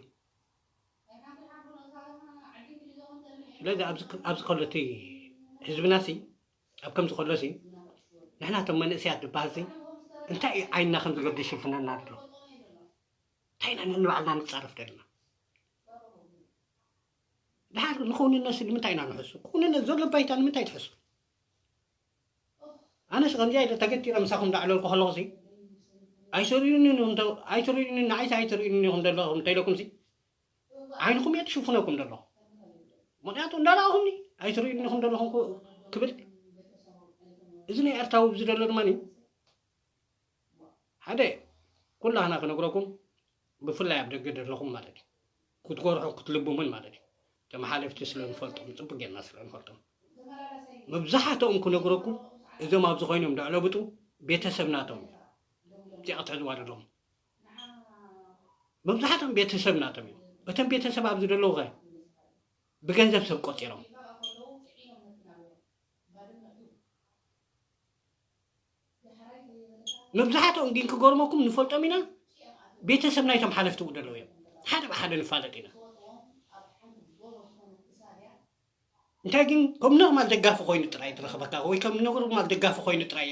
ስለዚ ኣብዚ ከሎ እቲ ህዝብና ሲ ኣብ ከምዚ ከሎ ሲ ንሕና እቶም መንእሰያት ዝበሃል ሲ እንታይ እዩ ዓይንና ከም ዝገድሽ ይፍነና ኣሎ እንታይ ኢና ንባዕልና ንፃረፍ ደለና ድሓር ንክውንነት ሲ ንምንታይ ኢና ንሕሱ ክውንነት ዘሎ ባይታ ንምንታይ ትሕሱ ኣነስ ከምዚኣ ኢለ ተገቲረ ምሳኹም ዳዕለልኩ ከለኹ ሲ ኣይትርእዩኒ ንዓይሲ ኣይትርእዩኒ ኢኹም ዘለኹም እንተኢለኩም ሲ ዓይንኹም እየ ትሽፍነኩም ዘለኹ ምክንያቱ እንዳረኣኹምኒ ኣይትርእዩኒ ኢኹም ዘለኹም ክብል እዚ ናይ ኤርትራዊ ብዚ ዘሎ ድማ ሓደ ኩላህና ክነግረኩም ብፍላይ ኣብ ደገ ዘለኹም ማለት እዩ ክትጎርሑ ክትልብሙን ማለት እዩ ተመሓለፍቲ ስለ ንፈልጦም ፅቡቅ ጌርና ስለ ንፈልጦም መብዛሕትኦም ክነግረኩም እዞም ኣብዚ ኮይኖም ደዕለብጡ ቤተሰብ ናቶም እዩ እዚኣ ክትሕዝዋ ዘለኹም መብዛሕትኦም ቤተሰብ ናቶም እዩ እቶም ቤተሰብ ኣብዚ ዘለዉ ከ ብገንዘብ ሰብ ቆፂሮም መብዛሕትኦም ግን ክገርመኩም ንፈልጦም ኢና ቤተሰብ ናይቶም ሓለፍቲ ው ደለዉ እዮም ሓደ ብሓደ ንፋለጥ ኢና እንታይ ግን ከም ኖርማል ደጋፊ ኮይኑ ጥራይ ትረኽበካ ወይ ከም ኖርማል ደጋፊ ኮይኑ ጥራይ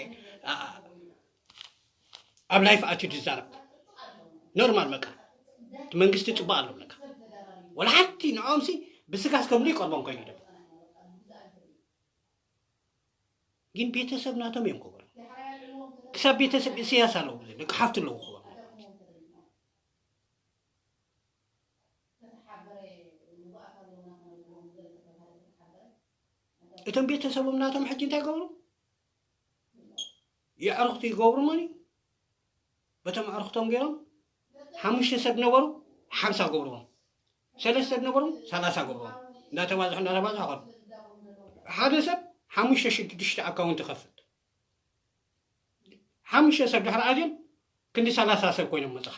ኣብ ላይፍ ኣትዩ ዝዛረብ ኖርማል በቃ እቲ መንግስቲ ፅቡቅ ኣለብለካ ወላ ሓንቲ ንዖምሲ ብስጋስ ከምሉ ይቀርቦም ኮይኑ ደ ግን ቤተሰብ ናቶም እዮም ክብሉ ክሳብ ቤተሰብ ኢሳያስ ኣለዉ ደቂ ሓፍቲ ኣለዉ ክብሉ እቶም ቤተሰቦም ናቶም ሕጂ እንታይ ይገብሩ የዕርኽቱ ይገብሩ መን በቶም ኣዕርኽቶም ገይሮም ሓሙሽተ ሰብ ነበሩ ሓምሳ ገብርዎም ሰለስተ ነበሩ ሰላሳ ገብርዎም እንዳተባዝሑ እንዳተባዝሑ ኸዱ ሓደ ሰብ ሓሙሽተ ሽዱሽተ ኣካውንት ይኸፍት ሓሙሽተ ሰብ ድሕሪ ኣትዮም ክንዲ ሰላሳ ሰብ ኮይኖም መፅኻ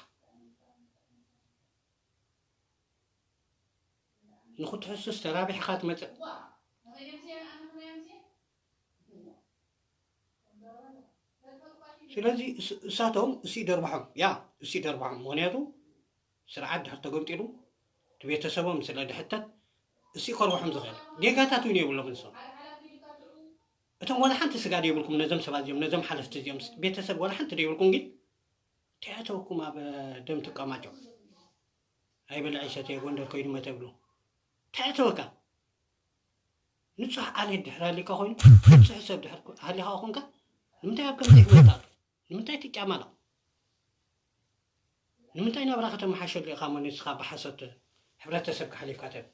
ንኽትሕሱስ ተራቢሕኻ ትመፅእ ስለዚ እሳቶም እሲ ደርባሖም ያ እሲ ደርባሖም ምክንያቱ ስርዓት ድሕር ተገምጢሉ እቲ ቤተሰቦም ስለ ድሕተት እሲ ከርብሖም ዝኽእል ጌጋታት እውን የብሎም ንሶም እቶም ዋላ ሓንቲ ስጋ ደይብልኩም ነዞም ሰባት እዚኦም ነዞም ሓለፍቲ እዚኦም ቤተሰብ ዋላ ሓንቲ ደይብልኩም ግን ተያተውኩም ኣብ ደም ትቀማጮ ኣይበልዕ ይሰትየ ጎንደር ከይዱ መተብሉ ተያተወካ ንጹሕ ዓሌት ድሕር ሃሊካ ኮይኑ ንጹሕ ሰብ ድሕር ሃሊካ ኮንካ ንምንታይ ኣብ ከምዚ ህይወት ትኣቱ ንምንታይ ትጫማለቕ ንምንታይ ናብራ ከተመሓሸሉ ኢኻ እሞ ንስኻ ብሓሶት ሕብረተሰብ ክሓሊፍካ ትህብ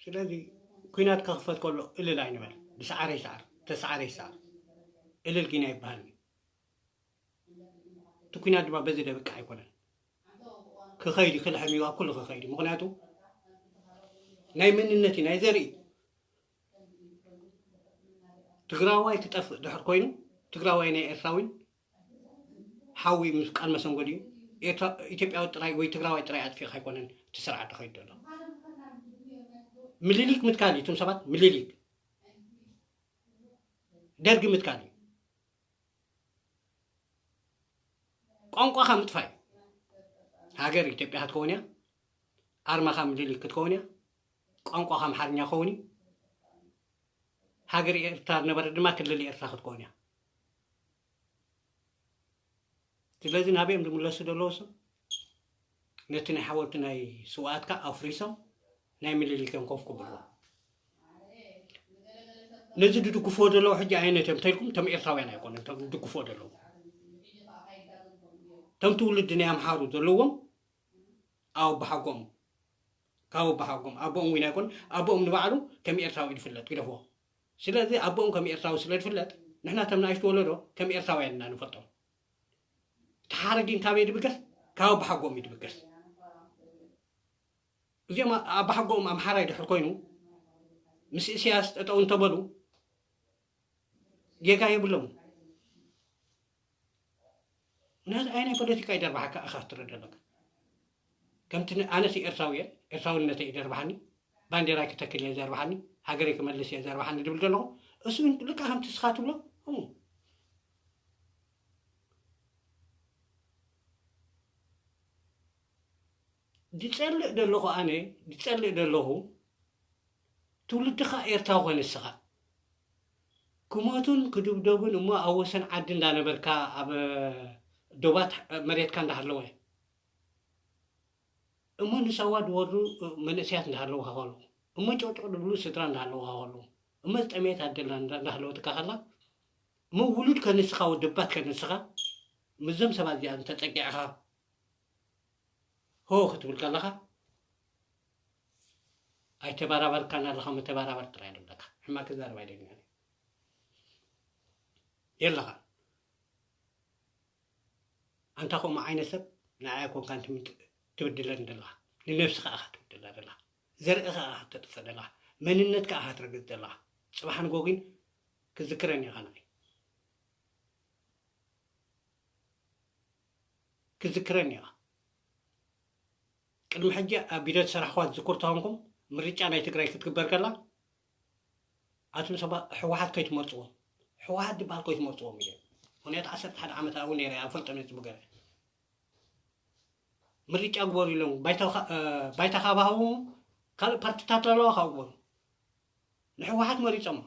ስለዚ ኩናት ክኽፈት ከሎ እልል ኣይንበል ብሰዓረይ ሰዓር ተሰዓረይ ሰዓር እልል ግን ኣይበሃልን እቲ ኩናት ድማ በዚ ደብቅዕ ኣይኮነን ክኸይድ ክልሕም እዩ ኣብ ኩሉ ክኸይድ ምክንያቱ ናይ መንነት እዩ ናይ ዘርኢ ትግራዋይ ክጠፍእ ድሕር ኮይኑ ትግራዋይ ናይ ኤርትራዊን ሓዊ ምስ ቃል መሰንጎ ድዩ ኢትዮጵያዊ ጥራይ ወይ ትግራዋይ ጥራይ ኣጥፊእካ ኣይኮነን እቲ ስርዓት ድኸይድ ዘሎ ምልሊክ ምትካል እዩ እቶም ሰባት ምልሊክ ደርጊ ምትካል እዩ ቋንቋኻ ምጥፋእ እዩ። ሃገር ኢትዮጵያ ክትከውን እያ። ኣርማኻ ምልሊክ ክትከውን እያ። ቋንቋኻ ኣምሓርኛ ክኸውን እዩ። ሃገር ኤርትራ ዝነበረ ድማ ክልል ኤርትራ ክትከውን እያ። ስለዚ ናበይ እዮም ዝምለሱ ዘለዉ? እሱ ነቲ ናይ ሓወልቲ ናይ ስውኣትካ ኣፍሪሶም ናይ ምልሊክ እዮም ኮፍ ክብልዎ። ነዚ ዝድግፍዎ ዘለዉ ሕጂ ኣየነት እዮም ተልኩም? እቶም ኤርትራውያን ኣይኮኑን እቶም ዝድግፍዎ ዘለዉ። እቶም ትውልዲ ናይ ኣምሓሩ ዘለዎም ኣበሓጎም ካብ ኣበሓጎም ኣቦኦም ዊን ኣይኮን ኣቦኦም ንባዕሉ ከም ኤርትራዊ እዩ ዝፍለጥ ግደፍዎ። ስለዚ ኣቦኦም ከም ኤርትራዊ ስለ ዝፍለጥ ንሕና እቶም ንኣሽቱ ወለዶ ከም ኤርትራውያን ኢና ንፈልጦም። እቲ ሓረጊን ካበይ ድብገስ? ካብ ኣበሓጎም እዩ ድብገስ። እዚኦም ኣበሓጎኦም ኣምሓራይ ድሕር ኮይኑ ምስ እስያስ ጠጠው እንተበሉ ጌጋ የብሎም። ምክንያቱ ኣይ ናይ ፖለቲካ ይደርባሓካ ኢኻ ክትርኢ ዘለካ። ከምቲ ን- ኣነስ ኤርትራዊ እየ፣ ኤርትራውነተይ ይደርባሓኒ፣ ባንዴራይ ክተክል እየ ዘርባሓኒ፣ ሃገረይ ክመልስ እየ ዘርባሓኒ ድብል ዘለኹ እሱ ልካ ከምቲ ስኻ ትብሎ ከምኡ። ዝጸልእ ዘለኹ ኣነ ዝጸልእ ዘለኹ ትውልድኻ ኤርትራዊ ኮነ ንስኻ ክሞቱን ክድብደቡን እሞ ኣብ ወሰን ዓዲ እንዳነበርካ ኣብ ዶባት መሬትካ እንዳሃለወ እሞ ንሳዋ ድወርዱ መንእሰያት እንዳሃለውካ ከለዉ እሞ ጨውጨው ድብሉ ስድራ እንዳሃለውካ ከለዉ እሞ ዝጠመየት ኣደላ እንዳሃለወትካ ከላ እሞ ውሉድ ከንስኻ ወደባት ከንስኻ ምስዞም ሰባት እዚኣም ተጸጊዕኻ ሆ ክትብል ከለኻ ኣይተባራበርካን ኣለኻ መተባራበር ጥራይ ኣለካ ሕማቅ ክዛረብ ኣይደግመን የለኻ ኣንታ ከምኡ ዓይነት ሰብ ንዓይ ኣይኮንካን ትምጥ- ትብድለኒ ዘለኻ ንነብስኻ ኢኻ ትብድላ ዘለኻ ዘርእኻ ኢኻ ተጥፍእ ዘለኻ መንነትካ ኢኻ ትረግጽ ዘለኻ ጽባሕ ንጎ ግን ክዝክረኒ ኢኻ ንዓይ ክዝክረኒ ኢኻ ቅድሚ ሕጂ ኣብ ቢሮ ዝሰራሕኳ ዝዝክር ተኾንኩም ምርጫ ናይ ትግራይ ክትግበር ከላ ኣቱም ሰባት ህወሓት ከይትመርፅዎም ህወሓት ዝበሃል ከይትመርፅዎም ኢለ ምክንያቱ ዓሰርተ ሓደ ዓመት ኣብኡ ነይረ ኣይፈልጦም እየ ፅቡቅ ገይረ ምርጫ ግበሩ ኢሎም ባይታ ካብ ሃቦም ካልእ ፓርትታት ኣለዋ ካብ ግበሩ ንህወሓት መሪፆሞ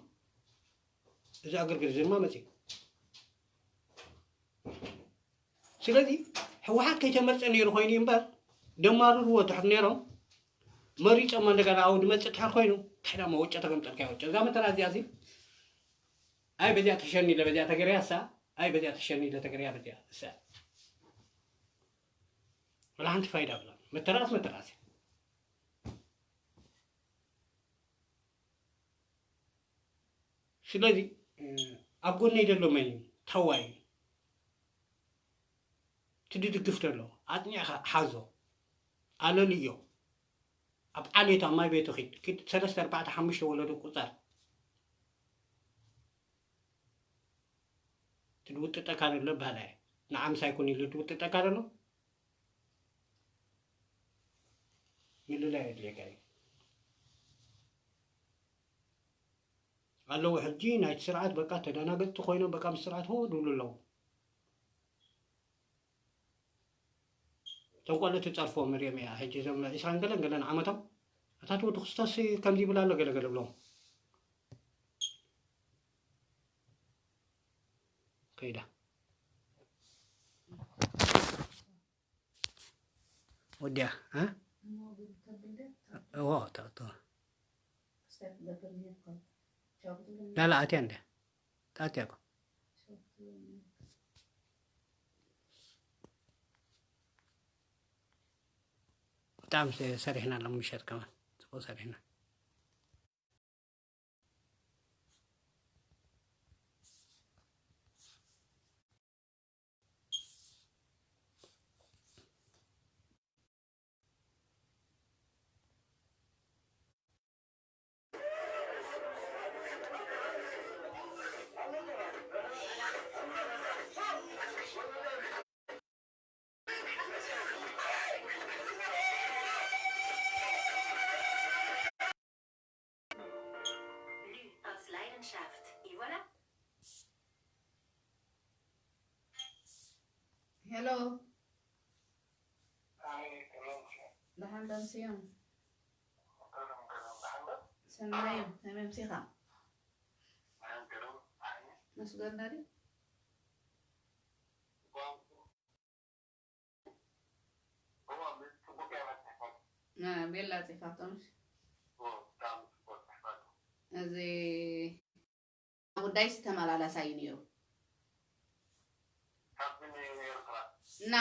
እዚ ዕግርግር እዚ ድማ መፅዩ ስለዚ ህወሓት ከይተመርፀ ነይሩ ኮይኑ እዩ እምበር ደማርርዎ ትሕር ነይሮም መሪፆሞ እንደገና ኣብኡ ዝመፅእ ትሕር ኮይኑ እንታይ ዳ መወጨ ተገምጠልካ ይወጨ እዛ መተራ እዚኣ እዚ ኣይ በዚኣ ተሸኒለ በዚኣ ተገርያ እሳ ኣይ በዚኣ ተሸኒለ ተገርያ በዚኣ እሳ ወላ ሓንቲ ፋይዳ ብላ መተራስ መተራስ ስለዚ ኣብ ጎነይ ዘሎ መን እዩ ታዋይ እዩ ትድድግፍ ዘሎ ኣጥኒዕኻ ሓዞ ኣለልዮ ኣብ ዓሌቱ ኣብ ማይ ቤቱ ኪድ ኪድ ሰለስተ ኣርባዕተ ሓሙሽተ ወለዶ ቁፀር ትድውጥጠካ ዘሎ በሃላ እየ ንዓ ምሳይ ኩን ኢሉ ድውጥጠካ ዘሎ ምልላይ የድልየካ እዩ ኣለዉ ሕጂ ናይቲ ስርዓት በቃ ተደናገጥቲ ኮይኖም በቃ ምስ ስርዓት ሆ ድብሉ ኣለዉ እቶም ቆልዑ ትፀርፎም ሪኦም እያ ሕጂ እዞም ዒስራን ገለን ገለን ዓመቶም ኣታት ወዲ ክርስቶስ ከምዚ ይብል ኣሎ ገለ ገለ ብሎም ከይዳ ወዲያ እዎ ተእቶ ላላ ኣትያ እንደ ኣትያ እኮ ብጣዕሚ ሰሪሕና ሎም ምሸት ከማን ፅቡቅ ሰሪሕና ሄሎ። ደሓን ዶ ኣምስዮም? ሰናይ እዩ። ከመይ ኣምሲኻ? መስገን ዳዲ? አ፣ ቤላ ጽሒፋቶ ምሽ? እዚ ጉዳይስ ተመላላሳይ እዩ ነይሩ። እና